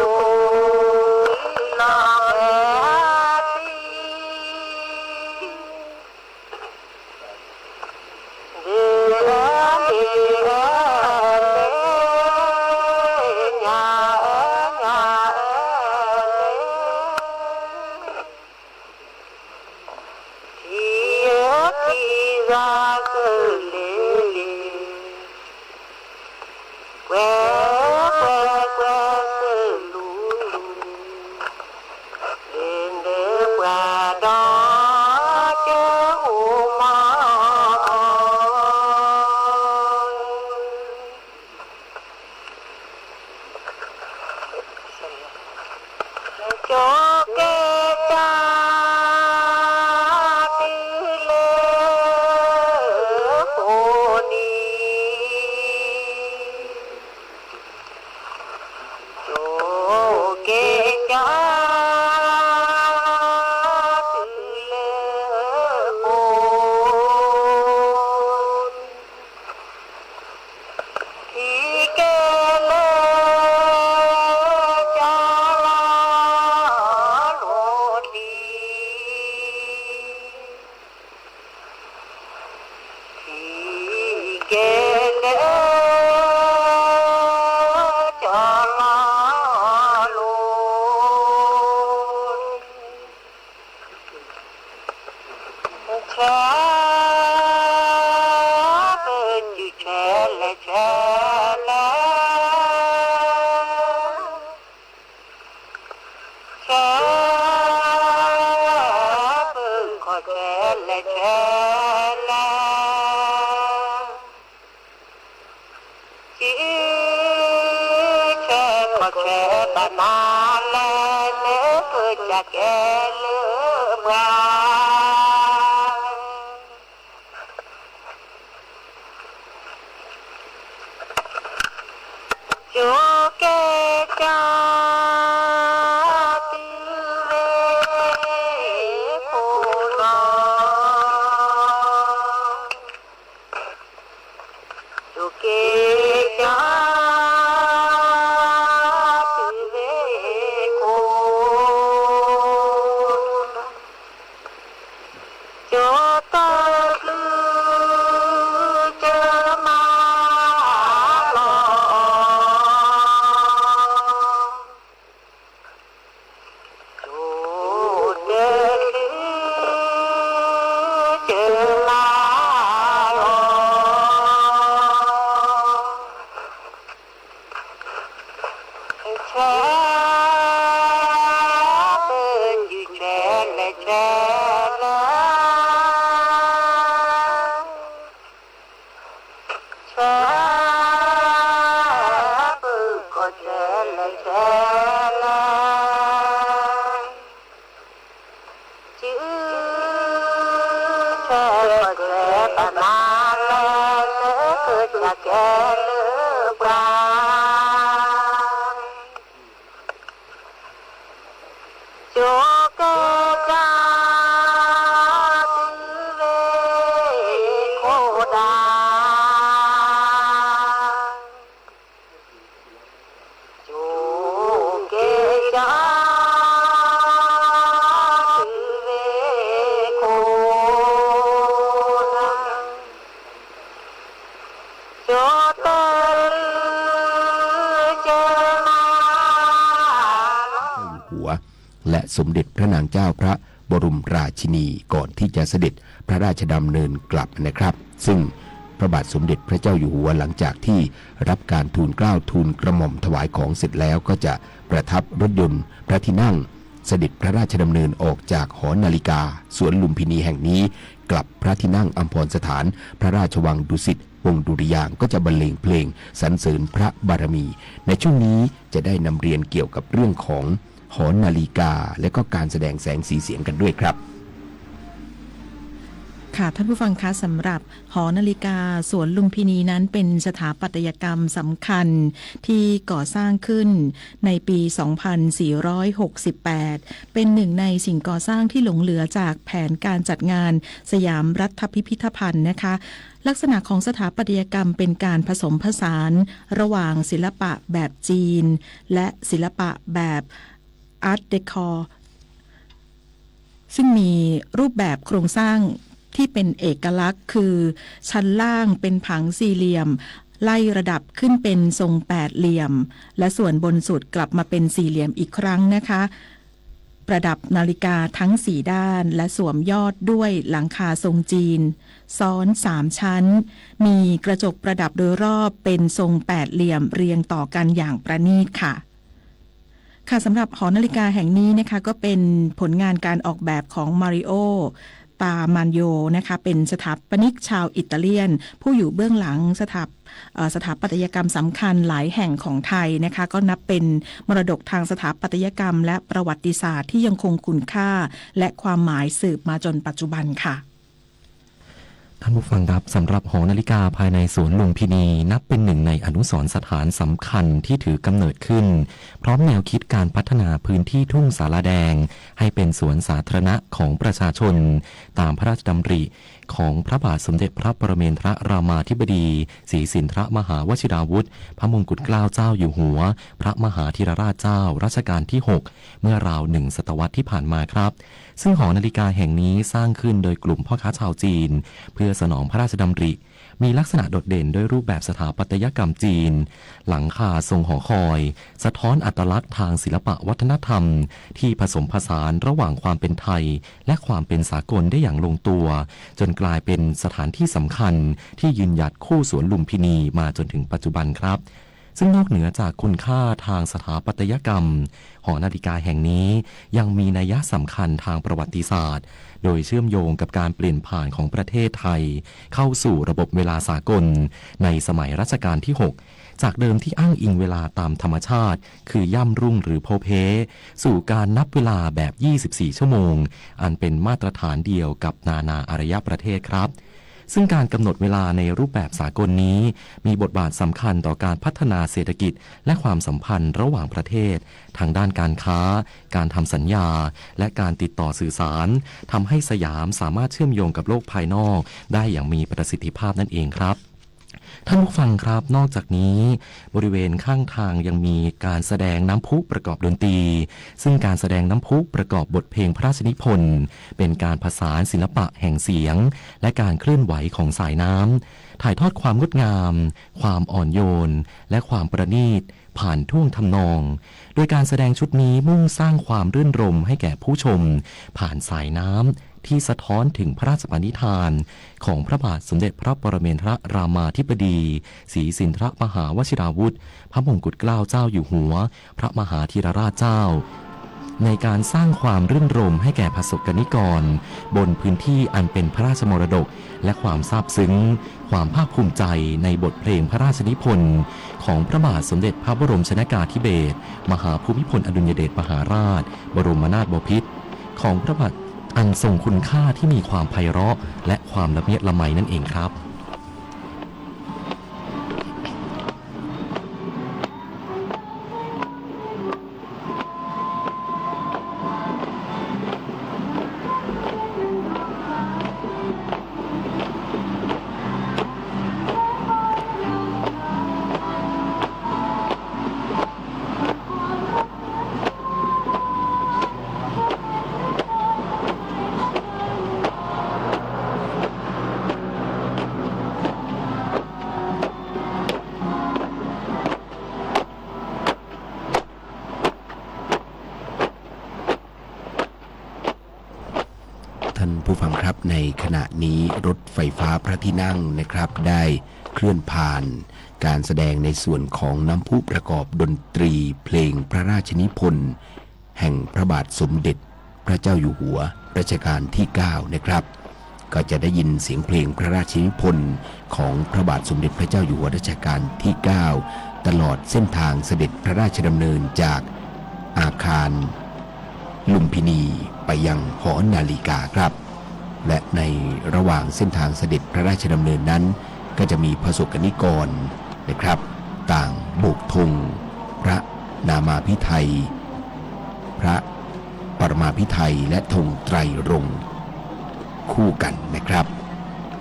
los ntev li, ntev li, nyab nyab li. Thiab thiab zaj kawg li li, kuv kuv kuv xwb lub tug, li ntawd puas nrov ces hu mos mos. Cov kev cai twm lawm puag dlua, cov kev cai twm lawm puag dlua, thiab kev lawm cov los lus Tsheb pw qhov tsheb lawm tsheb lawm, tsis tsheb qhov tsheb pam na lawm, lawv pw tsa kev lwm pua. Tsuv kev coj twb ve kuv los, tsuv kev coj twb ve kuv los, cov tag hlwb cov mag los, cov tag hlwb cov mag los. Tsheb pw ncig tsheb lawm tsheb lawm, tsheb pw qhov tsheb lawm tsheb lawm, tsis tsheb qhov tsheb pam na lawm, lawv pw tsa kev lwm pua. Tsuv kev coj twb ve kuv dag, tsuv kev coj twb ve kuv dag, cov tag hlwb cov mag los. และสมเด็จพระนางเจ้าพระบรมราชินีก่อนที่จะเสด็จพระราชดำเนินกลับนะครับ ซึ่งพระบาทสมเด็จพระเจ้าอยู่หัวหลังจากที่รับการทูลเกล้าทูลกระหม่อมถวายของเสร็จแล้วก็จะประทับรถยนต์พระที่นั่งเสด็จพระราชดำเนินออกจากหอนาฬิกาสวนลุมพินีแห่งนี้กลับพระที่นั่งอัมพรสถานพระราชวังดุสิตวงศ์ดุริยางค์ ก็จะบรรเลงเพลงสรรเสริญพระบารมี ในช่วงนี้จะได้นำเรียนเกี่ยวกับเรื่องของหอนาฬิกาและก็การแสดงแสงสีเสียงกันด้วยครับ ค่ะท่านผู้ฟังคะ สำหรับหอนาฬิกาสวนลุมพินีนั้นเป็นสถาปัตยกรรมสำคัญที่ก่อสร้างขึ้นในปี สองพันสี่ร้อยหกสิบแปด เป็นหนึ่งในสิ่งก่อสร้างที่หลงเหลือจากแผนการจัดงานสยามรัฐพิพิธภัณฑ์นะคะ ลักษณะของสถาปัตยกรรมเป็นการผสมผสานระหว่างศิลปะแบบจีน และศิลปะแบบ Art Deco ซึ่งมีรูปแบบโครงสร้างที่เป็นเอกลักษณ์คือชั้นล่างเป็นผังสี่เหลี่ยม ไล่ระดับขึ้นเป็นทรงแปดเหลี่ยม และส่วนบนสุดกลับมาเป็นสี่เหลี่ยมอีกครั้งนะคะ ประดับนาฬิกาทั้งสี่ด้าน และสวมยอดด้วยหลังคาทรงจีน ซ้อนสามชั้น มีกระจกประดับโดยรอบเป็นทรงแปดเหลี่ยมเรียงต่อกันอย่างประณีตค่ะ ค่ะ สำหรับหอนาฬิกาแห่งนี้นะคะ ก็เป็นผลงานการออกแบบของมาริโอ ตามันโยนะคะ เป็นสถาปนิกชาวอิตาเลียน ผู้อยู่เบื้องหลังสถาป เอ่อ สถาปัตยกรรมสำคัญหลายแห่งของไทยนะคะ ก็นับเป็นมรดกทางสถาปัตยกรรมและประวัติศาสตร์ที่ยังคงคุณค่าและความหมายสืบมาจนปัจจุบันค่ะ ท่านผู้ฟังครับ สำหรับหอนาฬิกาภายในสวนลุมพินี นับเป็นหนึ่งในอนุสรณ์สถานสำคัญที่ถือกำเนิดขึ้น พร้อมแนวคิดการพัฒนาพื้นที่ทุ่งสาลาแดง ให้เป็นสวนสาธารณะของประชาชน ตามพระราชดำริของพระบาทสมเด็จพระปรเมนทรรามาธิบดี ศรีสินทรมหาวชิราวุธ พระมงกุฎเกล้าเจ้าอยู่หัว พระมหาธีรราชเจ้ารัชกาลที่หก เมื่อราวหนึ่งศตวรรษที่ผ่านมาครับ ซึ่งหอนาฬิกาแห่งนี้สร้างขึ้นโดยกลุ่มพ่อค้าชาวจีน เพื่อสนองพระราชดำริ มีลักษณะโดดเด่นด้วยรูปแบบสถาปัตยกรรมจีน หลังคาทรงหอคอย สะท้อนอัตลักษณ์ทางศิลปะวัฒนธรรม ที่ผสมผสานระหว่างความเป็นไทย และความเป็นสากลได้อย่างลงตัว จนกลายเป็นสถานที่สำคัญที่ยืนหยัดคู่สวนลุมพินีมาจนถึงปัจจุบันครับ ซึ่งนอกเหนือจากคุณค่าทางสถาปัตยกรรม หอนาฬิกาแห่งนี้ยังมีนัยสำคัญทางประวัติศาสตร์ โดยเชื่อมโยงกับการเปลี่ยนผ่านของประเทศไทยเข้าสู่ระบบเวลาสากลในสมัยรัชกาลที่ หก จากเดิมที่อ้างอิงเวลาตามธรรมชาติ คือย่ำรุ่งหรือโพเพ สู่การนับเวลาแบบ ยี่สิบสี่ ชั่วโมง อันเป็นมาตรฐานเดียวกับนานาอารยประเทศครับ ซึ่งการกำหนดเวลาในรูปแบบสากลนี้ มีบทบาทสำคัญต่อการพัฒนาเศรษฐกิจ และความสัมพันธ์ระหว่างประเทศ ทางด้านการค้า การทำสัญญา และการติดต่อสื่อสาร ทำให้สยามสามารถเชื่อมโยงกับโลกภายนอกได้อย่างมีประสิทธิภาพนั่นเองครับ ท่านผู้ฟังครับ นอกจากนี้ บริเวณข้างทางยังมีการแสดงน้ำพุประกอบดนตรี ซึ่งการแสดงน้ำพุประกอบบทเพลงพระราชนิพนธ์ เป็นการผสานศิลปะแห่งเสียง และการเคลื่อนไหวของสายน้ำ ถ่ายทอดความงดงาม ความอ่อนโยน และความประณีต ผ่านท่วงทำนอง โดยการแสดงชุดนี้มุ่งสร้างความรื่นรมย์ให้แก่ผู้ชม ผ่านสายน้ำที่สะท้อนถึงพระราชปณิธาน ของพระบาทสมเด็จพระปรเมนทรรามาธิบดี ศรีสินทรมหาวชิราวุธ พระมงกุฎเกล้าเจ้าอยู่หัว พระมหาธีรราชเจ้า ในการสร้างความรื่นรมย์ให้แก่ประสบกนิกร บนพื้นที่อันเป็นพระราชมรดก และความซาบซึ้ง ความภาคภูมิใจในบทเพลงพระราชนิพนธ์ ของพระบาทสมเด็จพระบรมชนกาธิเบศร มหาภูมิพลอดุลยเดชมหาราช บรมนาถบพิตร ของพระบาทอันทรงคุณค่าที่มีความไพเราะ และความละเมียดละไมนั่นเองครับ ท่านผู้ฟังครับ ในขณะนี้รถไฟฟ้าพระที่นั่งนะครับ ได้เคลื่อนผ่านการแสดงในส่วนของน้ำพุประกอบดนตรีเพลงพระราชนิพนธ์ แห่งพระบาทสมเด็จพระเจ้าอยู่หัวรัชกาลที่ เก้า นะครับ ก็จะได้ยินเสียงเพลงพระราชนิพนธ์ของพระบาทสมเด็จพระเจ้าอยู่หัวรัชกาลที่ เก้า ตลอดเส้นทางเสด็จพระราชดำเนินจากอาคาร ลุมพินีไปยังหอนาฬิกาครับ และในระหว่างเส้นทางเสด็จพระราชดำเนินนั้น ก็จะมีประสบกนิกรนะครับ ต่างโบกธง พระนามาภิไธย พระปรมาภิไธย และธงไตรรงค์คู่กันนะครับ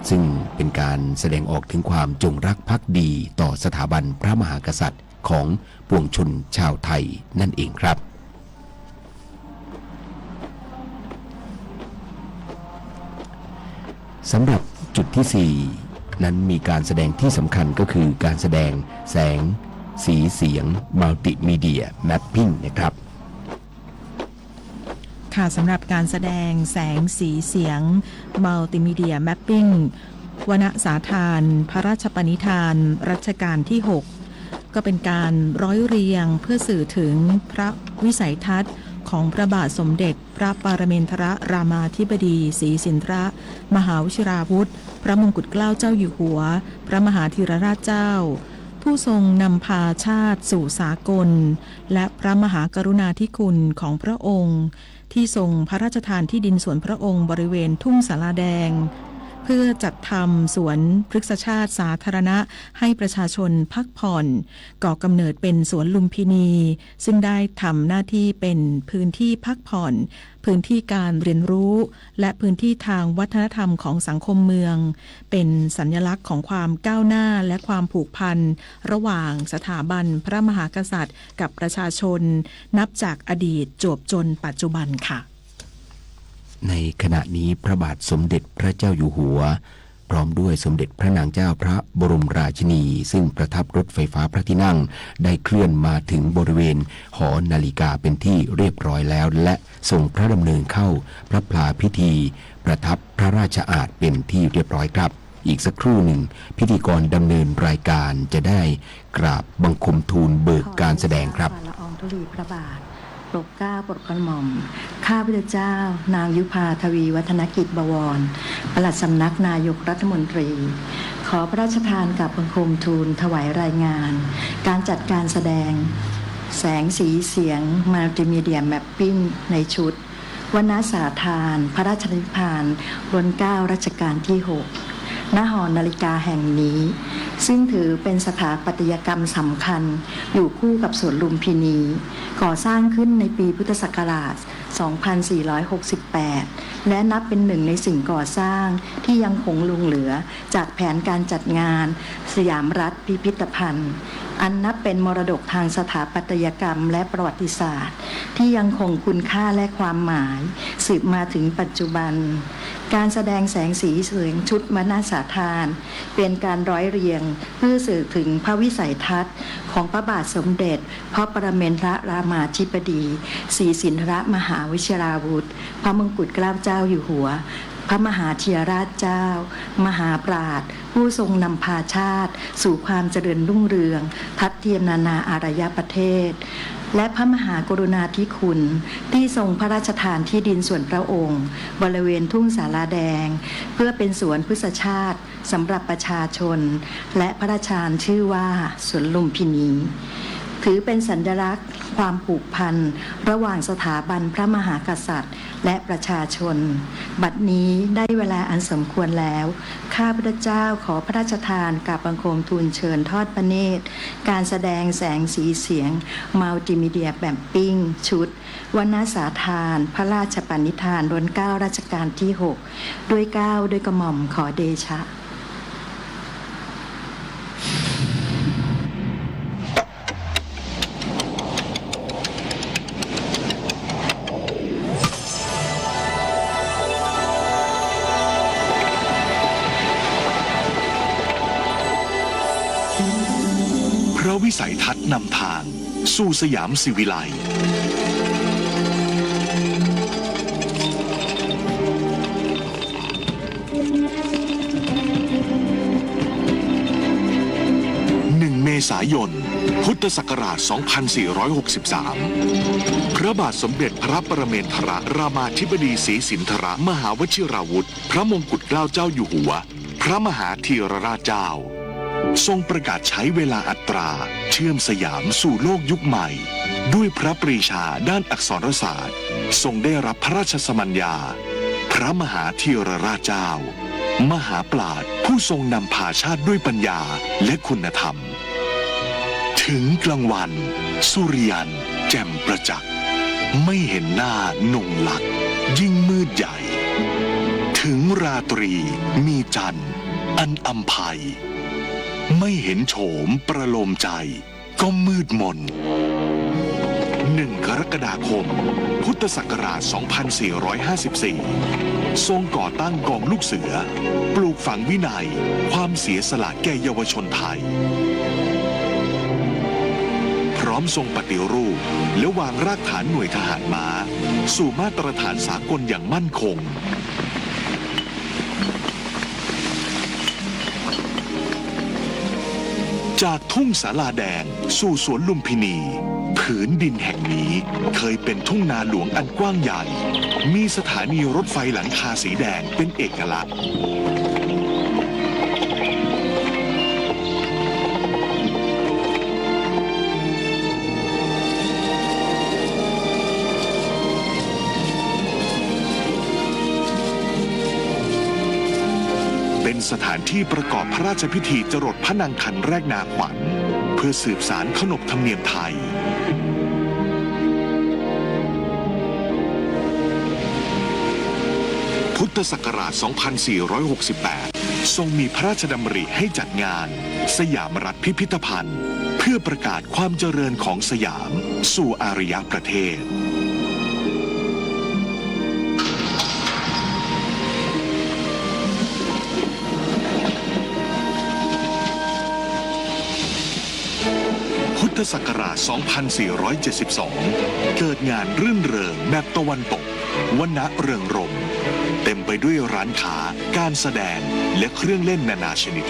ซึ่งเป็นการแสดงออกถึงความจงรักภักดีต่อสถาบันพระมหากษัตริย์ของปวงชนชาวไทยนั่นเองครับ สำหรับจุดที่ สี่ นั้นมีการแสดงที่สำคัญก็คือการแสดงแสงสีเสียง Multimedia Mapping นะครับ ค่ะ สำหรับการแสดงแสงสีเสียง Multimedia Mapping วณสาทานพระราชปณิธานรัชกาลที่ หก ก็เป็นการร้อยเรียงเพื่อสื่อถึงพระวิสัยทัศน์ของพระบาทสมเด็จพระปรเมนทรรามาธิบดีศรีสินทรมหาวชิราวุธ พระมงกุฎเกล้าเจ้าอยู่หัว พระมหาธีรราชเจ้า ผู้ทรงนำพาชาติสู่สากล และพระมหากรุณาธิคุณของพระองค์ ที่ทรงพระราชทานที่ดินสวนพระองค์บริเวณทุ่งศาลาแดง เพื่อจัดทำสวนพฤกษชาติสาธารณะให้ประชาชนพักผ่อน ก่อกำเนิดเป็นสวนลุมพินี ซึ่งได้ทำหน้าที่เป็นพื้นที่พักผ่อน พื้นที่การเรียนรู้ และพื้นที่ทางวัฒนธรรมของสังคมเมือง เป็นสัญลักษณ์ของความก้าวหน้าและความผูกพันระหว่างสถาบันพระมหากษัตริย์กับประชาชน นับจากอดีตจวบจนปัจจุบันค่ะ ในขณะนี้พระบาทสมเด็จพระเจ้าอยู่หัว พร้อมด้วยสมเด็จพระนางเจ้าพระบรมราชินี ซึ่งประทับรถไฟฟ้าพระที่นั่ง ได้เคลื่อนมาถึงบริเวณหอนาฬิกาเป็นที่เรียบร้อยแล้ว และทรงพระดำเนินเข้าพระพลาพิธีประทับพระราชอาสน์เป็นที่เรียบร้อยครับ อีกสักครู่หนึ่ง พิธีกรดำเนินรายการจะได้กราบบังคมทูลเบิกการแสดงครับ ขอเดชะฝ่าละอองธุลีพระบาท ปลกเกล้าโปรดกระหม่อม ข้าพเจ้า นางยุภา ทวีวัฒนกิจบวร ปลัดสำนักนายกรัฐมนตรี ขอพระราชทานกราบบังคมทูลถวายรายงาน การจัดการแสดง แสงสีเสียง Multimedia Mapping ในชุด วนาสาทานพระราชนิพพานล้นเกล้ารัชกาลที่หก ณ หอนาฬิกาแห่งนี้ ซึ่งถือเป็นสถาปัตยกรรมสำคัญอยู่คู่กับสวนลุมพินี ก่อสร้างขึ้นในปีพุทธศักราช สองพันสี่ร้อยหกสิบแปด และนับเป็นหนึ่งในสิ่งก่อสร้างที่ยังคงหลงเหลือจากแผนการจัดงานสยามรัฐพิพิธภัณฑ์ อันนับเป็นมรดกทางสถาปัตยกรรมและประวัติศาสตร์ ที่ยังคงคุณค่าและความหมายสืบมาถึงปัจจุบัน การแสดงแสงสีเสียงชุดวนาสาทาน เป็นการร้อยเรียงเพื่อสื่อถึงพระวิสัยทัศน์ของพระบาทสมเด็จพระปรเมนทรรามาธิบดี ศรีสินทรมหาวิชิราวุธ พระมงกุฎเกล้าเจ้าอยู่หัว พระมหาธีรราชเจ้า มหาปราชญ์ผู้ทรงนำพาชาติสู่ความเจริญรุ่งเรือง ทัดเทียมนานาอารยประเทศ และพระมหากรุณาธิคุณที่ทรงพระราชทานที่ดินส่วนพระองค์บริเวณทุ่งศาลาแดง เพื่อเป็นสวนพฤกษชาติสำหรับประชาชน และพระราชทานชื่อว่าสวนลุมพินี ถือเป็นสัญลักษณ์ความผูกพันระหว่างสถาบันพระมหากษัตริย์ และประชาชน บัดนี้ได้เวลาอันสมควรแล้ว ข้าพเจ้าขอพระราชทานกราบบังคมทูลเชิญทอดพระเนตร การแสดงแสงสีเสียง Multimedia Mapping ชุด วนาสาทานพระราชปณิธานล้นเกล้ารัชกาลที่หก ด้วยเกล้าด้วยกระหม่อมขอเดชะ พระวิสัยทัศน์นำทางสู่สยามศิวิไลย์ หนึ่ง เมษายน พุทธศักราช สองพันสี่ร้อยหกสิบสาม พระบาทสมเด็จพระปรเมนทรรามาธิบดีศรีสินทรมหาวชิราวุธ พระมงกุฎเกล้าเจ้าอยู่หัว พระมหาธีรราชเจ้า ทรงประกาศใช้เวลาอัตราเชื่อมสยามสู่โลกยุคใหม่ ด้วยพระปรีชาด้านอักษรศาสตร์ ทรงได้รับพระราชสมัญญา พระมหาธีรราชเจ้า มหาปราชญ์ผู้ทรงนำพาชาติด้วยปัญญาและคุณธรรม ถึงกลางวัน สุริยันต์แจ่มประจักษ์ ไม่เห็นหน้านงลักษ์ ยิ่งมืดใหญ่ ถึงราตรีมีจันทร์อันอำไพ ไม่เห็นโฉมประโลมใจ ก็มืดมน หนึ่ง กรกฎาคม พุทธศักราช สองพันสี่ร้อยห้าสิบสี่ ทรงก่อตั้งกองลูกเสือ ปลูกฝังวินัย ความเสียสละแก่เยาวชนไทย พร้อมทรงปฏิรูป และวางรากฐานหน่วยทหารม้า สู่มาตรฐานสากลอย่างมั่นคง จากทุ่งศาลาแดงสู่สวนลุมพินี ผืนดินแห่งนี้เคยเป็นทุ่งนาหลวงอันกว้างใหญ่ มีสถานีรถไฟหลังคาสีแดงเป็นเอกลักษณ์ เป็นสถานที่ประกอบพระราชพิธีจรดพระนางคันแรกนาขวัญ เพื่อสืบสานขนบธรรมเนียมไทย พุทธศักราช สองพันสี่ร้อยหกสิบแปด ทรงมีพระราชดำริให้จัดงาน สยามรัฐพิพิธภัณฑ์ เพื่อประกาศความเจริญของสยามสู่อารยประเทศ พุท พุทธศักราช สองพันสี่ร้อยเจ็ดสิบสอง เกิดงานรื่นเริงแบบตะวันตก วรรณะเริงรมย์ เต็มไปด้วยร้านค้า การแสดง และเครื่องเล่นนานาชนิด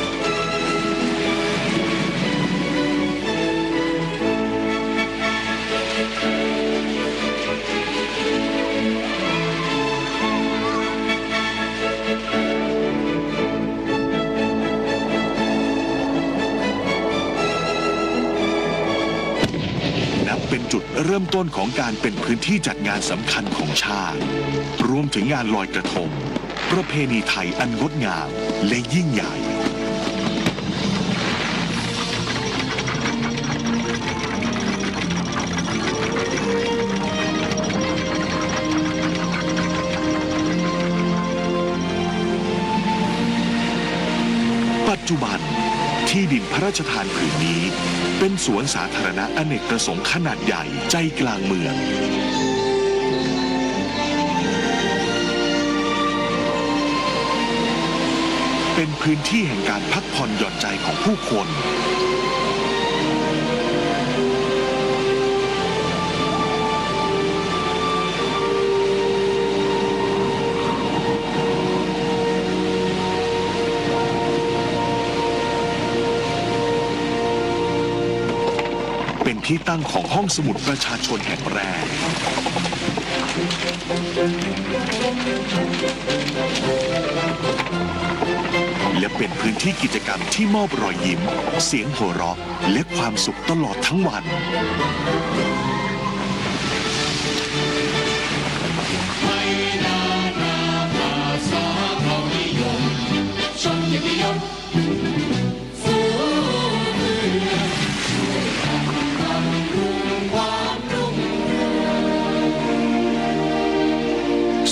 นับเป็นจุดเริ่มต้นของการเป็นพื้นที่จัดงานสำคัญของชาติ รวมถึงงานลอยกระทง ประเพณีไทยอันงดงามและยิ่งใหญ่ ปัจจุบัน ที่ดินพระราชทานผืนนี้ เป็นสวนสาธารณะอเนกประสงค์ขนาดใหญ่ใจกลางเมือง เป็นพื้นที่แห่งการพักผ่อนหย่อนใจของผู้คน เป็นที่ตั้งของห้องสมุดประชาชนแห่งแรก และเป็นพื้นที่กิจกรรมที่มอบรอยยิ้ม เสียงหัวเราะ และความสุขตลอดทั้งวัน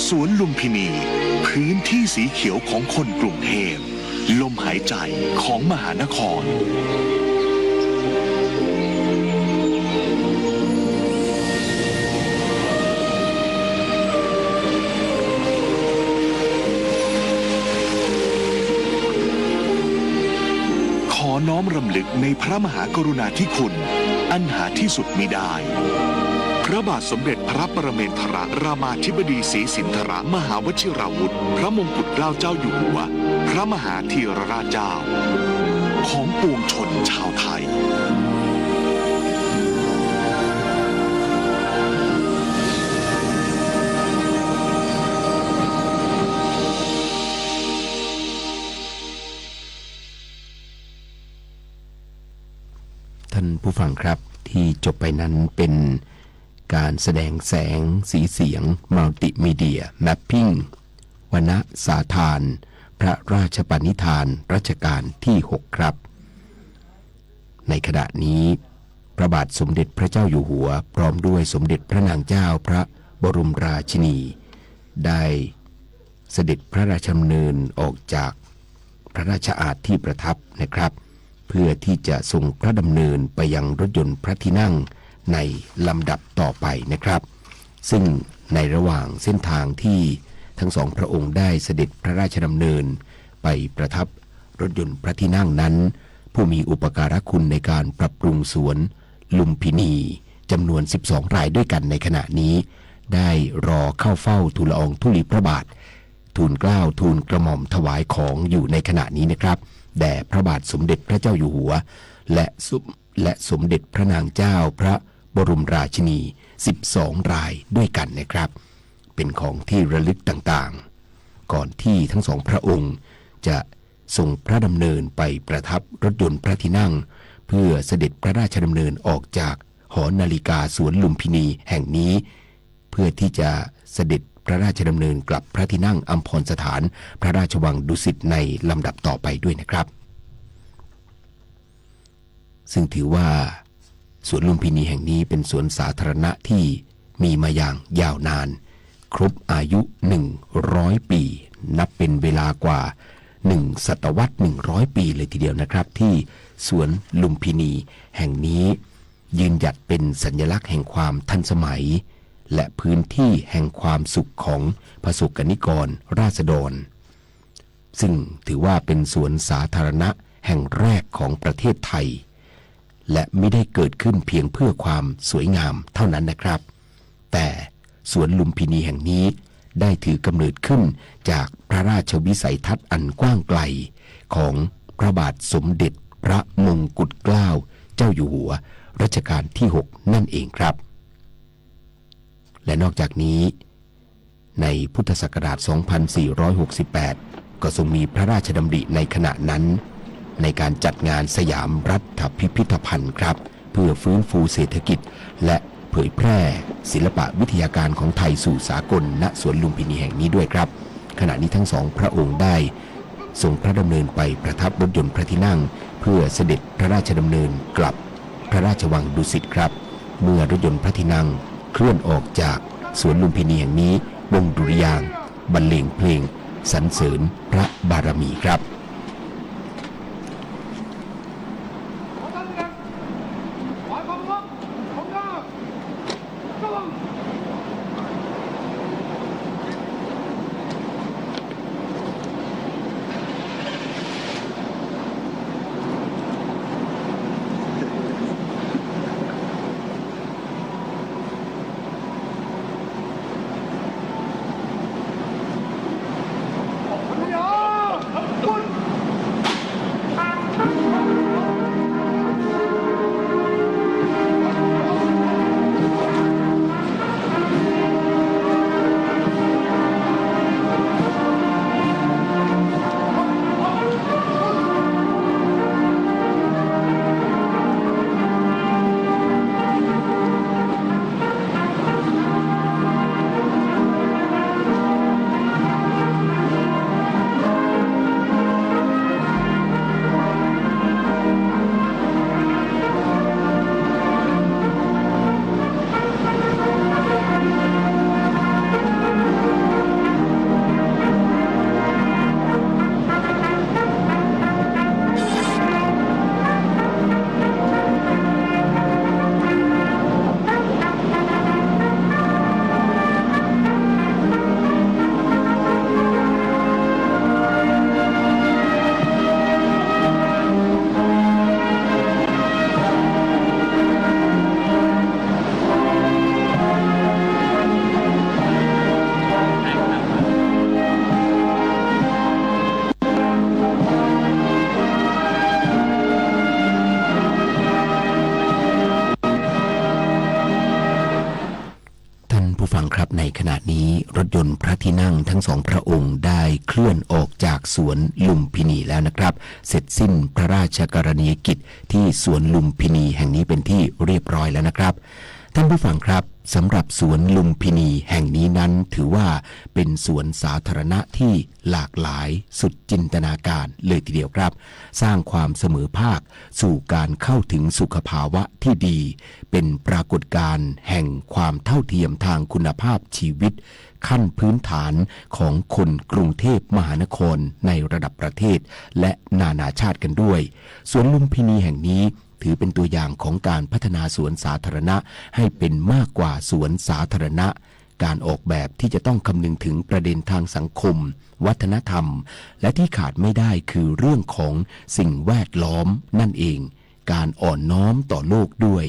สวนลุมพินี พื้นที่สีเขียวของคนกรุงเทพ ลมหายใจของมหานคร ขอน้อมรำลึกในพระมหากรุณาธิคุณ อันหาที่สุดมิได้ พระบาทสมเด็จพระปรเมนทรรามาธิบดีศรีสินทรมหาวชิราวุธ พระมงกุฎเกล้าเจ้าอยู่หัว พระมหาธีรราชเจ้า ของปวงชนชาวไทย ท่านผู้ฟังครับ ที่จบไปนั้นเป็นการแสดงแสงสีเสียง Multimedia Mapping วรรณสาทาน พระราชปณิธานรัชกาลที่หกครับ ในขณะนี้ พระบาทสมเด็จพระเจ้าอยู่หัว พร้อมด้วยสมเด็จพระนางเจ้าพระบรมราชินี ได้เสด็จพระราชดำเนินออกจากพระราชอาสน์ที่ประทับนะครับ เพื่อที่จะทรงพระดำเนินไปยังรถยนต์พระที่นั่งในลำดับต่อไปนะครับ ซึ่งในระหว่างเส้นทางที่ทั้งสองพระองค์ได้เสด็จพระราชดำเนินไปประทับรถยนต์พระที่นั่งนั้น ผู้มีอุปการะคุณในการปรับปรุงสวนลุมพินีจำนวนสิบสองรายด้วยกันในขณะนี้ ได้รอเข้าเฝ้าทูลละอองธุลีพระบาท ทูลเกล้าทูลกระหม่อมถวายของอยู่ในขณะนี้นะครับ แด่พระบาทสมเด็จพระเจ้าอยู่หัว และสม และสมเด็จพระนางเจ้าพระบรมราชินี สิบสองรายด้วยกันนะครับ เป็นของที่ระลึกต่างๆ ก่อนที่ทั้งสองพระองค์จะทรงพระดำเนินไปประทับรถยนต์พระที่นั่ง เพื่อเสด็จพระราชดำเนินออกจากหอนาฬิกาสวนลุมพินีแห่งนี้ เพื่อที่จะเสด็จพระราชดำเนินกลับพระที่นั่งอัมพรสถานพระราชวังดุสิตในลำดับต่อไปด้วยนะครับ ซึ่งถือว่าสวนลุมพินีแห่งนี้เป็นสวนสาธารณะที่มีมาอย่างยาวนาน ครบอายุหนึ่งร้อยปี นับเป็นเวลากว่าหนึ่งศตวรรษหนึ่งร้อยปีเลยทีเดียวนะครับ ที่สวนลุมพินีแห่งนี้ยืนหยัดเป็นสัญลักษณ์แห่งความทันสมัย และพื้นที่แห่งความสุขของประสบกรณิกรราษฎร ซึ่งถือว่าเป็นสวนสาธารณะแห่งแรกของประเทศไทย และไม่ได้เกิดขึ้นเพียงเพื่อความสวยงามเท่านั้นนะครับ แต่สวนลุมพินีแห่งนี้ได้ถือกำเนิดขึ้นจากพระราชวิสัยทัศน์อันกว้างไกลของพระบาทสมเด็จพระมงกุฎเกล้าเจ้าอยู่หัวรัชกาลที่หกนั่นเองครับ และนอกจากนี้ ในพุทธศักราช สองพันสี่ร้อยหกสิบแปด ก็ทรงมีพระราชดำริในขณะนั้น ในการจัดงานสยามรัฐพิพิธภัณฑ์ครับ เพื่อฟื้นฟูเศรษฐกิจ และเผยแพร่ศิลปะวิทยาการของไทยสู่สากล ณ สวนลุมพินีแห่งนี้ด้วยครับ ขณะนี้ทั้งสองพระองค์ได้ทรงพระดำเนินไปประทับรถยนต์พระที่นั่ง เพื่อเสด็จพระราชดำเนินกลับพระราชวังดุสิตครับ เมื่อรถยนต์พระที่นั่งเคลื่อนออกจากสวนลุมพินีแห่งนี้ วงดุริยางค์บรรเลงเพลงสรรเสริญพระบารมีครับ ท่านผู้ฟังครับ ในขณะนี้รถยนต์พระที่นั่งทั้งสองพระองค์ได้เคลื่อนออกจากสวนลุมพินีแล้วนะครับ เสร็จสิ้นพระราชกรณียกิจที่สวนลุมพินีแห่งนี้เป็นที่เรียบร้อยแล้วนะครับ ท่านผู้ฟังครับ สำหรับสวนลุมพินีแห่งนี้นั้นถือว่าเป็นสวนสาธารณะที่หลากหลายสุดจินตนาการเลยทีเดียวครับ สร้างความเสมอภาคสู่การเข้าถึงสุขภาวะที่ดี เป็นปรากฏการณ์แห่งความเท่าเทียมทางคุณภาพชีวิต ขั้นพื้นฐานของคนกรุงเทพมหานครในระดับประเทศ และนานาชาติกันด้วย สวนลุมพินีแห่งนี้ถือเป็นตัวอย่างของการพัฒนาสวนสาธารณะให้เป็นมากกว่าสวนสาธารณะ การออกแบบที่จะต้องคำนึงถึงประเด็นทางสังคม วัฒนธรรม และที่ขาดไม่ได้คือเรื่องของสิ่งแวดล้อมนั่นเอง การอ่อนน้อมต่อโลกด้วย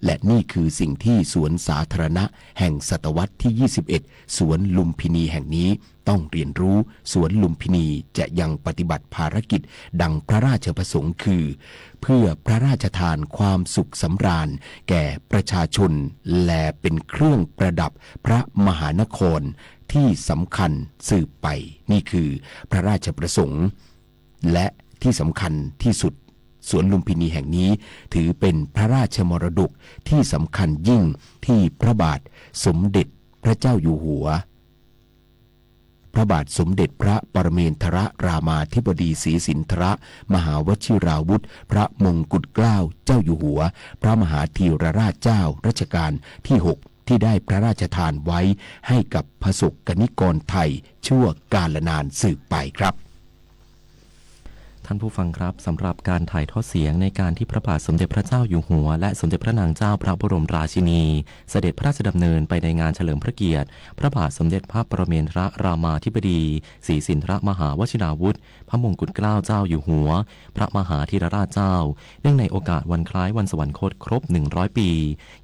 และนี่คือสิ่งที่สวนสาธารณะแห่งศตวรรษที่ ยี่สิบเอ็ด สวนลุมพินีแห่งนี้ต้องเรียนรู้ สวนลุมพินีจะยังปฏิบัติภารกิจดังพระราชประสงค์คือ เพื่อพระราชทานความสุขสำราญแก่ประชาชน และเป็นเครื่องประดับพระมหานครที่สำคัญสืบไป นี่คือพระราชประสงค์ และที่สำคัญที่สุด สวนลุมพินีแห่งนี้ถือเป็นพระราชมรดกที่สำคัญยิ่งที่พระบาทสมเด็จพระเจ้าอยู่หัว พระบาทสมเด็จพระปรเมนทรรามาธิบดีศรีสินทรมหาวชิราวุธ พระมงกุฎเกล้าเจ้าอยู่หัว พระมหาธีรราชเจ้ารัชกาลที่ หก ที่ได้พระราชทานไว้ให้กับพสกนิกรไทยชั่วกาลนานสืบไปครับ ท่ ท่านผู้ฟังครับ สำหรับการถ่ายทอดเสียงในการที่พระบาทสมเด็จพระเจ้าอยู่หัว และสมเด็จพระนางเจ้าพระบรมราชินี เสด็จพระราชดำเนินไปในงานเฉลิมพระเกียรติ พระบาทสมเด็จพระปรเมนทรรามาธิบดี ศรีสินทรมหาวชิราวุธ พระมงกุฎเกล้าเจ้าอยู่หัว พระมหาธีรราชเจ้า เนื่องในโอกาสวันคล้ายวันสวรรคตครบ หนึ่งร้อย ปี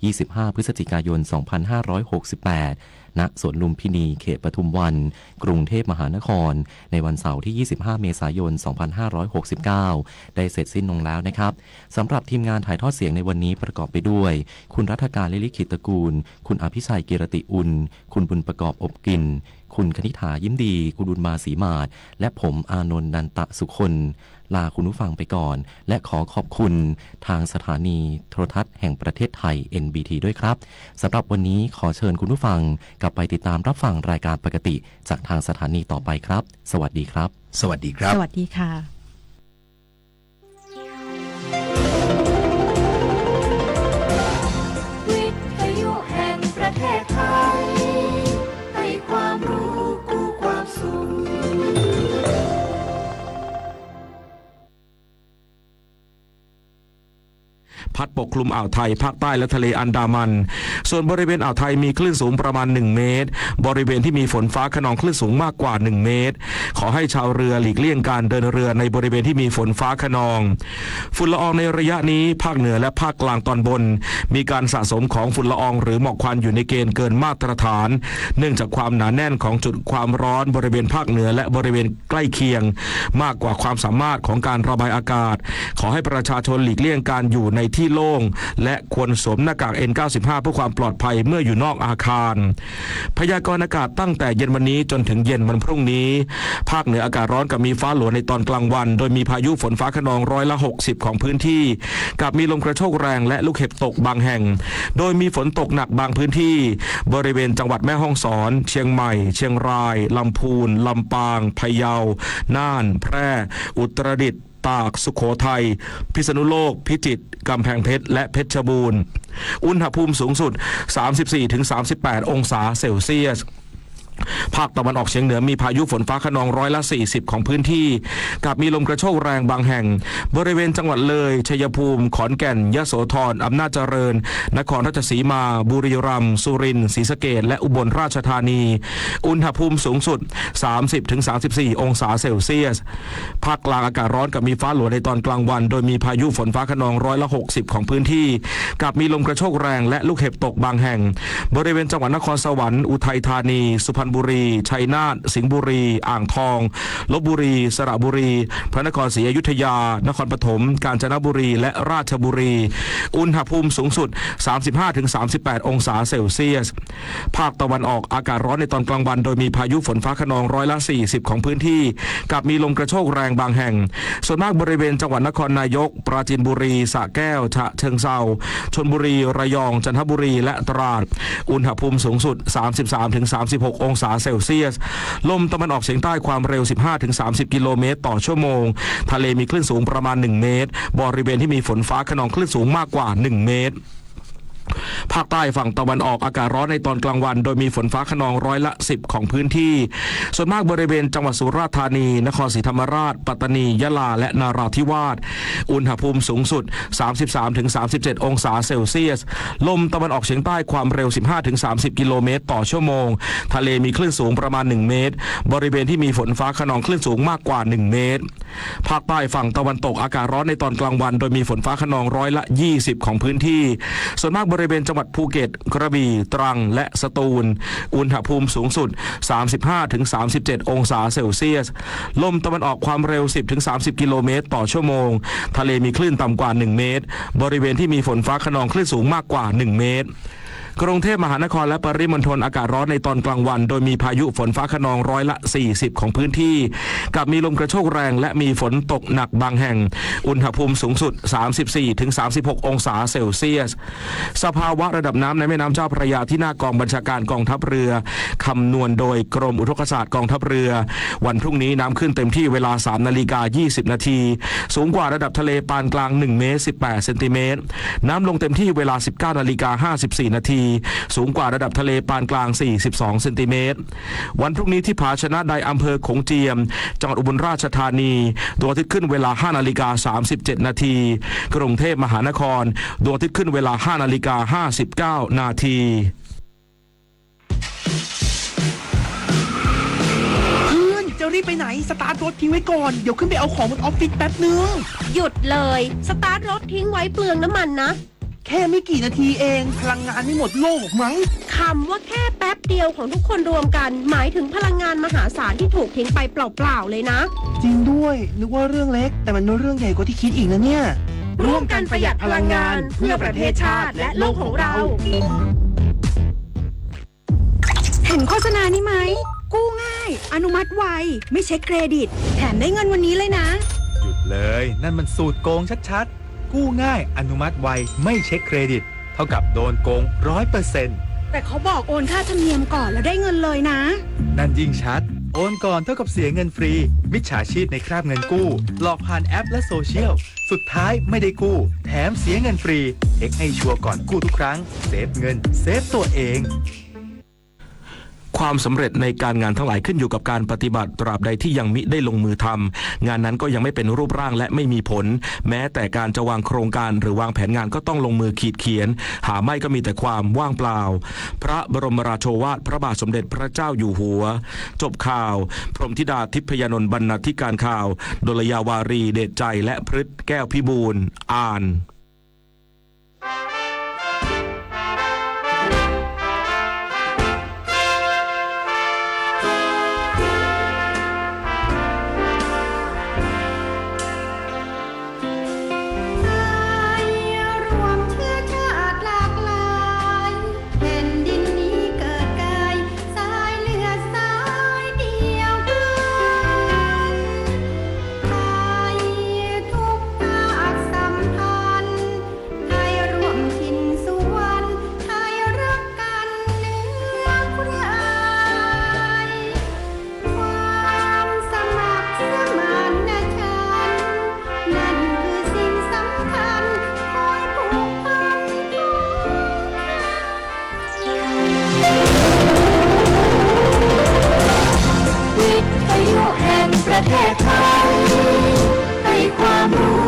ยี่สิบห้า พฤศจิกายน สองพันห้าร้อยหกสิบแปด ณ สวนลุมพินี เขตปทุมวัน กรุงเทพมหานคร ในวันเสาร์ที่ ยี่สิบห้า เมษายน สองพันห้าร้อยหกสิบเก้า ได้เสร็จสิ้นลงแล้วนะครับ สำหรับทีมงานถ่ายทอดเสียงในวันนี้ประกอบไปด้วย คุณรัฐกาล ลิลิขิตตระกูล คุณอภิชัย กิรติอุ่น คุณบุญประกอบ อบกลิ่น คุณคณิษฐา ยิ้มดี คุณบุญมา ศรีหมาด และผม อานนท์ นันตสุคน ลาคุณผู้ฟังไปก่อน และขอขอบคุณทางสถานีโทรทัศน์แห่งประเทศไทย เอ็นบีที ด้วยครับ สำหรับวันนี้ขอเชิญคุณผู้ฟังกลับไปติดตามรับฟังรายการปกติจากทางสถานีต่อไปครับ สวัสดีครับ สวัสดีครับ สวัสดีค่ะ วิทยุแห่งประเทศไทย ให้ความรู้คู่ความสุข พัดปกคลุมอ่าวไทย ภาคใต้และทะเลอันดามัน ส่วนบริเวณอ่าวไทยมีคลื่นสูงประมาณ หนึ่ง เมตร บริเวณที่มีฝนฟ้าคะนองคลื่นสูงมากกว่า หนึ่ง เมตร ขอให้ชาวเรือหลีกเลี่ยงการเดินเรือในบริเวณที่มีฝนฟ้าคะนอง ฝุ่นละอองในระยะนี้ ภาคเหนือและภาคกลางตอนบน มีการสะสมของฝุ่นละอองหรือหมอกควันอยู่ในเกณฑ์เกินมาตรฐาน เนื่องจากความหนาแน่นของจุดความร้อนบริเวณภาคเหนือและบริเวณใกล้เคียง มากกว่าความสามารถของการระบายอากาศ ขอให้ประชาชนหลีกเลี่ยงการอยู่ในที่โล่ง และควรสวมหน้ากาก เอ็นเก้าสิบห้า เพื่อความปลอดภัยเมื่ออยู่นอกอาคาร พยากรณ์อากาศตั้งแต่เย็นวันนี้จนถึงเย็นวันพรุ่งนี้ ภาคเหนืออากาศร้อนกับมีฟ้าหลัวในตอนกลางวัน โดยมีพายุฝนฟ้าคะนองร้อยละ หกสิบ ของพื้นที่ กับมีลมกระโชกแรงและลูกเห็บตกบางแห่ง โดยมีฝนตกหนักบางพื้นที่ บริเวณจังหวัดแม่ฮ่องสอน เชียงใหม่ เชียงราย ลำพูน ลำปาง พะเยา น่าน แพร่ อุตรดิตถ์ ตาก สุโขทัย พิษณุโลก พิจิตร กำแพงเพชร และเพชรบูรณ์ อุณหภูมิสูงสุด สามสิบสี่ถึงสามสิบแปด องศาเซลเซียส ภาคตะวันออกเฉียงเหนือมีพายุฝนฟ้าคะนองร้อยละ สี่สิบ ของพื้นที่ กับมีลมกระโชกแรงบางแห่ง บริเวณจังหวัดเลย ชัยภูมิ ขอนแก่น ยโสธร อำนาจเจริญ นครราชสีมา บุรีรัมย์ สุรินทร์ ศรีสะเกษ และอุบลราชธานี อุณหภูมิสูงสุด สามสิบถึงสามสิบสี่ องศาเซลเซียส ภาคกลางอากาศร้อนกับมีฟ้าหลัวในตอนกลางวัน โดยมีพายุฝนฟ้าคะนองร้อยละ หกสิบ ของพื้นที่ กับมีลมกระโชกแรงและลูกเห็บตกบางแห่ง บริเวณจังหวัดนครสวรรค์ อุทัยธานี สุพรรณบุรี ชัยนาท สิงห์บุรี อ่างทอง ลพบุรี สระบุรี พระนครศรีอยุธยา นครปฐม กาญจนบุรี และราชบุรี อุณหภูมิสูงสุด สามสิบห้าถึงสามสิบแปด องศาเซลเซียส ภาคตะวันออกอากาศร้อนในตอนกลางวัน โดยมีพายุฝนฟ้าคะนองร้อยละ สี่สิบ ของพื้นที่ กับมีลมกระโชกแรงบางแห่ง ส่วนมากบริเวณจังหวัดนครนายก ปราจีนบุรี สระแก้ว ฉะเชิงเทรา ชลบุรี ระยอง จันทบุรี และตราด อุณหภูมิสูงสุด สามสิบสามถึงสามสิบหก องศาเซลเซียส ลมตะวันออกเฉียงใต้ความเร็ว สิบห้าถึงสามสิบ กิโลเมตรต่อชั่วโมง ทะเลมีคลื่นสูงประมาณ หนึ่ง เมตร บริเวณที่มีฝนฟ้าคะนองคลื่นสูงมากกว่า หนึ่ง เมตร ภาคใต้ฝั่งตะวันออกอากาศร้อนในตอนกลางวัน โดยมีฝนฟ้าคะนองร้อยละ สิบ ของพื้นที่ ส่วนมากบริเวณจังหวัดสุราษฎร์ธานี นครศรีธรรมราช ปัตตานี ยะลา และนราธิวาส อุณหภูมิสูงสุด สามสิบสามถึงสามสิบเจ็ด องศาเซลเซียส ลมตะวันออกเฉียงใต้ความเร็ว สิบห้าถึงสามสิบ กิโลเมตรต่อชั่วโมง ทะเลมีคลื่นสูงประมาณ หนึ่ง เมตร บริเวณที่มีฝนฟ้าคะนองคลื่นสูงมากกว่า หนึ่ง เมตร ภาคใต้ฝั่งตะวันตกอากาศร้อนในตอนกลางวัน โดยมีฝนฟ้าคะนองร้อยละ ยี่สิบ ของพื้นที่ ส่วนมากบริเวณจังหวัดภูเก็ต กระบี่ ตรัง และสตูล อุณหภูมิสูงสุด สามสิบห้าถึงสามสิบเจ็ด องศาเซลเซียส ลมตะวันออกความเร็ว สิบถึงสามสิบ กิโลเมตรต่อชั่วโมง ทะเลมีคลื่นต่ำกว่า หนึ่ง เมตร บริเวณที่มีฝนฟ้าคะนองคลื่นสูงมากกว่า หนึ่ง เมตร กรุงเทพมหานครและปริมณฑลอากาศร้อนในตอนกลางวัน โดยมีพายุฝนฟ้าคะนองร้อยละ สี่สิบ ของพื้นที่ กับมีลมกระโชกแรงและมีฝนตกหนักบางแห่ง อุณหภูมิสูงสุด สามสิบสี่ถึงสามสิบหก องศาเซลเซียส สภาวะระดับน้ำในแม่น้ำเจ้าพระยาที่หน้ากองบัญชาการกองทัพเรือ คำนวณโดยกรมอุทกศาสตร์กองทัพเรือ วันพรุ่งนี้น้ำขึ้นเต็มที่เวลา สามนาฬิกา ยี่สิบนาที สูงกว่าระดับทะเลปานกลาง หนึ่ง เมตร สิบแปด เซนติเมตร น้ำลงเต็มที่เวลา สิบเก้านาฬิกา ห้าสิบสี่นาที สูงกว่าระดับทะเลปานกลาง สี่สิบสอง เซนติเมตร วันพรุ่งนี้ที่ผาชนะไดอำเภอโขงเจียม จังหวัดอุบลราชธานี ดวงอาทิตย์ขึ้นเวลา ห้า นาฬิกา สามสิบเจ็ด นาที กรุงเทพมหานคร ดวงอาทิตย์ขึ้นเวลา ห้า นาฬิกา ห้าสิบเก้า นาที เพื่อน จะรีบไปไหน สตาร์ทรถทิ้งไว้ก่อน เดี๋ยวขึ้นไปเอาของบนออฟฟิศแป๊บนึง หยุดเลย สตาร์ทรถทิ้งไว้เปลืองน้ำมันนะ แค่ไม่กี่นาทีเอง พลังงานไม่หมดโลกหรอกมั้ง คำว่าแค่แป๊บเดียวของทุกคนรวมกัน หมายถึงพลังงานมหาศาลที่ถูกทิ้งไปเปล่าๆเลยนะ จริงด้วย นึกว่าเรื่องเล็ก แต่มันเป็นเรื่องใหญ่กว่าที่คิดอีกนะเนี่ย ร่วมกันประหยัดพลังงาน เพื่อประเทศชาติ และโลกของเรา เห็นโฆษณานี้ไหม กู้ง่าย อนุมัติไว ไม่เช็คเครดิต แถมได้เงินวันนี้เลยนะ หยุดเลย นั่นมันสูตรโกงชัดๆ กู้ง่าย อนุมัติไว ไม่เช็คเครดิต เท่ากับโดนโกงร้อยเปอร์เซ็นต์ แต่เขาบอกโอนค่าธรรมเนียมก่อนแล้วได้เงินเลยนะ นั่นยิ่งชัด โอนก่อนเท่ากับเสียเงินฟรี มิจฉาชีพในคราบเงินกู้ หลอกผ่านแอปและโซเชียล สุดท้ายไม่ได้กู้ แถมเสียเงินฟรี เช็คให้ชัวร์ก่อนกู้ทุกครั้ง เซฟเงิน เซฟตัวเอง ความสำเร็จในการงานทั้งหลายขึ้นอยู่กับการปฏิบัติ ตราบใดที่ยังมิได้ลงมือทำ งานนั้นก็ยังไม่เป็นรูปร่างและไม่มีผล แม้แต่การจะวางโครงการหรือวางแผนงานก็ต้องลงมือขีดเขียน หาไม่ก็มีแต่ความว่างเปล่า พระบรมราโชวาทพระบาทสมเด็จพระเจ้าอยู่หัว จบข่าว พรหมธิดาทิพยานนท์ บรรณาธิการข่าว ดลยาวารี เดชใจ และพฤทธิ์แก้วพิบูล อ่าน ไทยรวมเชื้อชาติหลากหลาย แผ่นดินนี้เกิดกาย สายเลือดสายเดียวกัน ไทยทุกภาคสัมพันธ์ ไทยร่วมถิ่นสุวรรณ ไทยรักกันเหนือใคร ความสมัครสมานฉันท์ นั่นคือสิ่งสำคัญ คอยผูกพันของไทย วิทยุแห่งประเทศไทย ให้ความรู้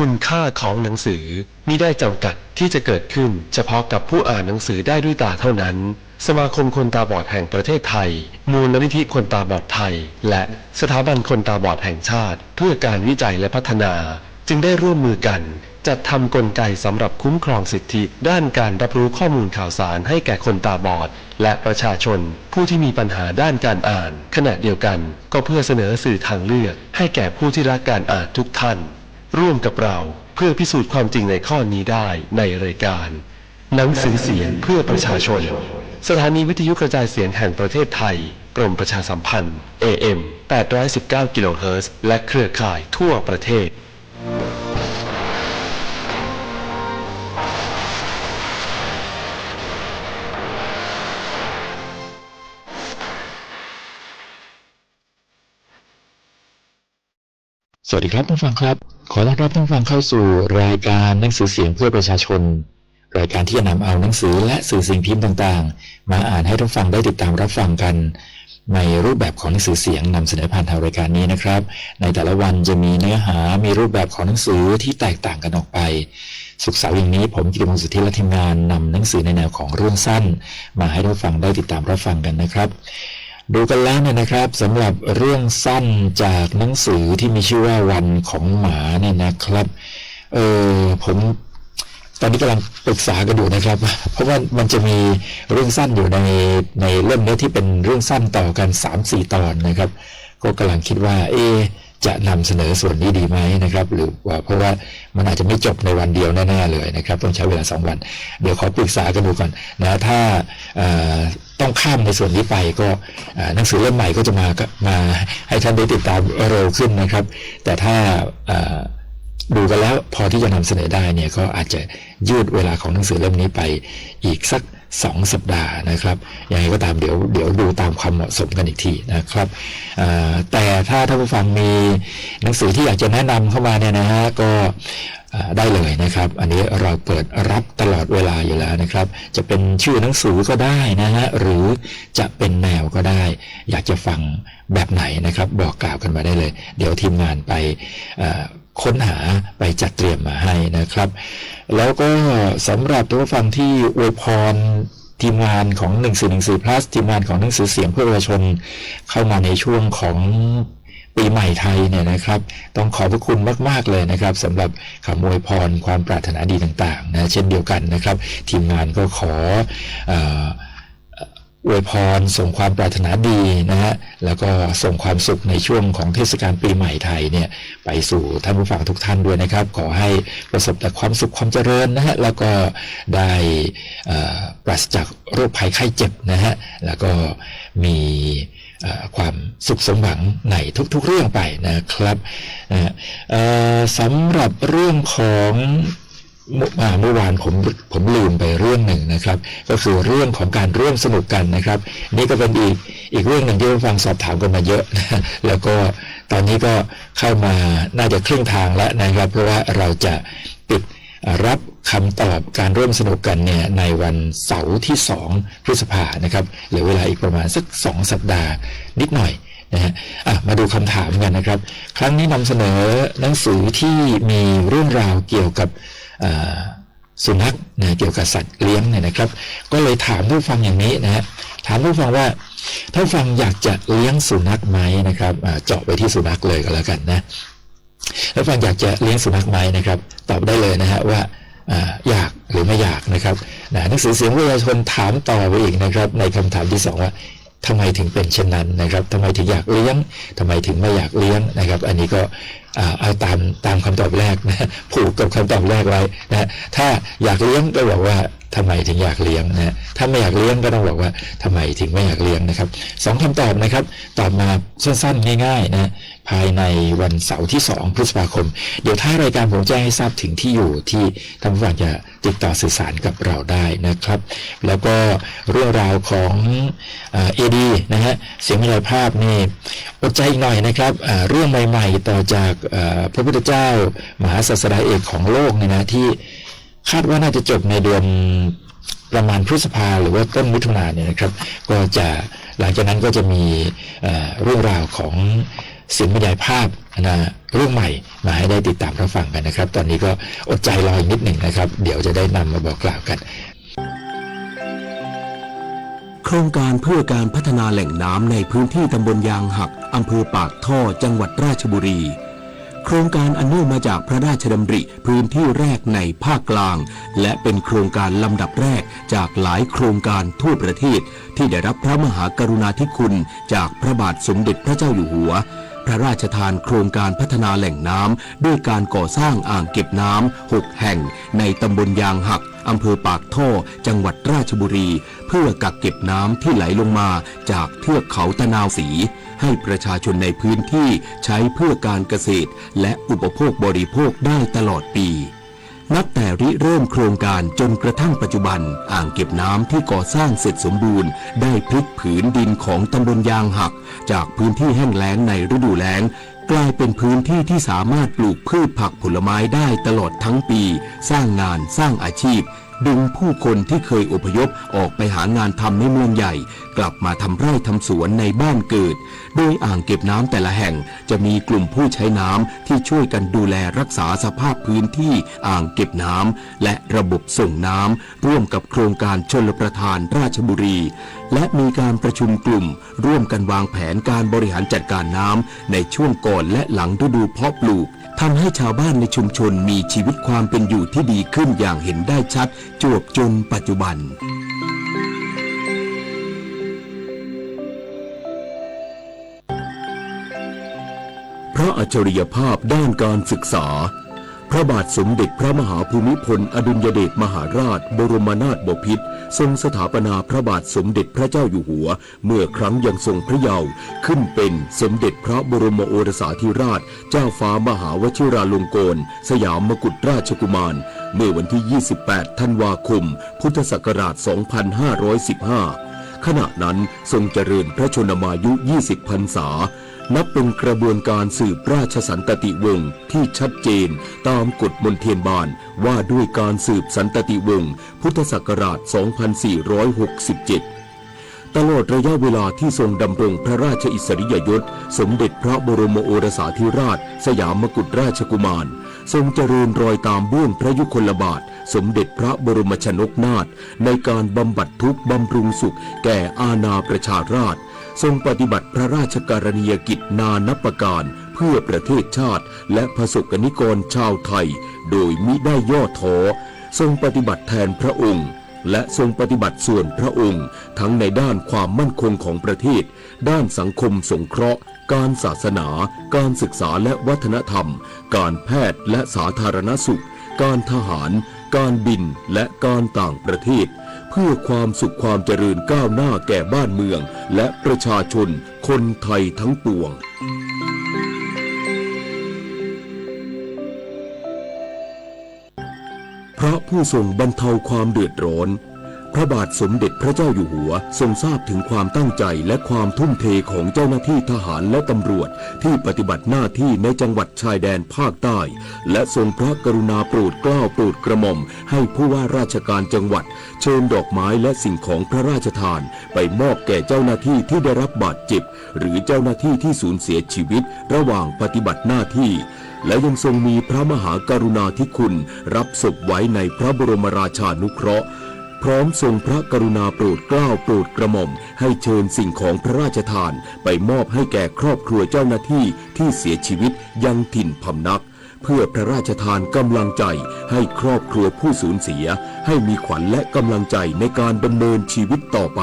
คุณค่าของหนังสือมิได้จำกัดที่จะเกิดขึ้นเฉพาะกับผู้อ่านหนังสือได้ด้วยตาเท่านั้น สมาคมคนตาบอดแห่งประเทศไทย มูลนิธิคนตาบอดไทย และสถาบันคนตาบอดแห่งชาติ เพื่อการวิจัยและพัฒนา จึงได้ร่วมมือกัน จัดทำกลไกสำหรับคุ้มครองสิทธิด้านการรับรู้ข้อมูลข่าวสารให้แก่คนตาบอด และประชาชนผู้ที่มีปัญหาด้านการอ่าน ขณะเดียวกันก็เพื่อเสนอสื่อทางเลือกให้แก่ผู้ที่รักการอ่านทุกท่าน ร่วมกับเราเพื่อพิสูจน์ความจริงในข้อนี้ได้ในรายการหนังสือเสียงเพื่อประชาชน สถานีวิทยุกระจายเสียงแห่งประเทศไทย กรมประชาสัมพันธ์ เอ เอ็ม แปดร้อยสิบเก้า กิโลเฮิรตซ์ และเครือข่ายทั่วประเทศ สวัสดีครับท่านฟังครับ ขอต้อนรับท่านฟังเข้าสู่รายการหนังสือเสียงเพื่อประชาชน รายการที่จะนำเอาหนังสือและสื่อสิ่งพิมพ์ต่างๆ มาอ่านให้ท่านฟังได้ติดตามรับฟังกัน ในรูปแบบของหนังสือเสียงนำเสนอผ่านทางรายการนี้นะครับ ในแต่ละวันจะมีเนื้อหา มีรูปแบบของหนังสือที่แตกต่างกันออกไป ศุกร์เสาร์อย่างนี้ผมกิติพงศ์สุทธิและทีมงานนำหนังสือในแนวของเรื่องสั้น มาให้ท่านฟังได้ติดตามรับฟังกันนะครับ ดูกันแล้วเนี่ยนะครับสำหรับเรื่องสั้นจากหนังสือที่มีชื่อว่าวันของหมาเนี่ยนะครับ เออผมตอนนี้กำลังปรึกษากันอยู่นะครับ เพราะว่ามันจะมีเรื่องสั้นอยู่ในในเล่มนี้ที่เป็นเรื่องสั้นต่อกันสามสี่ตอนนะครับ ก็กำลังคิดว่า เอ๊ะ จะนำเสนอส่วนนี้ดีไหมนะครับ หรือว่าเพราะว่ามันอาจจะไม่จบในวันเดียวแน่ๆเลยนะครับ ต้องใช้เวลาสองวัน เดี๋ยวขอปรึกษากันดูก่อนนะ ถ้าเอ่อต้องข้ามในส่วนนี้ไปก็อ่าหนังสือเล่มใหม่ก็จะมามาให้ท่านได้ติดตามเร็วขึ้นนะครับ แต่ถ้าเอ่อ ดูกันแล้วพอที่จะนำเสนอได้เนี่ยก็อาจจะยืดเวลาของหนังสือเล่มนี้ไปอีกสักสองสัปดาห์นะครับ ยังไงก็ตามเดี๋ยวเดี๋ยวดูตามความเหมาะสมกันอีกทีนะครับ แต่ถ้าท่านผู้ฟังมีหนังสือที่อยากจะแนะนำเข้ามาเนี่ยนะฮะ ก็ได้เลยนะครับ อันนี้เราเปิดรับตลอดเวลาอยู่แล้วนะครับ จะเป็นชื่อหนังสือก็ได้นะฮะ หรือจะเป็นแนวก็ได้ อยากจะฟังแบบไหนนะครับ บอกกล่าวกันมาได้เลย เดี๋ยวทีมงานไปค้นหาไปจัดเตรียมมาให้นะครับ แล้วก็สำหรับท่านผู้ฟังที่อวยพรทีมงานของหนึ่งสี่หนึ่งสี่ plus ทีมงานของหนังสือเสียงเพื่อประชาชนเข้ามาในช่วงของปีใหม่ไทยเนี่ยนะครับ ต้องขอบพระคุณมากๆเลยนะครับ สำหรับคำอวยพรความปรารถนาดีต่างๆนะ เช่นเดียวกันนะครับ ทีมงานก็ขออวยพรส่งความปรารถนาดีนะฮะ แล้วก็ส่งความสุขในช่วงของเทศกาลปีใหม่ไทยเนี่ยไปสู่ท่านผู้ฟังทุกท่านด้วยนะครับ ขอให้ประสบแต่ความสุขความเจริญนะฮะ แล้วก็ได้ปราศจากโรคภัยไข้เจ็บนะฮะ แล้วก็มีความสุขสมหวังในทุกๆเรื่องไปนะครับนะสำหรับเรื่องของเมื่อวานผมผมลืมไปเรื่องหนึ่งนะครับ ก็คือเรื่องของการร่วมสนุกกันนะครับ นี่ก็เป็นอีกอีกเรื่องหนึ่งที่ผู้ฟังสอบถามกันมาเยอะนะแล้วก็ตอนนี้ก็เข้ามาน่าจะครึ่งทางแล้วนะครับ เพราะว่าเราจะปิดรับคำตอบการร่วมสนุกกันเนี่ยในวันเสาร์ที่สองพฤษภานะครับ เหลือเวลาอีกประมาณสักสองสัปดาห์นิดหน่อยนะฮะ มาดูคำถามกันนะครับ ครั้งนี้นำเสนอหนังสือที่มีเรื่องราวเกี่ยวกับสุนัขนะเกี่ยวกับสัตว์เลี้ยงเนี่ยนะครับ ก็เลยถามผู้ฟังอย่างนี้นะฮะ ถามผู้ฟังว่าท่านฟังอยากจะเลี้ยงสุนัขไหมนะครับ เจาะไปที่สุนัขเลยก็แล้วกันนะ ท่านฟังอยากจะเลี้ยงสุนัขไหมนะครับ ตอบได้เลยนะฮะว่าอยากหรือไม่อยากนะครับนะหนังสือเสียงประชาชนถามต่อไปอีกนะครับ ในคำถามที่สองว่าทำไมถึงเป็นเช่นนั้นนะครับ ทำไมถึงอยากเลี้ยง ทำไมถึงไม่อยากเลี้ยงนะครับ อันนี้ก็เอาตามตามคำตอบแรกนะผูกกับคำตอบแรกไว้นะถ้าอยากเลี้ยงก็บอกว่าทำไมถึงอยากเลี้ยงนะถ้าไม่อยากเลี้ยงก็ต้องบอกว่าทำไมถึงไม่อยากเลี้ยงนะครับสองคำตอบนะครับ ตอบมาสั้นๆง่ายๆนะภายในวันเสาร์ที่สองพฤษภาคม เดี๋ยวท้ายรายการผมแจ้งให้ทราบถึงที่อยู่ที่ท่านผู้ฟังจะติดต่อสื่อสารกับเราได้นะครับ แล้วก็เรื่องราวของเอดีนะฮะเสียงบรรยายภาพนี่อดใจอีกหน่อยนะครับเรื่องใหม่ๆต่อจากพระพุทธเจ้ามหาศาสดาเอกของโลกเนี่ยนะที่คาดว่าน่าจะจบในเดือนประมาณพฤษภาหรือว่าต้นมิถุนาเนี่ยนะครับ ก็จะหลังจากนั้นก็จะมีเรื่องราวของเสียงบรรยายภาพนะเรื่องใหม่มาให้ได้ติดตามรับฟังกันนะครับ ตอนนี้ก็อดใจรออีกนิดหนึ่งนะครับ เดี๋ยวจะได้นำมาบอกกล่าวกัน โครงการเพื่อการพัฒนาแหล่งน้ำในพื้นที่ตำบลยางหัก อำเภอปากท่อ จังหวัดราชบุรี โครงการอันเนื่องมาจากพระราชดำริพื้นที่แรกในภาคกลาง และเป็นโครงการลำดับแรกจากหลายโครงการทั่วประเทศที่ได้รับพระมหากรุณาธิคุณจากพระบาทสมเด็จพระเจ้าอยู่หัว พระราชทานโครงการพัฒนาแหล่งน้ำด้วยการก่อสร้างอ่างเก็บน้ำหกแห่งในตำบลยางหัก อำเภอปากท่อ จังหวัดราชบุรี เพื่อกักเก็บน้ำที่ไหลลงมาจากเทือกเขาตะนาวศรี ให้ประชาชนในพื้นที่ใช้เพื่อการเกษตรและอุปโภคบริโภคได้ตลอดปี นับแต่ริเริ่มโครงการจนกระทั่งปัจจุบัน อ่างเก็บน้ำที่ก่อสร้างเสร็จสมบูรณ์ได้พลิกผืนดินของตำบลยางหัก จากพื้นที่แห้งแล้งในฤดูแล้ง กลายเป็นพื้นที่ที่สามารถปลูกพืชผักผลไม้ได้ตลอดทั้งปี สร้างงานสร้างอาชีพ ดึงผู้คนที่เคยอพยพออกไปหางานทำในเมืองใหญ่ กลับมาทำไร่ทำสวนในบ้านเกิด โดยอ่างเก็บน้ำแต่ละแห่งจะมีกลุ่มผู้ใช้น้ำที่ช่วยกันดูแลรักษาสภาพพื้นที่อ่างเก็บน้ำ และระบบส่งน้ำ ร่วมกับโครงการชลประทานราชบุรี และมีการประชุมกลุ่มร่วมกันวางแผนการบริหารจัดการน้ำในช่วงก่อนและหลังฤดูเพาะปลูก ทำให้ชาวบ้านในชุมชนมีชีวิตความเป็นอยู่ที่ดีขึ้นอย่างเห็นได้ชัด จวบจนปัจจุบัน พระอัจฉริยภาพด้านการศึกษา พระบาทสมเด็จพระมหาภูมิพลอดุลยเดชมหาราชบรมนาถบพิตร ทรงสถาปนาพระบาทสมเด็จพระเจ้าอยู่หัว เมื่อครั้งยังทรงพระเยาว์ ขึ้นเป็นสมเด็จพระบรมโอรสาธิราชเจ้าฟ้ามหาวชิราลงกรณสยามกุฎราชกุมาร เมื่อวันที่ ยี่สิบแปด ธันวาคม พุทธศักราช สองพันห้าร้อยสิบห้า ขณะนั้นทรงเจริญพระชนมายุ ยี่สิบ พรรษา นับเป็นกระบวนการสืบราชสันตติวงศ์ที่ชัดเจนตามกฎมนเทียนบานว่าด้วยการสืบสันตติวงศ์ พุทธศักราช สองพันสี่ร้อยหกสิบเจ็ด ตลอดระยะเวลาที่ทรงดำรงพระราชอิสริยยศสมเด็จพระบรมโอรสาธิราชสยามกุฎราชกุมาร ทรงเจริญรอยตามเบื้องพระยุคลบาทสมเด็จพระบรมชนกนาถในการบำบัดทุกข์บำรุงสุขแก่อาณาประชาราษฎร์ ทรงปฏิบัติพระราชกรณียกิจนานับประการเพื่อประเทศชาติและประสบกนิกรชาวไทยโดยมิได้ย่อท้อ ทรงปฏิบัติแทนพระองค์ และทรงปฏิบัติส่วนพระองค์ ทั้งในด้านความมั่นคงของประเทศ ด้านสังคมสงเคราะห์ การศาสนา การศึกษาและวัฒนธรรม การแพทย์และสาธารณสุข การทหาร การบิน และการต่างประเทศ เพื่อความสุขความเจริญก้าวหน้าแก่บ้านเมืองและประชาชนคนไทยทั้งปวง พระผู้ทรงบรรเทาความเดือดร้อน พระบาทสมเด็จพระเจ้าอยู่หัวทรงทราบถึงความตั้งใจและความทุ่มเทของเจ้าหน้าที่ทหารและตำรวจที่ปฏิบัติหน้าที่ในจังหวัดชายแดนภาคใต้ และทรงพระกรุณาโปรดเกล้าโปรดกระหม่อมให้ผู้ว่าราชการจังหวัดเชิญดอกไม้และสิ่งของพระราชทานไปมอบแก่เจ้าหน้าที่ที่ได้รับบาดเจ็บ หรือเจ้าหน้าที่ที่สูญเสียชีวิตระหว่างปฏิบัติหน้าที่ และยังทรงมีพระมหากรุณาธิคุณรับศพไว้ในพระบรมราชานุเคราะห์ พร้อมทรงพระกรุณาโปรดเกล้าโปรดกระหม่อมให้เชิญสิ่งของพระราชทานไปมอบให้แก่ครอบครัวเจ้าหน้าที่ที่เสียชีวิตยังถิ่นพำนัก เพื่อพระราชทานกำลังใจให้ครอบครัวผู้สูญเสีย ให้มีขวัญและกำลังใจในการดำเนินชีวิตต่อไป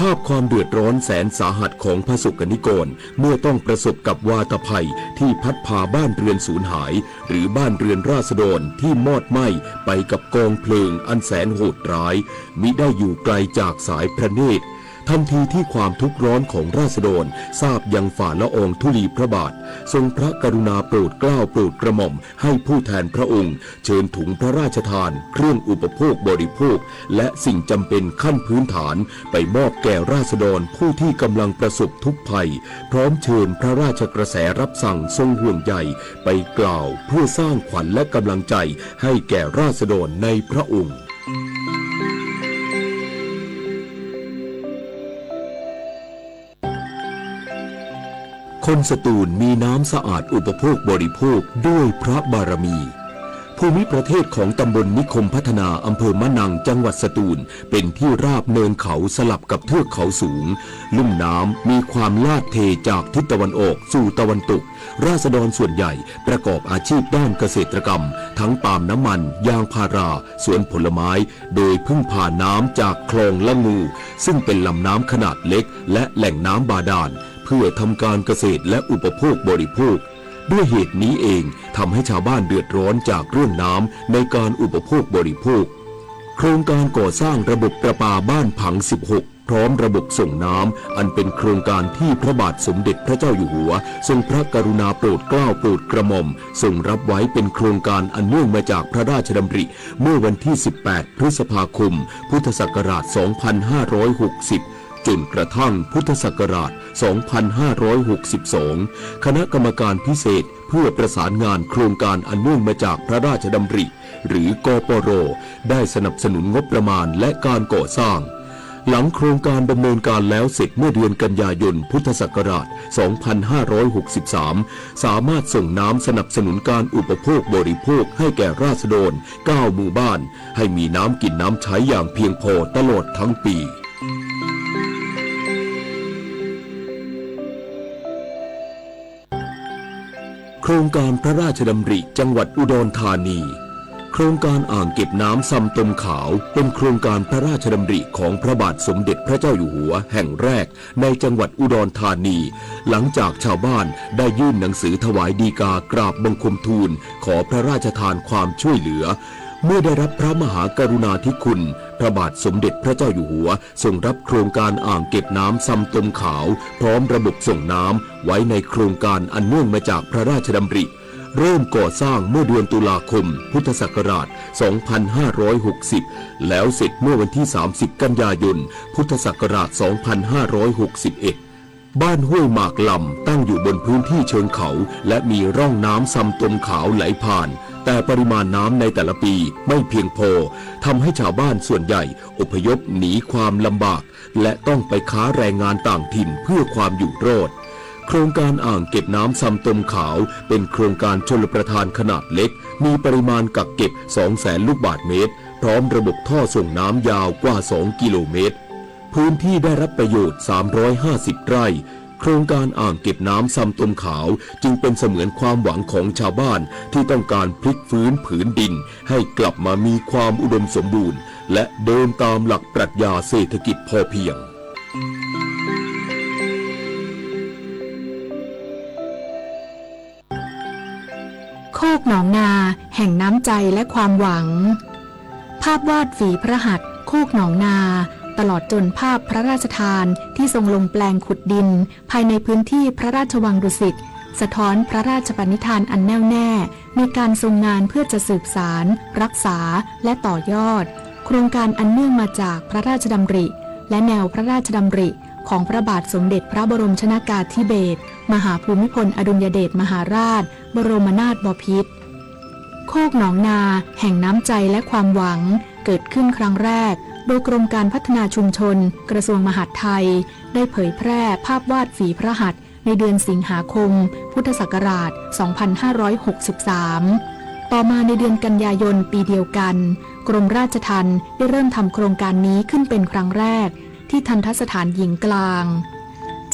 ภาพความเดือดร้อนแสนสาหัสของประสบกนิกรเมื่อต้องประสบกับวาตภัยที่พัดพาบ้านเรือนสูญหาย หรือบ้านเรือนราษฎรที่มอดไหม้ไปกับกองเพลิงอันแสนโหดร้าย มิได้อยู่ไกลจากสายพระเนตร ทันทีที่ความทุกข์ร้อนของราษฎรทราบยังฝ่าละอองธุลีพระบาท ทรงพระกรุณาโปรดเกล้าโปรดกระหม่อมให้ผู้แทนพระองค์เชิญถุงพระราชทาน เครื่องอุปโภคบริโภค และสิ่งจำเป็นขั้นพื้นฐานไปมอบแก่ราษฎรผู้ที่กำลังประสบทุกข์ภัย พร้อมเชิญพระราชกระแสรับสั่งทรงห่วงใยไปกล่าวเพื่อสร้างขวัญและกำลังใจให้แก่ราษฎรในพระองค์ คนสตูลมีน้ำสะอาดอุปโภคบริโภคด้วยพระบารมี ภูมิประเทศของตำบลนิคมพัฒนา อำเภอมะนัง จังหวัดสตูล เป็นที่ราบเนินเขาสลับกับเทือกเขาสูง ลุ่มน้ำมีความลาดเทจากทิศตะวันออกสู่ตะวันตก ราษฎรส่วนใหญ่ประกอบอาชีพด้านเกษตรกรรม ทั้งปาล์มน้ำมัน ยางพารา สวนผลไม้ โดยพึ่งพาน้ำจากคลองละงู ซึ่งเป็นลำน้ำขนาดเล็ก และแหล่งน้ำบาดาล เพื่อทำการเกษตรและอุปโภคบริโภค ด้วยเหตุนี้เองทำให้ชาวบ้านเดือดร้อนจากเรื่องน้ำในการอุปโภคบริโภค โครงการก่อสร้างระบบประปาบ้านผัง สิบหก พร้อมระบบส่งน้ำ อันเป็นโครงการที่พระบาทสมเด็จพระเจ้าอยู่หัวทรงพระกรุณาโปรดเกล้าโปรดกระหม่อม ทรงรับไว้เป็นโครงการอันเนื่องมาจากพระราชดำริ เมื่อวันที่ สิบแปด พฤษภาคม พุทธศักราช สองพันห้าร้อยหกสิบ จนกระทั่งพุทธศักราช สองพันห้าร้อยหกสิบสอง คณะกรรมการพิเศษเพื่อประสานงานโครงการอันเนื่องมาจากพระราชดำริ หรือ กปร ได้สนับสนุนงบประมาณและการก่อสร้าง หลังโครงการดำเนินการแล้วเสร็จเมื่อเดือนกันยายน พุทธศักราช สองพันห้าร้อยหกสิบสาม สามารถส่งน้ำสนับสนุนการอุปโภคบริโภคให้แก่ราษฎร เก้า หมู่บ้าน ให้มีน้ำกินน้ำใช้อย่างเพียงพอตลอดทั้งปี โครงการพระราชดำริจังหวัดอุดรธานี โครงการอ่างเก็บน้ำซำตมขาว เป็นโครงการพระราชดำริของพระบาทสมเด็จพระเจ้าอยู่หัวแห่งแรกในจังหวัดอุดรธานี หลังจากชาวบ้านได้ยื่นหนังสือถวายฎีกากราบบังคมทูลขอพระราชทานความช่วยเหลือ เมื่อได้รับพระมหากรุณาธิคุณ พระบาทสมเด็จพระเจ้าอยู่หัวทรงรับโครงการอ่างเก็บน้ำซำตมขาวพร้อมระบบส่งน้ำไว้ในโครงการอันเนื่องมาจากพระราชดำริ เริ่มก่อสร้างเมื่อเดือนตุลาคม พุทธศักราช สองพันห้าร้อยหกสิบ แล้วเสร็จเมื่อวันที่ สามสิบ กันยายน พุทธศักราช สองพันห้าร้อยหกสิบเอ็ด บ้านห้วยหมากลำตั้งอยู่บนพื้นที่เชิงเขา และมีร่องน้ำซำตมขาวไหลผ่าน แต่ปริมาณน้ำในแต่ละปีไม่เพียงพอ ทำให้ชาวบ้านส่วนใหญ่อพยพหนีความลำบาก และต้องไปค้าแรงงานต่างถิ่นเพื่อความอยู่รอด โครงการอ่างเก็บน้ำซำตมขาวเป็นโครงการชลประทานขนาดเล็ก มีปริมาณกักเก็บ สองแสน ลูกบาศก์เมตร พร้อมระบบท่อส่งน้ำยาวกว่า สอง กิโลเมตร พื้นที่ได้รับประโยชน์ สามร้อยห้าสิบ ไร่ โครงการอ่างเก็บน้ำซำตมขาวจึงเป็นเสมือนความหวังของชาวบ้านที่ต้องการพลิกฟื้นผืนดินให้กลับมามีความอุดมสมบูรณ์ และเดินตามหลักปรัชญาเศรษฐกิจพอเพียง โคกหนองนา แห่งน้ำใจและความหวัง ภาพวาดฝีพระหัตถ์โคกหนองนา ตลอดจนภาพพระราชทานที่ทรงลงแปลงขุดดินภายในพื้นที่พระราชวังดุสิต สะท้อนพระราชปณิธานอันแน่วแน่ในการทรงงานเพื่อจะสืบสาน รักษา และต่อยอด โครงการอันเนื่องมาจากพระราชดำริ และแนวพระราชดำริของพระบาทสมเด็จพระบรมชนกาธิเบศรมหาภูมิพลอดุลยเดชมหาราชบรมนาถบพิตร โคกหนองนา แห่งน้ำใจและความหวัง เกิดขึ้นครั้งแรก โดยกรมการพัฒนาชุมชน กระทรวงมหาดไทย ได้เผยแพร่ภาพวาดฝีพระหัตถ์ในเดือนสิงหาคม พุทธศักราช สองพันห้าร้อยหกสิบสาม ต่อมาในเดือนกันยายนปีเดียวกัน กรมราชทัณฑ์ได้เริ่มทำโครงการนี้ขึ้นเป็นครั้งแรก ที่ทัณฑสถานหญิงกลาง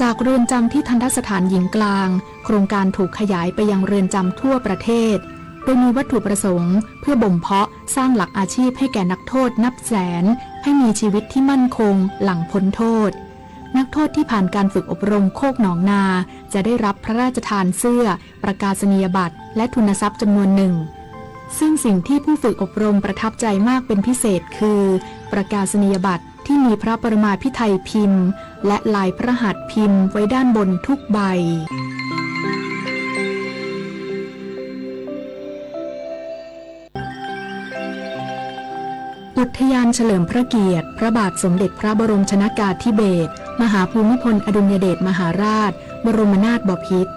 จากเรือนจำที่ทัณฑสถานหญิงกลาง โครงการถูกขยายไปยังเรือนจำทั่วประเทศ โดยมีวัตถุประสงค์เพื่อบ่มเพาะสร้างหลักอาชีพให้แก่นักโทษนับแสน ให้มีชีวิตที่มั่นคงหลังพ้นโทษ นักโทษที่ผ่านการฝึกอบรมโคกหนองนา จะได้รับพระราชทานเสื้อ ประกาศนียบัตร และทุนทรัพย์จำนวนหนึ่ง ซึ่งสิ่งที่ผู้ฝึกอบรมประทับใจมากเป็นพิเศษคือ ประกาศนียบัตรที่มีพระปรมาภิไธยพิมพ์ และลายพระหัตถ์พิมพ์ไว้ด้านบนทุกใบ อุทยานเฉลิมพระเกียรติพระบาทสมเด็จพระบรมชนกาธิเบศรมหาภูมิพลอดุลยเดชมหาราชบรมนาถบพิตร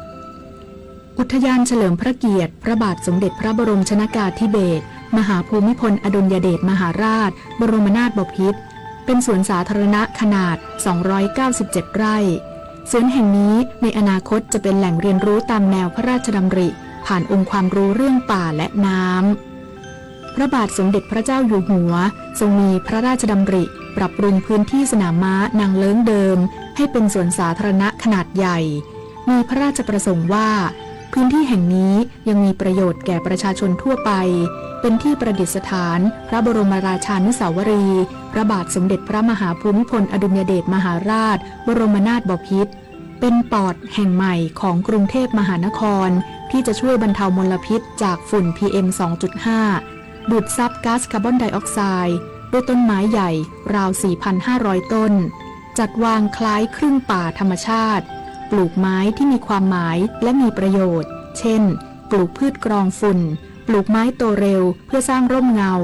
อุทยานเฉลิมพระเกียรติพระบาทสมเด็จพระบรมชนกาธิเบศรมหาภูมิพลอดุลยเดชมหาราชบรมนาถบพิตร เป็นสวนสาธารณะขนาด สองร้อยเก้าสิบเจ็ด ไร่ สวนแห่งนี้ในอนาคตจะเป็นแหล่งเรียนรู้ตามแนวพระราชดำริ ผ่านองค์ความรู้เรื่องป่าและน้ำ พระบาทสมเด็จพระเจ้าอยู่หัวทรงมีพระราชดำริปรับปรุงพื้นที่สนามม้านางเลิ้งเดิมให้เป็นสวนสาธารณะขนาดใหญ่ มีพระราชประสงค์ว่า พื้นที่แห่งนี้ยังมีประโยชน์แก่ประชาชนทั่วไป เป็นที่ประดิษฐานพระบรมราชานุสาวรีย์พระบาทสมเด็จพระมหาภูมิพลอดุลยเดชมหาราชบรมนาถบพิตร เป็นปอดแห่งใหม่ของกรุงเทพมหานคร ที่จะช่วยบรรเทามลพิษจากฝุ่น พีเอ็ม สองจุดห้า ดูดซับก๊าซคาร์บอนไดออกไซด์ด้วยต้นไม้ใหญ่ราว สี่พันห้าร้อย ต้น จัดวางคล้ายครึ่งป่าธรรมชาติ ปลูกไม้ที่มีความหมายและมีประโยชน์ เช่น ปลูกพืชกรองฝุ่น ปลูกไม้โตเร็วเพื่อสร้างร่มเงา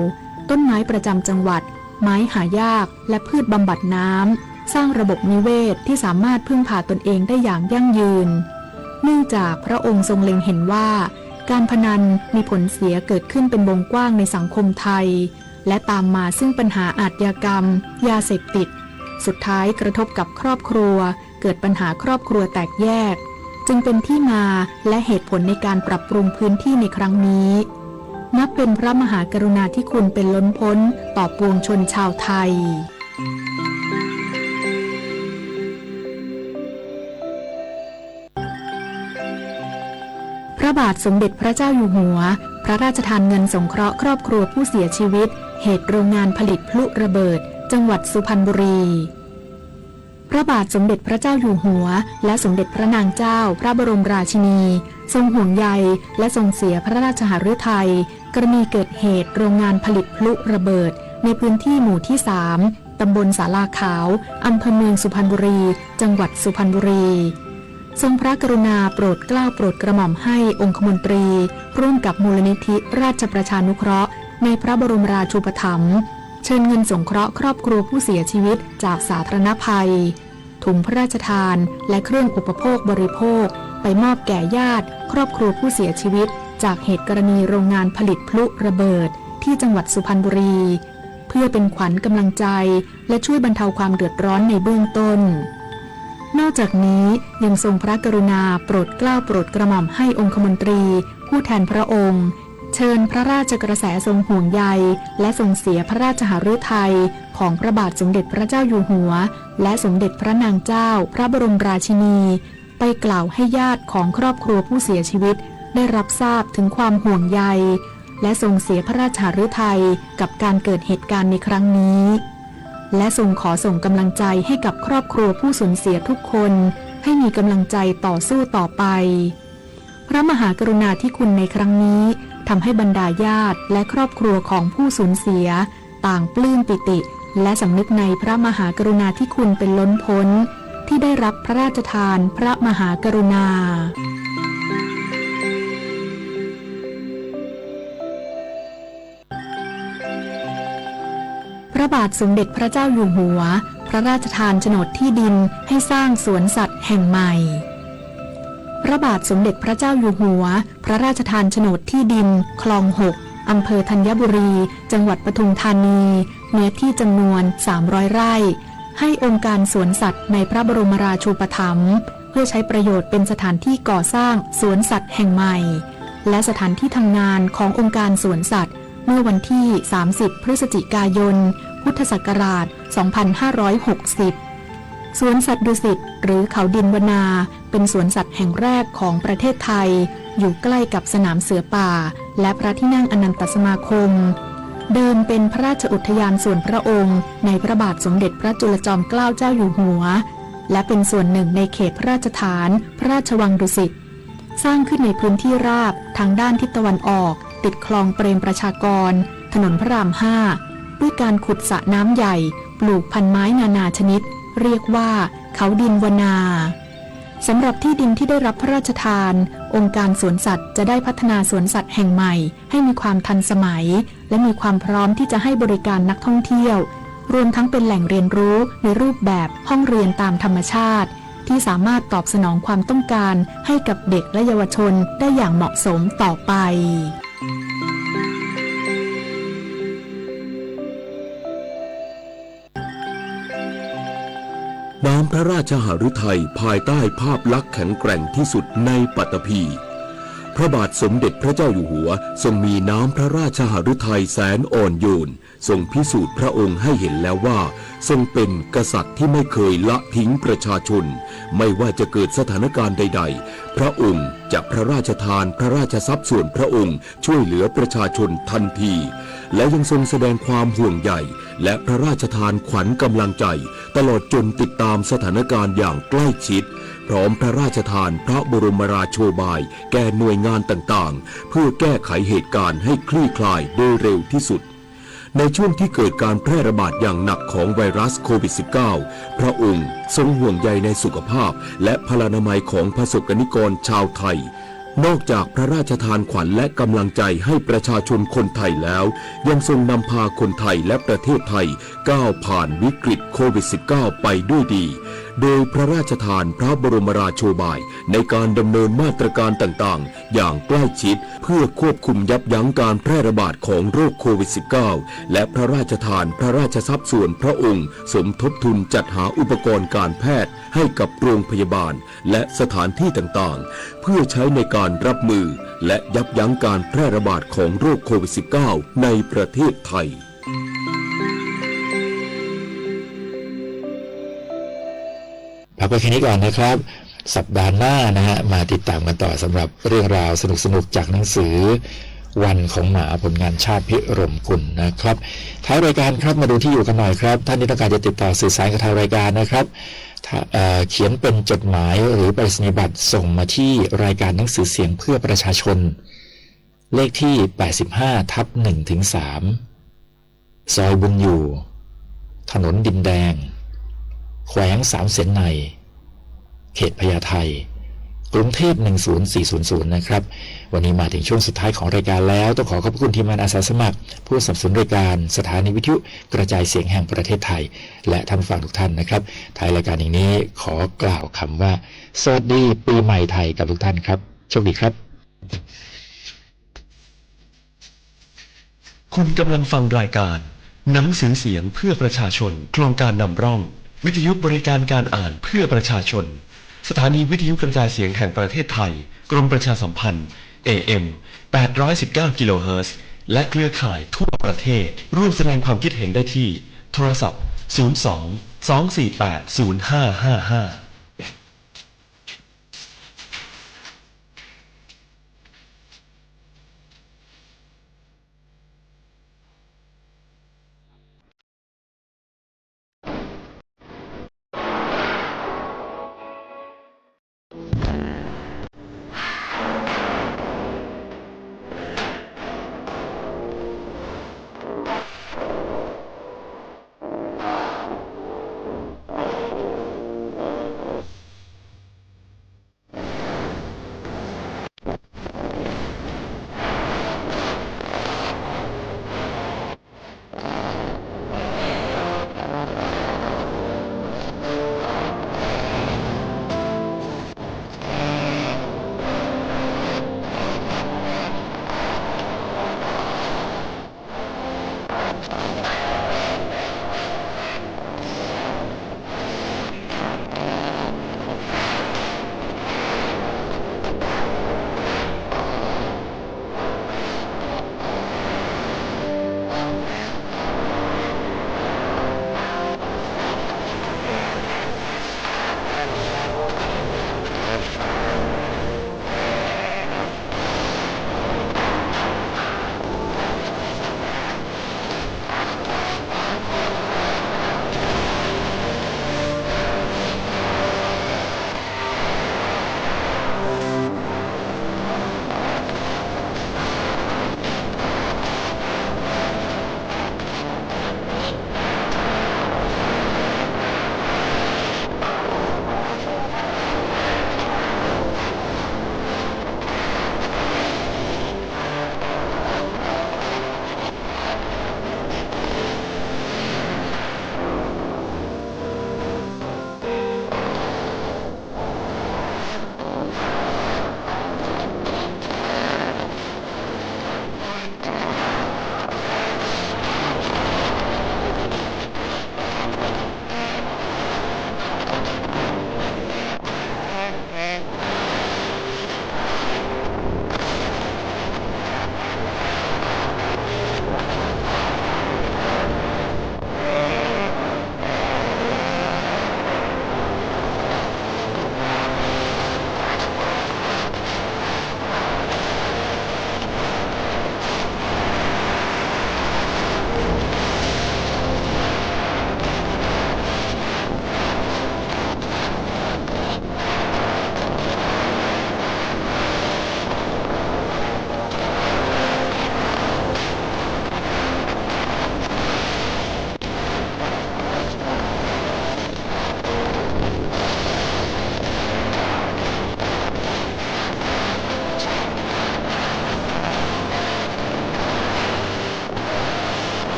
ต้นไม้ประจำจังหวัด ไม้หายาก และพืชบำบัดน้ำ สร้างระบบนิเวศที่สามารถพึ่งพาตนเองได้อย่างยั่งยืน เนื่องจากพระองค์ทรงเล็งเห็นว่า การพนันมีผลเสียเกิดขึ้นเป็นวงกว้างในสังคมไทย และตามมาซึ่งปัญหาอาชญากรรม ยาเสพติด สุดท้ายกระทบกับครอบครัว เกิดปัญหาครอบครัวแตกแยก จึงเป็นที่มาและเหตุผลในการปรับปรุงพื้นที่ในครั้งนี้ นับเป็นพระมหากรุณาธิคุณเป็นล้นพ้นต่อปวงชนชาวไทย พระบาทสมเด็จพระเจ้าอยู่หัว พระราชทานเงินสงเคราะห์ครอบครัวผู้เสียชีวิต เหตุโรงงานผลิตพลุระเบิด จังหวัดสุพรรณบุรี พ พระบาทสมเด็จพระเจ้าอยู่หัว และสมเด็จพระนางเจ้าพระบรมราชินี ทรงห่วงใย และทรงเสียพระราชหฤทัย กรณีเกิดเหตุโรงงานผลิตพลุระเบิด ในพื้นที่หมู่ที่สาม ตำบลศาลาขาว อำเภอเมืองสุพรรณบุรี จังหวัดสุพรรณบุรี ทรงพระกรุณาโปรดเกล้าโปรดกระหม่อมให้องคมนตรี ร่วมกับมูลนิธิราชประชานุเคราะห์ ในพระบรมราชูปถัมภ์ เชิญเงินสงเคราะห์ครอบครัวผู้เสียชีวิตจากสาธารณภัย ถุงพระราชทาน และเครื่องอุปโภคบริโภค ไปมอบแก่ญาติครอบครัวผู้เสียชีวิต จากเหตุกรณีโรงงานผลิตพลุระเบิด ที่จังหวัดสุพรรณบุรี เพื่อเป็นขวัญกำลังใจ และช่วยบรรเทาความเดือดร้อนในเบื้องต้น นอกจากนี้ยังทรงพระกรุณาโปรดเกล้าโปรดกระหม่อมให้องคมนตรี ผู้แทนพระองค์ เชิญพระราชกระแสทรงห่วงใย และทรงเสียพระราชหฤทัย ของพระบาทสมเด็จพระเจ้าอยู่หัว และสมเด็จพระนางเจ้าพระบรมราชินี ไปกล่าวให้ญาติของครอบครัวผู้เสียชีวิต ได้รับทราบถึงความห่วงใย และทรงเสียพระราชหฤทัยกับการเกิดเหตุการณ์ในครั้งนี้ และทรงขอส่งกำลังใจให้กับครอบครัวผู้สูญเสียทุกคน ให้มีกำลังใจต่อสู้ต่อไป พระมหากรุณาธิคุณในครั้งนี้ ทำให้บรรดาญาติและครอบครัวของผู้สูญเสีย ต่างปลื้มปิติ และสำนึกในพระมหากรุณาธิคุณเป็นล้นพ้น ที่ได้รับพระราชทานพระมหากรุณา พระบาทสมเด็จพระเจ้าอยู่หัว พระราชทานโฉนดที่ดินให้สร้างสวนสัตว์แห่งใหม่ พระบาทสมเด็จพระเจ้าอยู่หัว พระราชทานโฉนดที่ดินคลองหก อำเภอธัญบุรี จังหวัดปทุมธานี เนื้อที่จำนวนสามร้อยไร่ ให้องค์การสวนสัตว์ในพระบรมราชูปถัมภ์ เพื่อใช้ประโยชน์เป็นสถานที่ก่อสร้างสวนสัตว์แห่งใหม่ และสถานที่ทำงานขององค์การสวนสัตว์ เมื่อวันที่สามสิบ พฤศจิกายน พุทธศักราช สองพันห้าร้อยหกสิบ สวนสัตว์ดุสิต หรือเขาดินวนา เป็นสวนสัตว์แห่งแรกของประเทศไทย อยู่ใกล้กับสนามเสือป่า และพระที่นั่งอนันตสมาคม เดิมเป็นพระราชอุทยานส่วนพระองค์ ในพระบาทสมเด็จพระจุลจอมเกล้าเจ้าอยู่หัว และเป็นส่วนหนึ่งในเขตพระราชฐานพระราชวังดุสิต สร้างขึ้นในพื้นที่ราบทางด้านทิศตะวันออก ติดคลองเปรมประชากร ถนนพระรามห้า ด้วยการขุดสระน้ำใหญ่ ปลูกพันไม้นานาชนิด เรียกว่าเขาดินวนา สำหรับที่ดินที่ได้รับพระราชทาน องค์การสวนสัตว์จะได้พัฒนาสวนสัตว์แห่งใหม่ ให้มีความทันสมัย และมีความพร้อมที่จะให้บริการนักท่องเที่ยว รวมทั้งเป็นแหล่งเรียนรู้ในรูปแบบห้องเรียนตามธรรมชาติ ที่สามารถตอบสนองความต้องการให้กับเด็กและเยาวชนได้อย่างเหมาะสมต่อไป น้ำพระราชหฤทัยภายใต้ภาพลักษณ์แข็งแกร่งที่สุดในปัตตภีร์ พระบาทสมเด็จพระเจ้าอยู่หัวทรงมีน้ำพระราชหฤทัยแสนอ่อนโยน ทรงพิสูจน์พระองค์ให้เห็นแล้วว่า ทรงเป็นกษัตริย์ที่ไม่เคยละทิ้งประชาชน ไม่ว่าจะเกิดสถานการณ์ใดๆ พระองค์จะพระราชทานพระราชทรัพย์ส่วนพระองค์ช่วยเหลือประชาชนทันที และยังทรงแสดงความห่วงใย และพระราชทานขวัญกำลังใจ ตลอดจนติดตามสถานการณ์อย่างใกล้ชิด พร้อมพระราชทานพระบรมราโชบายแก่หน่วยงานต่างๆ เพื่อแก้ไขเหตุการณ์ให้คลี่คลายโดยเร็วที่สุด ในช่วงที่เกิดการแพร่ระบาดอย่างหนักของไวรัสโควิด สิบเก้า พระองค์ทรงห่วงใยในสุขภาพ และพลานามัยของประสบกนิกรชาวไทย นอกจากพระราชทานขวัญและกำลังใจให้ประชาชนคนไทยแล้ว ยังทรงนำพาคนไทยและประเทศไทยก้าวผ่านวิกฤตโควิด สิบเก้า ไปด้วยดี โดยพระราชทานพระบรมราโชบายในการดำเนินมาตรการต่างๆ อย่างใกล้ชิด เพื่อควบคุมยับยั้งการแพร่ระบาดของโรคโควิด สิบเก้า และพระราชทานพระราชทรัพย์ส่วนพระองค์ สมทบทุนจัดหาอุปกรณ์การแพทย์ให้กับโรงพยาบาล และสถานที่ต่างๆ เพื่อใช้ในการรับมือ และยับยั้งการแพร่ระบาดของโรคโควิด สิบเก้า ในประเทศไทย พักไว้แค่นี้ก่อนนะครับ สัปดาห์หน้านะฮะ มาติดตามกันต่อสำหรับเรื่องราวสนุกๆ จากหนังสือวันของหมา ผลงานชาติพิรมกุลนะครับ ท้ายรายการครับ มาดูที่อยู่กันหน่อยครับ ท่านที่ต้องการจะติดต่อสื่อสารกับทางรายการนะครับ เอ่อ เขียนเป็นจดหมายหรือไปรษณียบัตรส่งมาที่รายการหนังสือเสียงเพื่อประชาชน เลขที่ แปดสิบห้าทับหนึ่งถึงสาม ซอยบุญอยู่ ถนนดินแดง แขวงสามเสนใน เขตพญาไท กรุงเทพ หนึ่งศูนย์สี่ศูนย์ศูนย์ นะครับ วันนี้มาถึงช่วงสุดท้ายของรายการแล้ว ต้องขอขอบพระคุณทีมงานอาสาสมัคร ผู้สนับสนุนรายการ สถานีวิทยุกระจายเสียงแห่งประเทศไทย และท่านผู้ฟังทุกท่านนะครับ ท้ายรายการอย่างนี้ขอกล่าวคำว่า สวัสดีปีใหม่ไทยกับทุกท่านครับ โชคดีครับ คุณกำลังฟังรายการหนังสือเสียงเพื่อประชาชน โครงการนำร่องวิทยุบริการการอ่านเพื่อประชาชน สถานีวิทยุกระจายเสียงแห่งประเทศไทย กรมประชาสัมพันธ์ เอเอ็ม แปดร้อยสิบเก้ากิโลเฮิรตซ์ และเครือข่ายทั่วประเทศ ร่วมแสดงความคิดเห็นได้ที่ โทรศัพท์ ศูนย์สอง สองสี่แปด ศูนย์ห้าห้าห้า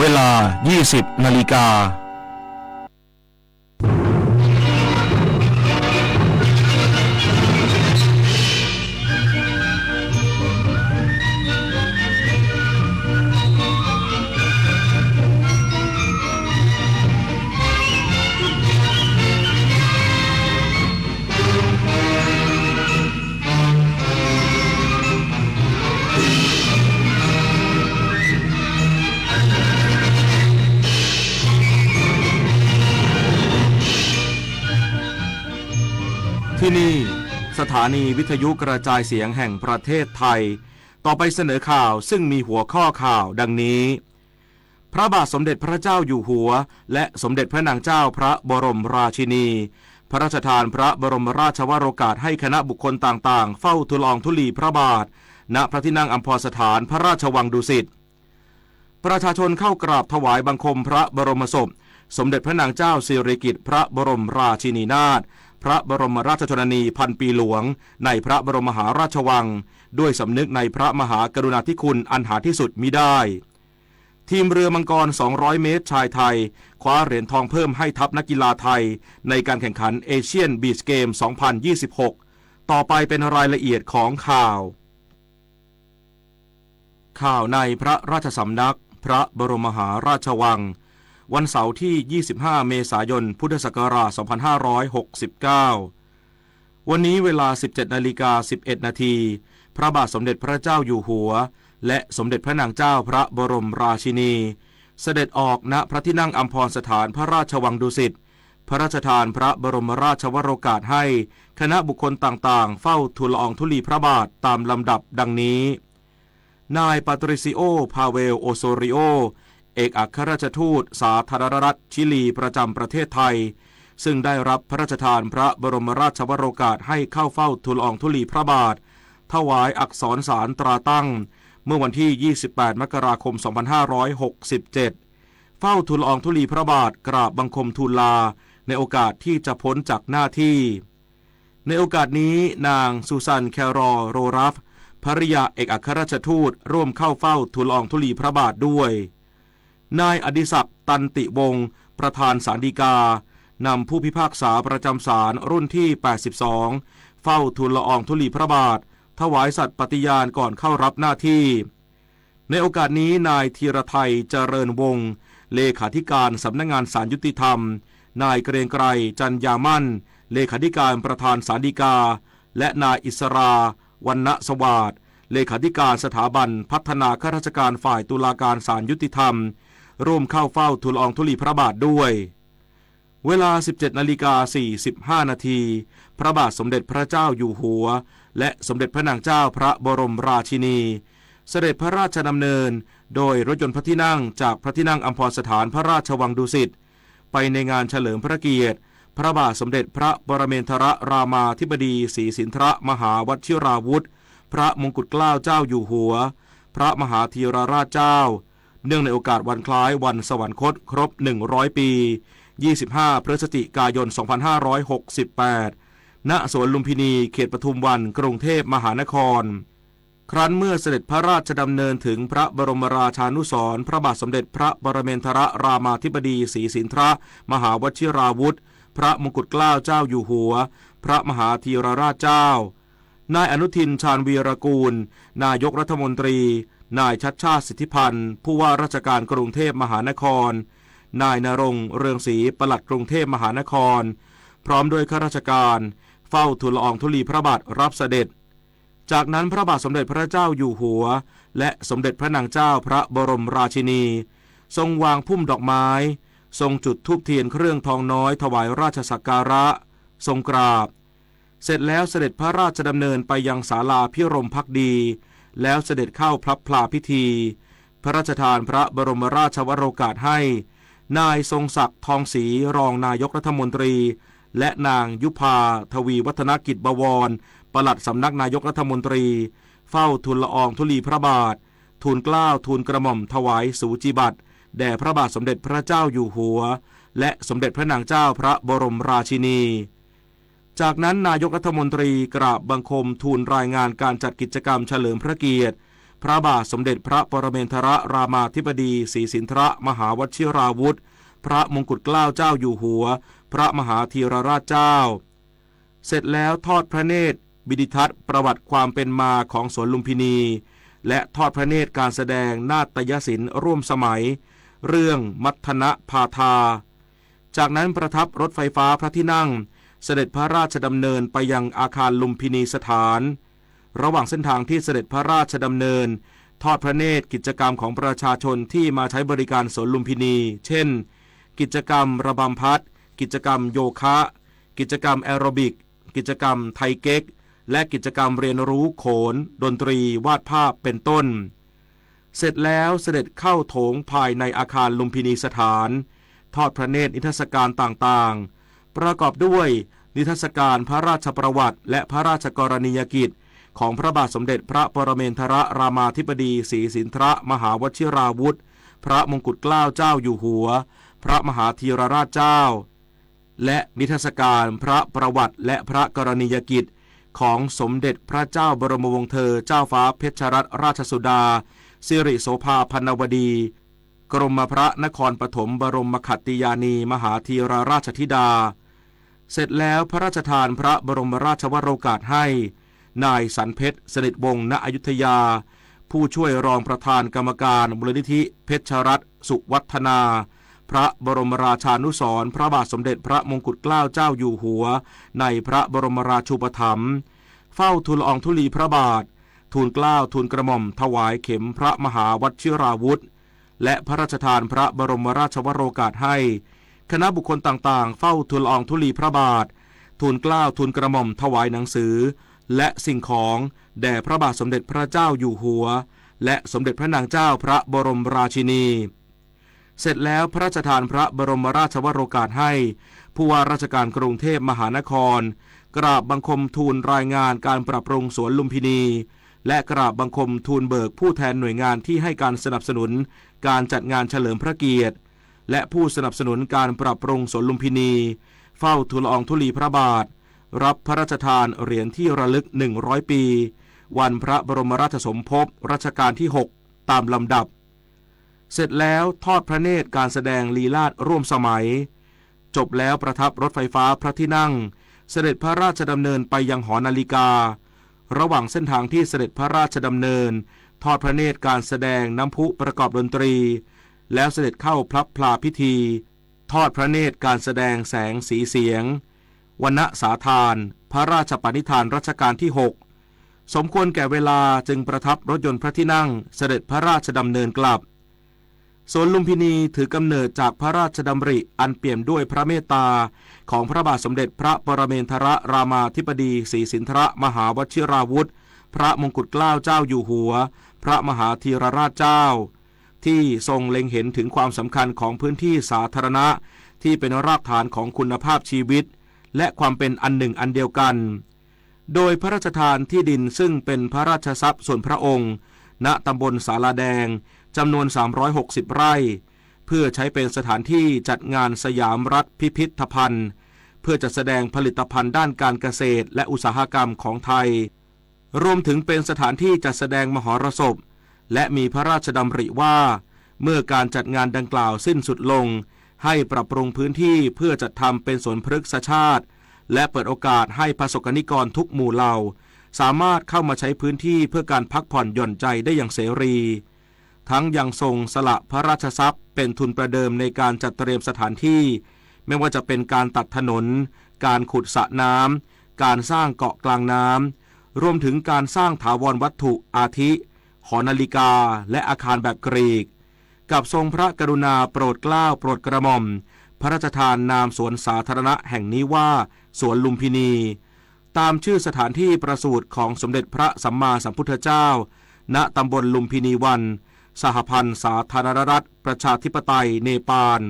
เวลา ยี่สิบ นาฬิกา ที่นี่ สถานีวิทยุกระจายเสียงแห่งประเทศไทย ต่อไปเสนอข่าวซึ่งมีหัวข้อข่าวดังนี้ พระบาทสมเด็จพระเจ้าอยู่หัว และสมเด็จพระนางเจ้าพระบรมราชินี พระราชทานพระบรมราชวโรกาสให้คณะบุคคลต่างๆ เฝ้าทูลละอองธุลีพระบาท ณ พระที่นั่งอัมพรสถานพระราชวังดุสิต ประชาชนเข้ากราบถวายบังคมพระบรมศพ สมเด็จพระนางเจ้าสิริกิติ์พระบรมราชินีนาถ พระบรมราชชนนีพันปีหลวง ในพระบรมมหาราชวัง ด้วยสำนึกในพระมหากรุณาธิคุณอันหาที่สุดมิได้ ทีมเรือมังกร สองร้อยเมตรชายไทย คว้าเหรียญทองเพิ่มให้ทัพนักกีฬาไทย ในการแข่งขันเอเชียนบีชเกม สองพันยี่สิบหก ต่อไปเป็นรายละเอียดของข่าว ข่าวในพระราชสำนักพระบรมมหาราชวัง วันเสาร์ที่ ยี่สิบห้า เมษายน พุทธศักราช สองพันห้าร้อยหกสิบเก้า วันนี้เวลา สิบเจ็ด นาฬิกา สิบเอ็ด นาที พระบาทสมเด็จพระเจ้าอยู่หัว และสมเด็จพระนางเจ้าพระบรมราชินี เสด็จออกณพระที่นั่งอัมพรสถานพระราชวังดุสิต พระราชทานพระบรมราชวโรกาสให้คณะบุคคลต่างๆ เฝ้าทูลละอองธุลีพระบาทตามลำดับดังนี้ นายปาตริซิโอ พาเวล โอโซริโอ เอกอัครราชทูตสาธารณรัฐชิลีประจำประเทศไทย ซึ่งได้รับพระราชทานพระบรมราชวโรกาสให้เข้าเฝ้าทูลละอองธุลีพระบาท ถวายอักษรสารตราตั้ง เมื่อวันที่ ยี่สิบแปด มกราคม สองพันห้าร้อยหกสิบเจ็ด เฝ้าทูลละอองธุลีพระบาทกราบบังคมทูลลา ในโอกาสที่จะพ้นจากหน้าที่ ในโอกาสนี้นางซูซาน แครอล โรรัฟ ภริยาเอกอัครราชทูตร่วมเข้าเฝ้าทูลละอองธุลีพระบาทด้วย นายอดิศักดิ์ ตันติวงศ์ ประธานศาลฎีกา นำผู้พิพากษาประจำศาลรุ่นที่ แปดสิบสอง เฝ้าทูลละอองธุลีพระบาท ถวายสัตย์ปฏิญาณก่อนเข้ารับหน้าที่ ในโอกาสนี้นายธีรไทย เจริญวงศ์ เลขาธิการสำนักงานศาลยุติธรรม นายเกรียงไกร จันยามั่น เลขาธิการประธานศาลฎีกา และนายอิสรา วรรณสวาส เลขาธิการสถาบันพัฒนาข้าราชการฝ่ายตุลาการศาลยุติธรรม ร่วมเข้าเฝ้าทูลละอองธุลีพระบาทด้วย เวลา สิบเจ็ด นาฬิกา สี่สิบห้า นาที พระบาทสมเด็จพระเจ้าอยู่หัว และสมเด็จพระนางเจ้าพระบรมราชินี เสด็จพระราชดำเนิน โดยรถยนต์พระที่นั่งจากพระที่นั่งอัมพรสถานพระราชวังดุสิต ไปในงานเฉลิมพระเกียรติ พระบาทสมเด็จพระปรเมนทรรามาธิบดีศรีสินทรมหาวชิราวุธ พระมงกุฎเกล้าเจ้าอยู่หัว พระมหาธีรราชเจ้า เนื่องในโอกาสวันคล้ายวันสวรรคตครบ หนึ่งร้อย ปี ยี่สิบห้า พฤศจิกายน สองพันห้าร้อยหกสิบแปด ณ สวนลุมพินี เขตปทุมวัน กรุงเทพมหานคร ครั้นเมื่อเสด็จพระราชดำเนินถึงพระบรมราชานุสรณ์พระบาทสมเด็จพระปรเมนทรรามาธิบดีศรีสินทรมหาวชิราวุธ พระมงกุฎเกล้าเจ้าอยู่หัว พระมหาธีรราชเจ้า นายอนุทิน ชาญวีรกูล นายกรัฐมนตรี นายชัชชาติ สิทธิพันธ์ ผู้ว่าราชการกรุงเทพมหานคร นายณรงค์ เรืองศรี ปลัดกรุงเทพมหานคร พร้อมด้วยข้าราชการ เฝ้าทูลละอองธุลีพระบาทรับเสด็จ จากนั้นพระบาทสมเด็จพระเจ้าอยู่หัว และสมเด็จพระนางเจ้าพระบรมราชินี ทรงวางพุ่มดอกไม้ ทรงจุดธูปเทียนเครื่องทองน้อยถวายราชสักการะ ทรงกราบ เสร็จแล้วเสด็จพระราชดำเนินไปยังศาลาพิรมภักดี แล้วเสด็จเข้าพลับพลาพิธี พระราชทานพระบรมราชวโรกาสให้ นายทรงศักดิ์ ทองศรี รองนายกรัฐมนตรี และนางยุพา ทวีวัฒนกิจบวร ปลัดสำนักนายกรัฐมนตรี เฝ้าทูลละอองธุลีพระบาท ทูลเกล้าทูลกระหม่อมถวายสูจิบัตร แด่พระบาทสมเด็จพระเจ้าอยู่หัว และสมเด็จพระนางเจ้าพระบรมราชินี จากนั้นนายกรัฐมนตรีกราบบังคมทูลรายงานการจัดกิจกรรมเฉลิมพระเกียรติ พระบาทสมเด็จพระปรเมนทรรามาธิบดีศรีสินทรมหาวชิราวุธ พระมงกุฎเกล้าเจ้าอยู่หัว พระมหาธีรราชเจ้า เสร็จแล้วทอดพระเนตรวิดิทัศน์ประวัติความเป็นมาของสวนลุมพินี และทอดพระเนตรการแสดงนาฏยศิลป์ร่วมสมัย เรื่องมัทธนพาทา จากนั้นประทับรถไฟฟ้าพระที่นั่ง เสด็จพระราชดำเนินไปยังอาคารลุมพินีสถาน ระหว่างเส้นทางที่เสด็จพระราชดำเนิน ทอดพระเนตรกิจกรรมของประชาชนที่มาใช้บริการสวนลุมพินี เช่น กิจกรรมระบำพัด กิจกรรมโยคะ กิจกรรมแอโรบิก กิจกรรมไทเก๊ก และกิจกรรมเรียนรู้โขน ดนตรี วาดภาพ เป็นต้น เสร็จแล้วเสด็จเข้าโถงภายในอาคารลุมพินีสถาน ทอดพระเนตรนิทรรศการต่างๆ ประกอบด้วยนิทรรศการพระราชประวัติและพระราชกรณียกิจของพระบาทสมเด็จพระปรเมนทรรามาธิบดีศรีสินทรมหาวชิราวุธ พระมงกุฎเกล้าเจ้าอยู่หัว พระมหาธีรราชเจ้า และนิทรรศการพระประวัติและพระกรณียกิจของสมเด็จพระเจ้าบรมวงศ์เธอเจ้าฟ้าเพชรรัตนราชสุดา สิริโสภาพันนวดี กรมพระนครปฐมบรมขัตติยานีมหาธีรราชธิดา เสร็จแล้วพระราชทานพระบรมราชวโรกาสให้ นายสันเพชร สนิทวงศ์ ณ อยุธยา ผู้ช่วยรองประธานกรรมการมูลนิธิเพชรรัตน์สุวัฒนา พระบรมราชานุสรณ์พระบาทสมเด็จพระมงกุฎเกล้าเจ้าอยู่หัว ในพระบรมราชูปถัมภ์ เฝ้าทูลละอองธุลีพระบาท ทูลเกล้าทูลกระหม่อมถวายเข็มพระมหาวชิราวุธ และพระราชทานพระบรมราชวโรกาสให้ คณะบุคคลต่างๆ เฝ้าทูลละอองธุลีพระบาท ทูลเกล้าทูลกระหม่อมถวายหนังสือ และสิ่งของแด่พระบาทสมเด็จพระเจ้าอยู่หัว และสมเด็จพระนางเจ้าพระบรมราชินี เสร็จแล้วพระราชทานพระบรมราชวโรกาสให้ผู้ว่าราชการกรุงเทพมหานคร กราบบังคมทูลรายงานการปรับปรุงสวนลุมพินี และกราบบังคมทูลเบิกผู้แทนหน่วยงานที่ให้การสนับสนุนการจัดงานเฉลิมพระเกียรติ และผู้สนับสนุนการปรับปรุงสวนลุมพินี เฝ้าทูลละอองธุลีพระบาท รับพระราชทานเหรียญที่ระลึกหนึ่งร้อยปี วันพระบรมราชสมภพรัชกาลที่หก ตามลำดับ เสร็จแล้วทอดพระเนตรการแสดงลีลาศร่วมสมัย จบแล้วประทับรถไฟฟ้าพระที่นั่ง เสด็จพระราชดำเนินไปยังหอนาฬิกา ระหว่างเส้นทางที่เสด็จพระราชดำเนิน ทอดพระเนตรการแสดงน้ำพุประกอบดนตรี แล้วเสด็จเข้าพลับพลาพิธี ทอดพระเนตรการแสดงแสงสีเสียง วรรณสาทาน พระราชปณิธานรัชกาลที่หก สมควรแก่เวลาจึงประทับรถยนต์พระที่นั่งเสด็จพระราชดำเนินกลับ สวนลุมพินีถือกำเนิดจากพระราชดำริอันเปี่ยมด้วยพระเมตตาของพระบาทสมเด็จพระปรเมนทรรามาธิบดีศรีสินทรมหาวชิราวุธ พระมงกุฎเกล้าเจ้าอยู่หัว พระมหาธีรราชเจ้า ที่ทรงเล็งเห็นถึงความสำคัญของพื้นที่สาธารณะที่เป็นรากฐานของคุณภาพชีวิต และความเป็นอันหนึ่งอันเดียวกัน โดยพระราชทานที่ดินซึ่งเป็นพระราชทรัพย์ส่วนพระองค์ ณ ตำบลศาลาแดง จำนวน สามร้อยหกสิบ ไร่ เพื่อใช้เป็นสถานที่จัดงานสยามรัฐพิพิธภัณฑ์ เพื่อจัดแสดงผลิตภัณฑ์ด้านการเกษตรและอุตสาหกรรมของไทย รวมถึงเป็นสถานที่จัดแสดงมหรสพ และมีพระราชดำริว่า เมื่อการจัดงานดังกล่าวสิ้นสุดลง ให้ปรับปรุงพื้นที่เพื่อจัดทำเป็นสวนพฤกษชาติ และเปิดโอกาสให้ประสบกรณิกรทุกหมู่เหล่า สามารถเข้ามาใช้พื้นที่เพื่อการพักผ่อนหย่อนใจได้อย่างเสรี ทั้งยังทรงสละพระราชทรัพย์เป็นทุนประเดิมในการจัดเตรียมสถานที่ ไม่ว่าจะเป็นการตัดถนน การขุดสระน้ำ การสร้างเกาะกลางน้ำ รวมถึงการสร้างถาวรวัตถุอาทิ หอนาฬิกา และอาคารแบบกรีก กับทรงพระกรุณาโปรดเกล้าโปรดกระหม่อม พระราชทานนามสวนสาธารณะแห่งนี้ว่า สวนลุมพินี ตามชื่อสถานที่ประสูติของสมเด็จพระสัมมาสัมพุทธเจ้า ณ ตำบลลุมพินีวัน สหพันธ์สาธารณรัฐประชาธิปไตยเนปาล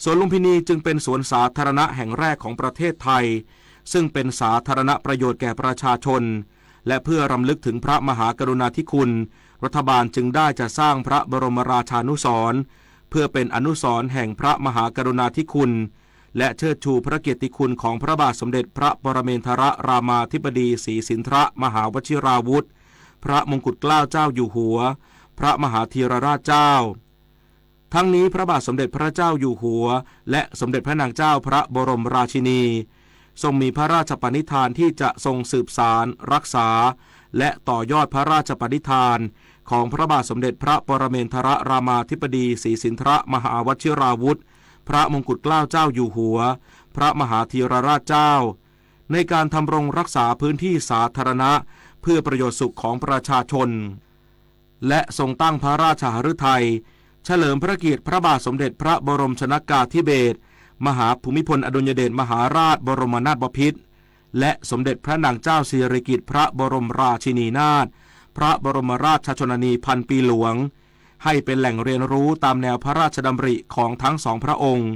สวนลุมพินีจึงเป็นสวนสาธารณะแห่งแรกของประเทศไทย ซึ่งเป็นสาธารณประโยชน์แก่ประชาชน และเพื่อรำลึกถึงพระมหากรุณาธิคุณ รัฐบาลจึงได้จัดสร้างพระบรมราชานุสรณ์ เพื่อเป็นอนุสรณ์แห่งพระมหากรุณาธิคุณ และเชิดชูพระเกียรติคุณของพระบาทสมเด็จพระปรเมนทรรามาธิบดีศรีสินทรมหาวชิราวุธ พระมงกุฎเกล้าเจ้าอยู่หัว พระมหาธีรราชเจ้า ทั้งนี้พระบาทสมเด็จพระเจ้าอยู่หัว และสมเด็จพระนางเจ้าพระบรมราชินี ทรงมีพระราชปณิธานที่จะทรงสืบสานรักษา และต่อยอดพระราชปณิธานของพระบาทสมเด็จพระปรเมนทรรามาธิบดีศรีสินทรมหาวชิราวุธ พระมงกุฎเกล้าเจ้าอยู่หัว พระมหาธีรราชเจ้า ในการทำรงรักษาพื้นที่สาธารณะเพื่อประโยชน์สุขของประชาชน และทรงตั้งพระราชหฤทัยเฉลิมพระเกียรติพระบาทสมเด็จพระบรมชนกาธิเบศรมหาภูมิพลอดุลยเดชมหาราชบรมนาถบพิตร และสมเด็จพระนางเจ้าสิริกิติ์พระบรมราชินีนาถ พระบรมราชชนนีพันปีหลวง ให้เป็นแหล่งเรียนรู้ตามแนวพระราชดำริของทั้งสองพระองค์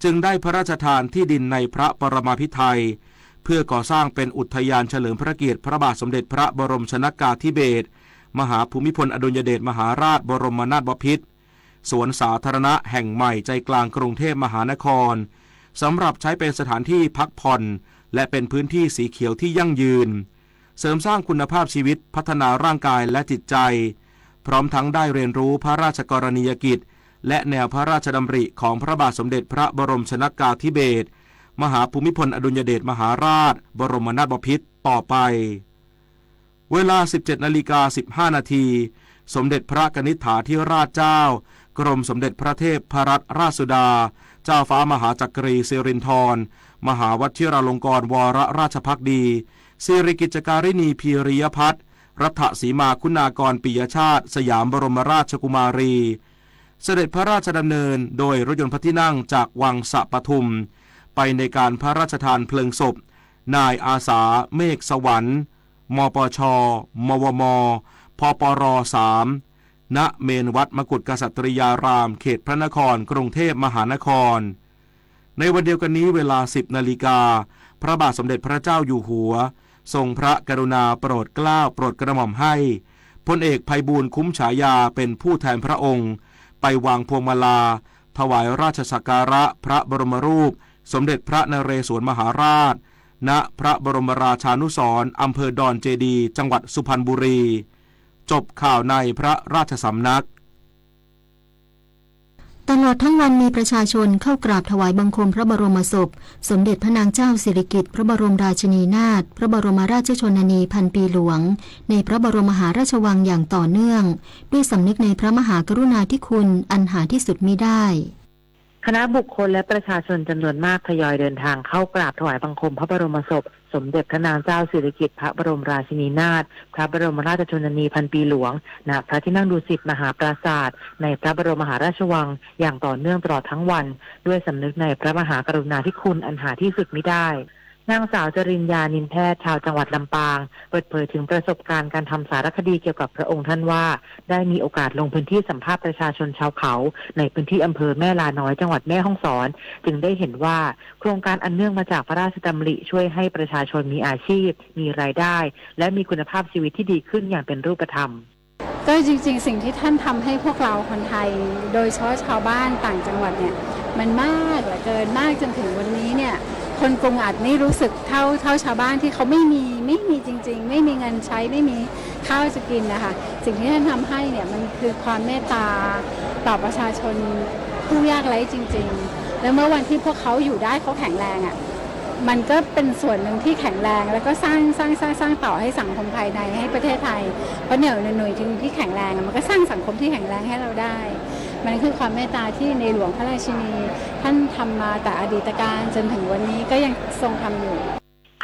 จึงได้พระราชทานที่ดินในพระปรมาภิไธย เพื่อก่อสร้างเป็นอุทยานเฉลิมพระเกียรติพระบาทสมเด็จพระบรมชนกาธิเบศรมหาภูมิพลอดุลยเดชมหาราชบรมนาถบพิตร สวนสาธารณะแห่งใหม่ใจกลางกรุงเทพมหานคร สำหรับใช้เป็นสถานที่พักผ่อน และเป็นพื้นที่สีเขียวที่ยั่งยืน เสริมสร้างคุณภาพชีวิต พัฒนาร่างกายและจิตใจ พร้อมทั้งได้เรียนรู้พระราชกรณียกิจ และแนวพระราชดำริของพระบาทสมเด็จพระบรมชนกาธิเบศรมหาภูมิพลอดุลยเดชมหาราชบรมนาถบพิตรต่อไป เวลา สิบเจ็ดนาฬิกาสิบห้านาที สมเด็จพระกนิษฐาธิราชเจ้า กรมสมเด็จพระเทพรัตนราชสุดา เจ้าฟ้ามหาจักรีสิรินธร มหาวชิราลงกรณ์วรราชภักดี สิริกิจจาริณีพีริยพัฒน์ รัตนสีมาคุณากรปิยชาติ สยามบรมราชกุมารี เสด็จพระราชดำเนินโดยรถยนต์พระที่นั่งจากวังสะปทุม ไปในการพระราชทานเพลิงศพ นายอาสา เมฆสวรรค์ มปช มวม พปร สาม ณ เมรุวัดมกุฏกษัตริยาราม เขตพระนคร กรุงเทพมหานคร ในวันเดียวกันนี้เวลา สิบนาฬิกา พระบาทสมเด็จพระเจ้าอยู่หัว ทรงพระกรุณาโปรดเกล้าโปรดกระหม่อมให้ พลเอกไพบูลย์ คุ้มฉายา เป็นผู้แทนพระองค์ ไปวางพวงมาลา ถวายราชสักการะพระบรมรูป สมเด็จพระนเรศวรมหาราช ณ พระบรมราชานุสรณ์ อำเภอดอนเจดีย์ จังหวัดสุพรรณบุรี จบข่าวในพระราชสำนัก ตลอดทั้งวันมีประชาชนเข้ากราบถวายบังคมพระบรมศพ สมเด็จพระนางเจ้าสิริกิติ์พระบรมราชินีนาถ พระบรมราชชนนีพันปีหลวง ในพระบรมมหาราชวังอย่างต่อเนื่อง ด้วยสำนึกในพระมหากรุณาธิคุณอันหาที่สุดมิได้ คณะบุคคลและประชาชนจำนวนมากทยอยเดินทางเข้ากราบถวายบังคมพระบรมศพ สมเด็จพระนางเจ้าสิริกิติ์พระบรมราชินีนาถ พระบรมราชชนนีพันปีหลวง ณ พระที่นั่งดุสิตมหาปราสาท ในพระบรมมหาราชวัง อย่างต่อเนื่องตลอดทั้งวัน ด้วยสำนึกในพระมหากรุณาธิคุณอันหาที่สุดมิได้ นางสาวจริญญา นินแพทย์ ชาวจังหวัดลำปาง เปิดเผยถึงประสบการณ์การทำสารคดีเกี่ยวกับพระองค์ท่านว่า ได้มีโอกาสลงพื้นที่สัมภาษณ์ประชาชนชาวเขา ในพื้นที่อำเภอแม่ลาน้อย จังหวัดแม่ฮ่องสอน จึงได้เห็นว่า โครงการอันเนื่องมาจากพระราชดำริช่วยให้ประชาชนมีอาชีพ มีรายได้ และมีคุณภาพชีวิตที่ดีขึ้นอย่างเป็นรูปธรรม ก็จริงๆสิ่งที่ท่านทำให้พวกเราคนไทย โดยเฉพาะชาวบ้านต่างจังหวัดเนี่ย มันมากเหลือเกิน มากจนถึงวันนี้เนี่ย คนกรุงอาจไม่รู้สึกเท่า เท่าชาวบ้านที่เขาไม่มี ไม่มีจริงๆ ไม่มีเงินใช้ ไม่มีข้าวจะกินนะคะ สิ่งที่ท่านทำให้เนี่ย มันคือความเมตตาต่อประชาชนผู้ยากไร้จริงๆ แล้วเมื่อวันที่พวกเขาอยู่ได้ เขาแข็งแรงอะ มันก็เป็นส่วนหนึ่งที่แข็งแรง แล้วก็สร้าง สร้าง สร้าง สร้างต่อให้สังคมภายใน ให้ประเทศไทย เพราะเดี๋ยวหน่วยหนึ่งที่แข็งแรงอะ มันก็สร้างสังคมที่แข็งแรงให้เราได้ มันคือความเมตตาที่ในหลวงพระราชินี ท่านทำมาแต่อดีตการจนถึงวันนี้ก็ยังทรงทำอยู่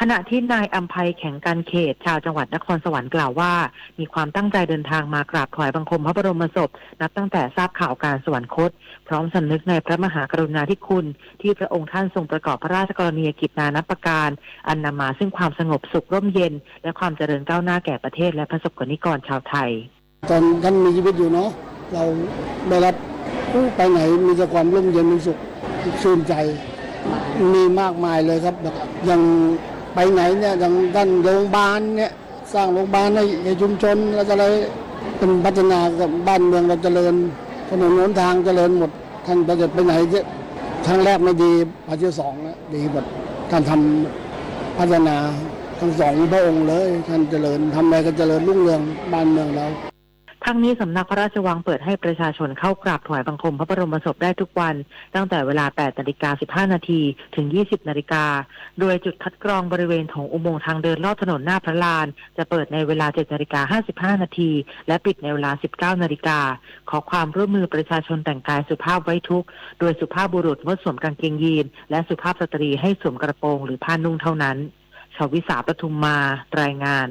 ขณะที่นายอำไพ แข็งกันเขต ชาวจังหวัดนครสวรรค์กล่าวว่า มีความตั้งใจเดินทางมากราบถวายบังคมพระบรมศพ นับตั้งแต่ทราบข่าวการสวรรคต พร้อมสำนึกในพระมหากรุณาธิคุณ ที่พระองค์ท่านทรงประกอบพระราชกรณียกิจนานับประการ อันนำมาซึ่งความสงบสุขร่มเย็น และความเจริญก้าวหน้าแก่ประเทศและประสบกนิกรชาวไทย ตอนท่านมีชีวิตอยู่เนาะ เราได้รับ อู้ ไปไหนมีแต่ความร่มเย็นเป็นสุข ชื่นใจ มีมากมายเลยครับ แบบอย่างไปไหนเนี่ย อย่างด้านโรงพยาบาลเนี่ย สร้างโรงพยาบาลให้ในชุมชน เราจะเลยเป็นพัฒนากับบ้านเมืองเราเจริญ ถนนหนทางเจริญหมด ท่านไปไหนเนี่ย ครั้งแรกไม่ดี มาเที่ยวสองแล้วดีหมด ท่านทำพัฒนา ทั้งสองพระองค์เลย ท่านเจริญ ทำอะไรก็เจริญรุ่งเรือง บ้านเมืองเรา ทั้งนี้สำนักพระราชวังเปิดให้ประชาชนเข้ากราบถวายบังคมพระบรมศพได้ทุกวัน ตั้งแต่เวลา แปดนาฬิกาสิบห้านาที ถึง ยี่สิบนาฬิกา โดยจุดคัดกรองบริเวณโถงอุโมงค์ทางเดินลอดถนนหน้าพระลาน จะเปิดในเวลา เจ็ดนาฬิกาห้าสิบห้านาที และปิดในเวลา สิบเก้านาฬิกา ขอความร่วมมือประชาชนแต่งกายสุภาพไว้ทุกข์ โดยสุภาพบุรุษงดสวมกางเกงยีน และสุภาพสตรีให้สวมกระโปรงหรือผ้านุ่งเท่านั้น ชวิสา ปทุมมา รายงาน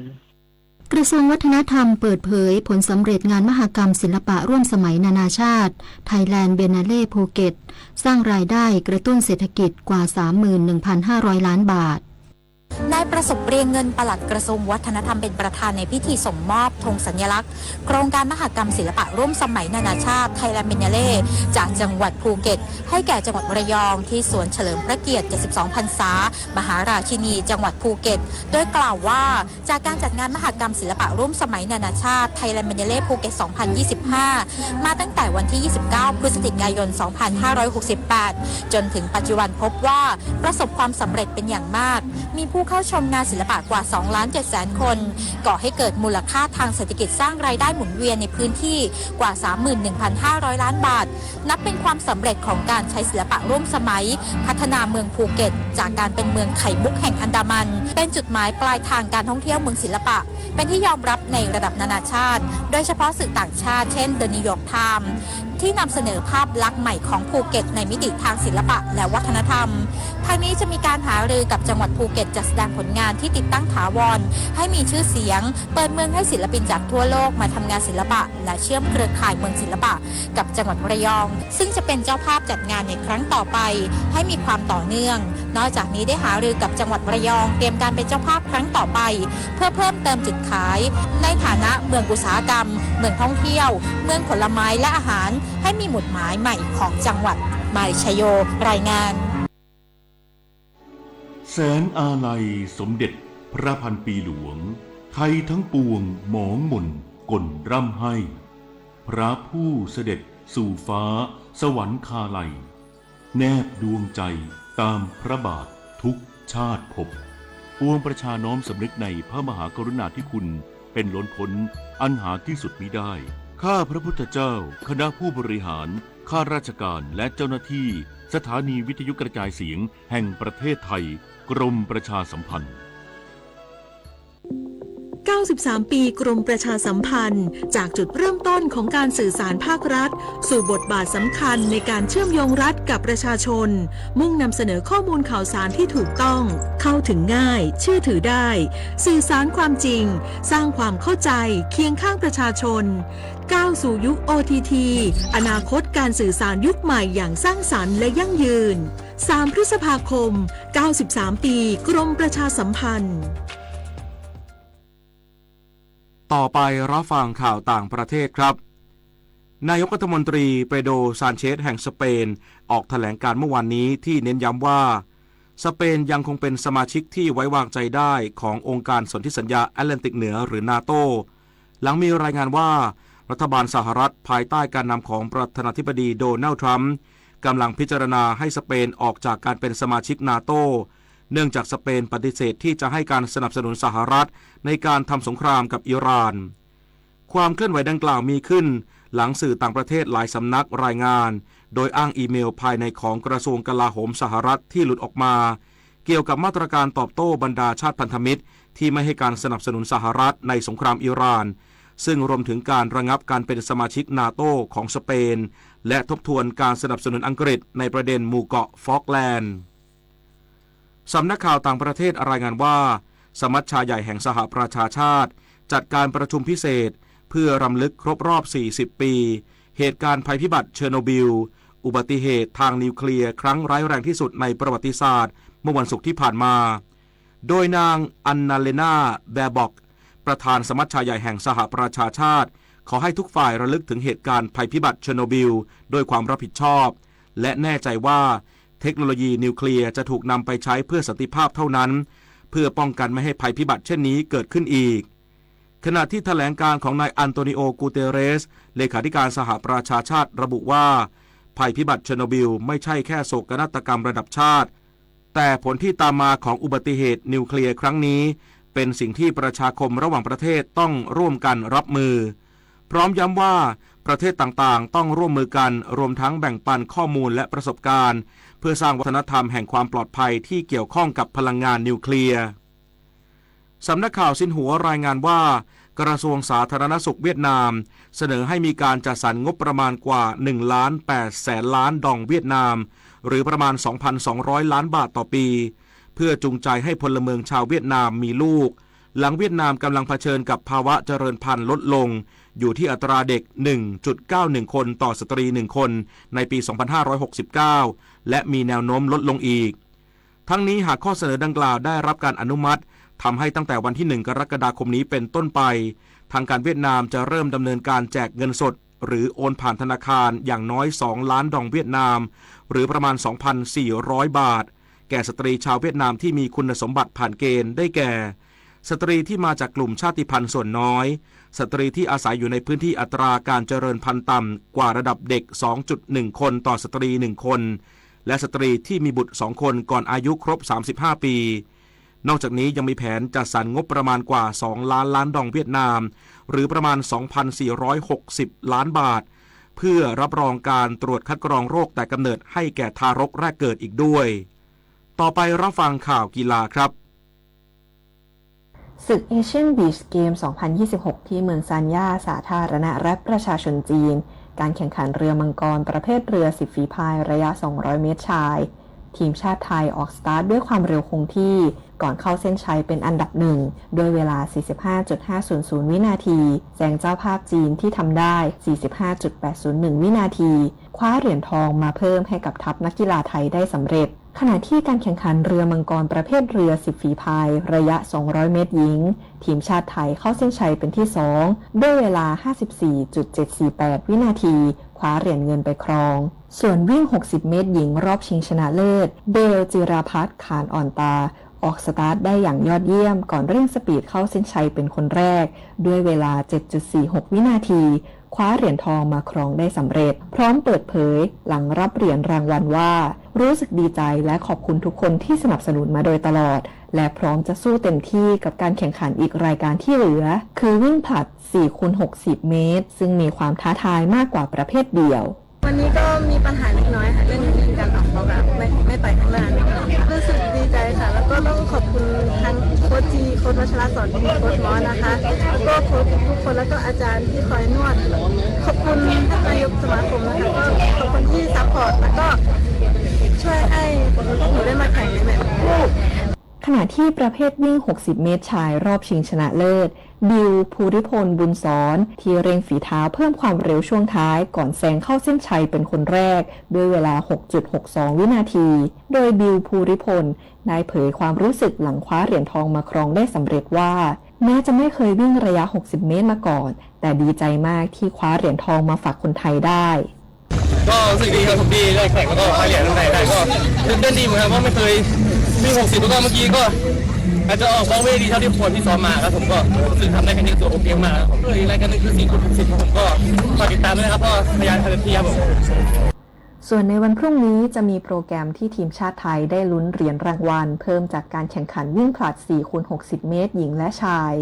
กระทรวงวัฒนธรรมเปิดเผยผลสำเร็จงานมหกรรมศิลปะร่วมสมัยนานาชาติ Thailand Biennale Phuket สร้างรายได้กระตุ้นเศรษฐกิจกว่า สามหมื่นหนึ่งพันห้าร้อยล้านบาท นายประสบ เรียงเงิน ปลัดกระทรวงวัฒนธรรมเป็นประธานในพิธีส่งมอบธงสัญลักษณ์โครงการมหกรรมศิลปะร่วมสมัยนานาชาติ Thailand Biennale จากจังหวัดภูเก็ต ให้แก่จังหวัดระยองที่สวนเฉลิมพระเกียรติ เจ็ดสิบสอง พรรษา มหาราชินีจังหวัดภูเก็ต โดยกล่าวว่า จากการจัดงานมหกรรมศิลปะร่วมสมัยนานาชาติ Thailand Biennale Phuket สองพันยี่สิบห้า มาตั้งแต่วันที่ ยี่สิบเก้า พฤศจิกายน สองพันห้าร้อยหกสิบแปด จนถึงปัจจุบันพบว่าประสบความสำเร็จเป็นอย่างมาก มีผู้เข้าชมงานศิลปะกว่า สองล้านเจ็ดแสนคน ก่อให้เกิดมูลค่าทางเศรษฐกิจ สร้างรายได้หมุนเวียนในพื้นที่กว่า สามหมื่นหนึ่งพันห้าร้อยล้านบาท นับเป็นความสำเร็จของการใช้ศิลปะร่วมสมัย พัฒนาเมืองภูเก็ต จากการเป็นเมืองไข่มุกแห่งอันดามัน เป็นจุดหมายปลายทางการท่องเที่ยวเมืองศิลปะ เป็นที่ยอมรับในระดับนานาชาติ โดยเฉพาะสื่อต่างชาติ เช่น The New York Times ที่นำเสนอภาพลักษณ์ใหม่ของภูเก็ตในมิติทางศิลปะและวัฒนธรรม ทางนี้จะมีการหารือกับจังหวัดภูเก็ต จัดแสดงผลงานที่ติดตั้งถาวร ให้มีชื่อเสียง เปิดเมืองให้ศิลปินจากทั่วโลกมาทำงานศิลปะ และเชื่อมเครือข่ายเมืองศิลปะ กับจังหวัดระยอง ซึ่งจะเป็นเจ้าภาพจัดงานในครั้งต่อไป ให้มีความต่อเนื่อง นอกจากนี้ได้หารือกับจังหวัดระยอง เตรียมการเป็นเจ้าภาพครั้งต่อไป เพื่อเพิ่มเติมจุดขาย ในฐานะเมืองอุตสาหกรรม เมืองท่องเที่ยว เมืองผลไม้และอาหาร ให้มีหมุดหมายใหม่ของจังหวัด มาริชโย รายงาน แสงอาลัยสมเด็จพระพันปีหลวง ไทยทั้งปวงหมองหม่นก่นร่ำไห้ พระผู้เสด็จสู่ฟ้าสวรรคาลัย แนบดวงใจตามพระบาททุกชาติภพ ปวงประชาน้อมสำนึกในพระมหากรุณาธิคุณเป็นล้นพ้นอันหาที่สุดมิได้ ข้าพระพุทธเจ้า คณะผู้บริหาร ข้าราชการ และเจ้าหน้าที่ สถานีวิทยุกระจายเสียงแห่งประเทศไทย กรมประชาสัมพันธ์ เก้าสิบสาม ปีกรมประชาสัมพันธ์ จากจุดเริ่มต้นของการสื่อสารภาครัฐ สู่บทบาทสำคัญในการเชื่อมโยงรัฐกับประชาชน มุ่งนำเสนอข้อมูลข่าวสารที่ถูกต้อง เข้าถึงง่าย เชื่อถือได้ สื่อสารความจริง สร้างความเข้าใจ เคียงข้างประชาชน ก้าวสู่ยุค โอ ที ที อนาคตการสื่อสารยุคใหม่อย่างสร้างสรรค์และยั่งยืน สาม พฤษภาคม เก้าสิบสาม ปีกรมประชาสัมพันธ์ ต่อไปรับฟังข่าวต่างประเทศครับ นายกรัฐมนตรีเปโดร ซานเชสแห่งสเปน ออกแถลงการณ์เมื่อวานนี้ที่เน้นย้ำว่า สเปนยังคงเป็นสมาชิกที่ไว้วางใจได้ขององค์การสนธิสัญญาแอตแลนติกเหนือหรือนาโต หลังมีรายงานว่า รัฐบาลสหรัฐภายใต้การนำของประธานาธิบดีโดนัลด์ทรัมป์กำลังพิจารณาให้สเปนออกจากการเป็นสมาชิกนาโต เนื่องจากสเปนปฏิเสธที่จะให้การสนับสนุนสหรัฐในการทำสงครามกับอิหร่าน ความเคลื่อนไหวดังกล่าวมีขึ้นหลังสื่อต่างประเทศหลายสำนักรายงาน โดยอ้างอีเมลภายในของกระทรวงกลาโหมสหรัฐที่หลุดออกมา เกี่ยวกับมาตรการตอบโต้บรรดาชาติพันธมิตรที่ไม่ให้การสนับสนุนสหรัฐในสงครามอิหร่าน ซึ่งรวมถึงการระงับการเป็นสมาชิกนาโตของสเปน และทบทวนการสนับสนุนอังกฤษในประเด็นหมู่เกาะฟอล์กแลนด์ สำนักข่าวต่างประเทศรายงานว่า สมัชชาใหญ่แห่งสหประชาชาติ จัดการประชุมพิเศษ เพื่อรำลึกครบรอบ สี่สิบ ปี เหตุการณ์ภัยพิบัติเชอร์โนบิล อุบัติเหตุทางนิวเคลียร์ครั้งร้ายแรงที่สุดในประวัติศาสตร์ เมื่อวันศุกร์ที่ผ่านมา โดยนางอันนาเลนา แบร์บอค ประธานสมัชชาใหญ่แห่งสหประชาชาติ ขอให้ทุกฝ่ายระลึกถึงเหตุการณ์ภัยพิบัติเชอร์โนบิลด้วยความรับผิดชอบ และแน่ใจว่าเทคโนโลยีนิวเคลียร์จะถูกนำไปใช้เพื่อสันติภาพเท่านั้น เพื่อป้องกันไม่ให้ภัยพิบัติเช่นนี้เกิดขึ้นอีก ขณะที่แถลงการของนายอันโตนิโอ กูเตเรส เลขาธิการสหประชาชาติระบุว่า ภัยพิบัติเชอร์โนบิลไม่ใช่แค่โศกนาฏกรรมระดับชาติ แต่ผลที่ตามมาของอุบัติเหตุนิวเคลียร์ครั้งนี้ เป็นสิ่งที่ประชาคมระหว่างประเทศต้องร่วมกันรับมือ พร้อมย้ำว่าประเทศต่างๆ ต้องร่วมมือกัน รวมทั้งแบ่งปันข้อมูลและประสบการณ์ เพื่อสร้างวัฒนธรรมแห่งความปลอดภัยที่เกี่ยวข้องกับพลังงานนิวเคลียร์ สำนักข่าวซินหัวรายงานว่า กระทรวงสาธารณสุขเวียดนาม เสนอให้มีการจัดสรรงบประมาณกว่า หนึ่งล้านแปดแสนล้านดองเวียดนาม หรือประมาณ สองพันสองร้อยล้านบาทต่อปี เพื่อจูงใจให้พลเมืองชาวเวียดนามมีลูก หลังเวียดนามกำลังเผชิญกับภาวะเจริญพันธุ์ลดลง อยู่ที่อัตราเด็ก หนึ่งจุดเก้าหนึ่ง คนต่อสตรี หนึ่ง คน ในปี สองพันห้าร้อยหกสิบเก้า และมีแนวโน้มลดลงอีก ทั้งนี้หากข้อเสนอดังกล่าวได้รับการอนุมัติ ทำให้ตั้งแต่วันที่ หนึ่ง กรกฎาคมนี้เป็นต้นไป ทางการเวียดนามจะเริ่มดำเนินการแจกเงินสด หรือโอนผ่านธนาคารอย่างน้อย สองล้านดองเวียดนาม หรือประมาณ สองพันสี่ร้อยบาท แก่สตรีชาวเวียดนามที่มีคุณสมบัติผ่านเกณฑ์ ได้แก่ สตรีที่มาจากกลุ่มชาติพันธุ์ส่วนน้อย สตรีที่อาศัยอยู่ในพื้นที่อัตราการเจริญพันธุ์ต่ำกว่าระดับเด็ก สองจุดหนึ่ง คนต่อสตรี หนึ่ง คน และสตรีที่มีบุตร สอง คนก่อนอายุครบ สามสิบห้า ปี นอกจากนี้ยังมีแผนจัดสรรงบประมาณกว่า สอง ล้านล้านดองเวียดนาม หรือประมาณ สองพันสี่ร้อยหกสิบล้านบาท เพื่อรับรองการตรวจคัดกรองโรคแต่กำเนิดให้แก่ทารกแรกเกิดอีกด้วย ต่อไปรับฟังข่าวกีฬาครับ ศึกเอเชียนบีชเกม สองพันยี่สิบหก ที่เมืองซานย่า สาธารณรัฐประชาชนจีน การแข่งขันเรือมังกรประเภทเรือสิบฝีพายระยะ สองร้อย เมตรชาย ทีมชาติไทยออกสตาร์ทด้วยความเร็วคงที่ ก่อนเข้าเส้นชัยเป็นอันดับหนึ่ง ด้วยเวลา สี่สิบห้าจุดห้าศูนย์ศูนย์ วินาที แซงเจ้าภาพจีนที่ทำได้ สี่สิบห้าจุดแปดศูนย์หนึ่ง วินาที คว้าเหรียญทองมาเพิ่มให้กับทัพนักกีฬาไทยได้สำเร็จ ขณะที่การแข่งขันเรือมังกรประเภทเรือสิบฝีพายระยะ สองร้อย เมตรหญิง ทีมชาติไทยเข้าเส้นชัยเป็นที่สอง ด้วยเวลา ห้าสิบสี่จุดเจ็ดสี่แปด วินาที คว้าเหรียญเงินไปครอง ส่วนวิ่ง หกสิบ เมตรหญิงรอบชิงชนะเลิศ เบล จิราภัทร ขานอ่อนตา ออกสตาร์ทได้อย่างยอดเยี่ยมก่อนเร่งสปีดเข้าเส้นชัยเป็นคนแรก ด้วยเวลา เจ็ดจุดสี่หก วินาที คว้าเหรียญทองมาครองได้สำเร็จ พร้อมเปิดเผยหลังรับเหรียญรางวัลว่า รู้สึกดีใจและขอบคุณทุกคนที่สนับสนุนมาโดยตลอด และพร้อมจะสู้เต็มที่กับการแข่งขันอีกรายการที่เหลือ คือวิ่งผลัด สี่คูณ หกสิบ เมตร ซึ่งมีความท้าทายมากกว่าประเภทเดี่ยว วันนี้ก็มีปัญหาเล็กน้อยค่ะ เรื่องเทคนิคการออกบล็อกอะ ไม่ไม่ไปข้างหน้า รู้สึกดีใจค่ะ แล้วก็ต้องขอบคุณทั้งโค้ชจี โค้ชวัชรสอน โค้ชมอสนะคะ แล้วก็โค้ชทุกๆคน แล้วก็อาจารย์ที่คอยนวด ขอบคุณท่านนายกสมาคมนะคะ ก็ขอบคุณที่ซัพพอร์ต แล้วก็ช่วยให้พวกหนูได้มาแข่งในแมตช์ ขณะที่ประเภทวิ่ง หกสิบ เมตรชายรอบชิงชนะเลิศ บิล ภูริพล บุญสอน ที่เร่งฝีเท้าเพิ่มความเร็วช่วงท้ายก่อนแซงเข้าเส้นชัยเป็นคนแรก ด้วยเวลา หกจุดหกสอง วินาที โดยบิล ภูริพล ได้เผยความรู้สึกหลังคว้าเหรียญทองมาครองได้สำเร็จว่า แม้จะไม่เคยวิ่งระยะ หกสิบ เมตรมาก่อน แต่ดีใจมากที่คว้าเหรียญทองมาฝากคนไทยได้ ก็รู้สึกดีครับ ผมดีได้แข่งแล้วก็คว้าเหรียญข้างในได้ ก็ตื่นเต้นดีเหมือนกัน เพราะไม่เคยวิ่ง หกสิบ แล้วก็เมื่อกี้ก็อาจจะออกบล็อกไม่ได้ดีเท่าที่ควรที่ซ้อมมาครับ ผมก็รู้สึกทำได้แค่นี้ถือว่าโอเคมากครับ ผมก็อีกรายการหนึ่งคือ สี่คูณ หกสิบ ครับ ผมก็ฝากติดตามด้วยนะครับ ก็พยายามทำเต็มที่ครับผม ส่วนในวันพรุ่งนี้จะมีโปรแกรมที่ทีมชาติไทยได้ลุ้นเหรียญรางวัลเพิ่มจากการแข่งขันวิ่งผลัด สี่คูณ หกสิบ เมตร หญิงและชาย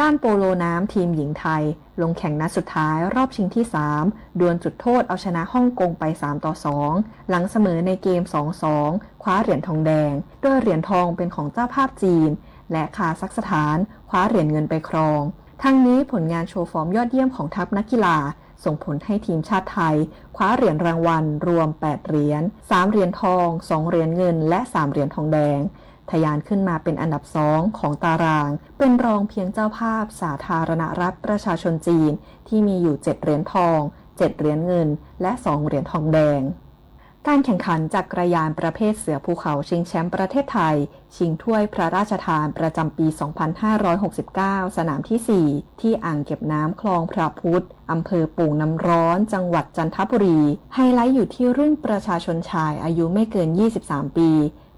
ด้านโปโลน้ำทีมหญิงไทย ลงแข่งนัดสุดท้ายรอบชิงที่ สาม ดวลจุดโทษเอาชนะฮ่องกงไป สามต่อสอง หลังเสมอในเกม สองสอง คว้าเหรียญทองแดง โดยเหรียญทองเป็นของเจ้าภาพจีน และคาซัคสถาน คว้าเหรียญเงินไปครอง ทั้งนี้ผลงานโชว์ฟอร์มยอดเยี่ยมของทัพนักกีฬา ส่งผลให้ทีมชาติไทย คว้าเหรียญรางวัลรวม แปด เหรียญ สาม เหรียญทอง สอง เหรียญเงิน และ สาม เหรียญทองแดง ทะยานขึ้นมาเป็นอันดับสองของตาราง เป็นรองเพียงเจ้าภาพสาธารณรัฐประชาชนจีน ที่มีอยู่ เจ็ด เหรียญทอง เจ็ด เหรียญเงิน และ สอง เหรียญทองแดง การแข่งขันจักรยานประเภทเสือภูเขาชิงแชมป์ประเทศไทย ชิงถ้วยพระราชทานประจำปี สองพันห้าร้อยหกสิบเก้า สนามที่ สี่ ที่อ่างเก็บน้ำคลองพระพุทธ อำเภอโป่งน้ำร้อน จังหวัดจันทบุรี ไฮไลท์อยู่ที่รุ่นประชาชนชายอายุไม่เกิน ยี่สิบสาม ปี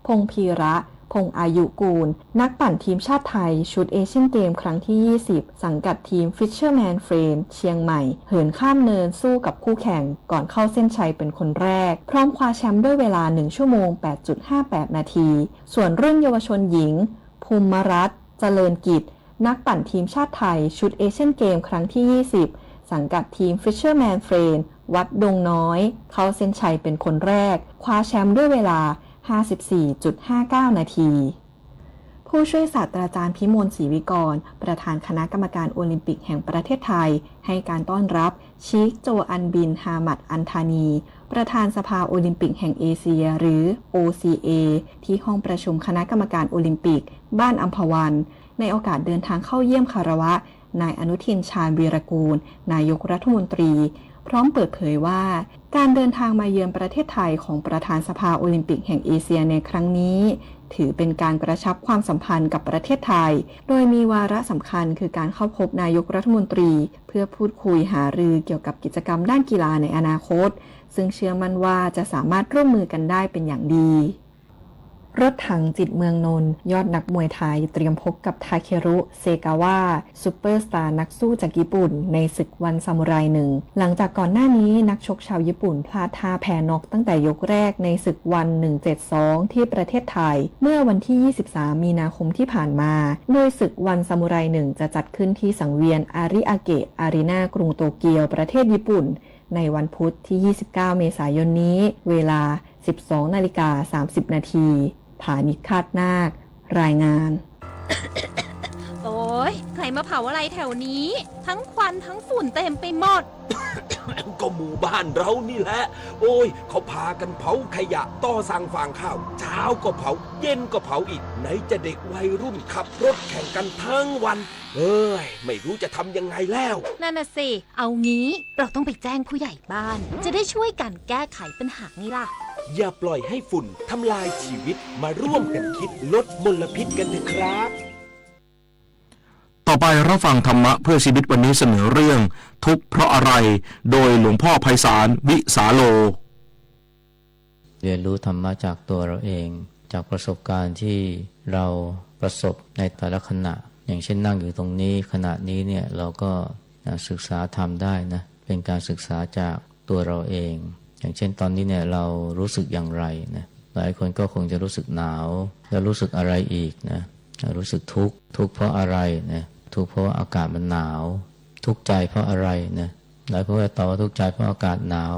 พงษ์พีระ พงษ์อายุกูล นักปั่นทีมชาติไทยชุดเอเชียนเกมครั้งที่ ยี่สิบ สังกัดทีม Fisherman Friend เชียงใหม่ เหินข้ามเนินสู้กับคู่แข่งก่อนเข้าเส้นชัยเป็นคนแรก พร้อมคว้าแชมป์ด้วยเวลา หนึ่ง ชั่วโมง แปดจุดห้าแปด นาที ส่วนรุ่นเยาวชนหญิง ภูมิรัตน์ เจริญกิจ นักปั่นทีมชาติไทยชุดเอเชียนเกมครั้งที่ ยี่สิบ สังกัดทีม Fisherman Friend วัดดงน้อย เข้าเส้นชัยเป็นคนแรก คว้าแชมป์ด้วยเวลา ห้าสิบสี่จุดห้าเก้า นาที ผู้ช่วยศาสตราจารย์พิมลศรีวิกร ประธานคณะกรรมการโอลิมปิกแห่งประเทศไทย ให้การต้อนรับ ชีค โจอันบิน ฮามัด อันธานี ประธานสภาโอลิมปิกแห่งเอเชีย หรือ โอซีเอ ที่ห้องประชุมคณะกรรมการโอลิมปิก บ้านอัมพวัน ในโอกาสเดินทางเข้าเยี่ยมคารวะ นายอนุทิน ชาญวีรกูร นายกรัฐมนตรี พร้อมเปิดเผยว่า การเดินทางมาเยือนประเทศไทยของประธานสภาโอลิมปิกแห่งเอเชียในครั้งนี้ ถือเป็นการกระชับความสัมพันธ์กับประเทศไทย โดยมีวาระสำคัญคือการเข้าพบนายกรัฐมนตรี เพื่อพูดคุยหารือเกี่ยวกับกิจกรรมด้านกีฬาในอนาคต ซึ่งเชื่อมั่นว่าจะสามารถร่วมมือกันได้เป็นอย่างดี รถถังจิตเมืองนนท์ ยอดนักมวยไทยเตรียมพบกับทาเครุ เซกาวะ ซูเปอร์สตาร์นักสู้จากญี่ปุ่นในศึกวันซามูไรหนึ่ง หลังจากก่อนหน้านี้นักชกชาวญี่ปุ่นพลาดท่าแพ้น็อกตั้งแต่ยกแรกในศึกวัน หนึ่งเจ็ดสอง ที่ประเทศไทย เมื่อวันที่ ยี่สิบสาม มีนาคมที่ผ่านมา โดยศึกวันซามูไรหนึ่ง จะจัดขึ้นที่สังเวียนอาริอาเกะอารีนากรุงโตเกียว ประเทศญี่ปุ่น ในวันพุธที่ ยี่สิบเก้า เมษายนนี้ เวลา สิบสองนาฬิกา สามสิบนาที ผานิกคาดนาค รายงาน โอ๊ย ใครมาเผาอะไรแถวนี้ ทั้งควันทั้งฝุ่นเต็มไปหมด ก็หมู่บ้านเรานี่แหละ โอ้ย เขาพากันเผาขยะต่อสั่งฟางข้าว เช้าก็เผา เย็นก็เผาอีก ไหนจะเด็กวัยรุ่นขับรถแข่งกันทั้งวัน เอ้ย ไม่รู้จะทำยังไงแล้ว นั่นน่ะสิ เอางี้ เราต้องไปแจ้งผู้ใหญ่บ้าน จะได้ช่วยกันแก้ไขปัญหาไงล่ะ อย่าปล่อยให้ฝุ่นทำลายชีวิต มาร่วมกันคิดลดมลพิษกันเถอะครับ ต่อไปรับฟังธรรมะเพื่อชีวิตวันนี้เสนอเรื่องทุกข์เพราะอะไร โดยหลวงพ่อไพศาล วิสาโล เรียนรู้ธรรมะจากตัวเราเอง จากประสบการณ์ที่เราประสบในแต่ละขณะ อย่างเช่นนั่งอยู่ตรงนี้ ขณะนี้เนี่ยเราก็นะศึกษาธรรมได้นะ เป็นการศึกษาจากตัวเราเอง อย่างเช่นตอนนี้เนี่ยเรารู้สึกอย่างไรนะ หลายคนก็คงจะรู้สึกหนาว แล้วรู้สึกอะไรอีกนะ รู้สึกทุกข์ ทุกข์เพราะอะไรนะ ทุกข์เพราะว่าอากาศมันหนาว ทุกข์ใจเพราะอะไรนะ หลายคนก็จะตอบว่าทุกข์ใจเพราะอากาศหนาว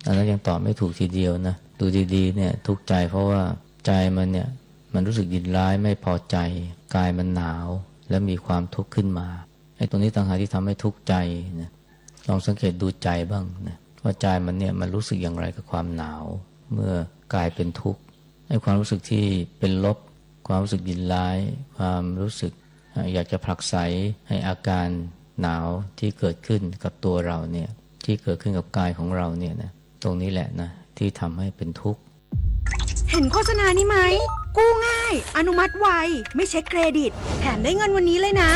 อันนั้นยังตอบไม่ถูกทีเดียวนะ ดูดีๆเนี่ยทุกข์ใจเพราะว่าใจมันเนี่ย มันรู้สึกยินร้ายไม่พอใจ กายมันหนาว แล้วมีความทุกข์ขึ้นมา ไอ้ตรงนี้ต่างหากที่ทำให้ทุกข์ใจนะ ลองสังเกตดูใจบ้างนะ ว่าใจมันเนี่ยมันรู้สึกอย่างไรกับความหนาว เมื่อกายเป็นทุกข์ ไอ้ความรู้สึกที่เป็นลบ ความรู้สึกยินร้าย ความรู้สึก อยากจะผลักไส ไอ้อาการหนาวที่เกิดขึ้นกับตัวเราเนี่ย ที่เกิดขึ้นกับกายของเราเนี่ยนะ ตรงนี้แหละนะ ที่ทำให้เป็นทุกข์ เห็นโฆษณานี้ไหม กู้ง่าย อนุมัติไว ไม่เช็คเครดิต แถมได้เงินวันนี้เลยนะ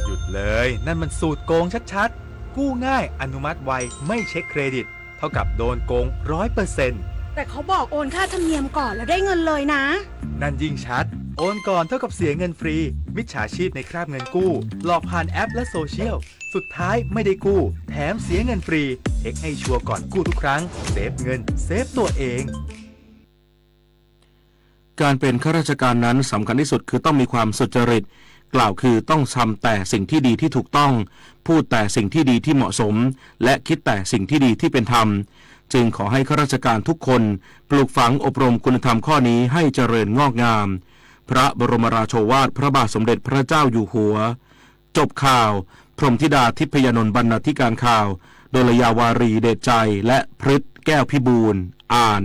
หยุดเลย นั่นมันสูตรโกงชัดๆ กู้ง่าย อนุมัติไว ไม่เช็คเครดิต เท่ากับโดนโกงร้อยเปอร์เซ็นต์ แต่เขาบอกโอนค่าธรรมเนียมก่อนแล้วได้เงินเลยนะ นั่นยิ่งชัด โอนก่อนเท่ากับเสียเงินฟรี มิจฉาชีพในคราบเงินกู้ หลอกผ่านแอปและโซเชียล สุดท้ายไม่ได้กู้ แถมเสียเงินฟรี เช็คให้ชัวร์ก่อนกู้ทุกครั้ง เซฟเงิน เซฟตัวเอง การเป็นข้าราชการนั้นสำคัญที่สุดคือต้องมีความสุจริต กล่าวคือต้องทำแต่สิ่งที่ดีที่ถูกต้อง พูดแต่สิ่งที่ดีที่เหมาะสม และคิดแต่สิ่งที่ดีที่เป็นธรรม จึงขอให้ข้าราชการทุกคนปลูกฝังอบรมคุณธรรมข้อนี้ให้เจริญงอกงาม พระบรมราโชวาทพระบาทสมเด็จพระเจ้าอยู่หัว จบข่าว พรหมธิดาทิพยานนท์บรรณาธิการข่าว ดลยาวารีเดชใจ และพฤษแก้วพิบูล อ่าน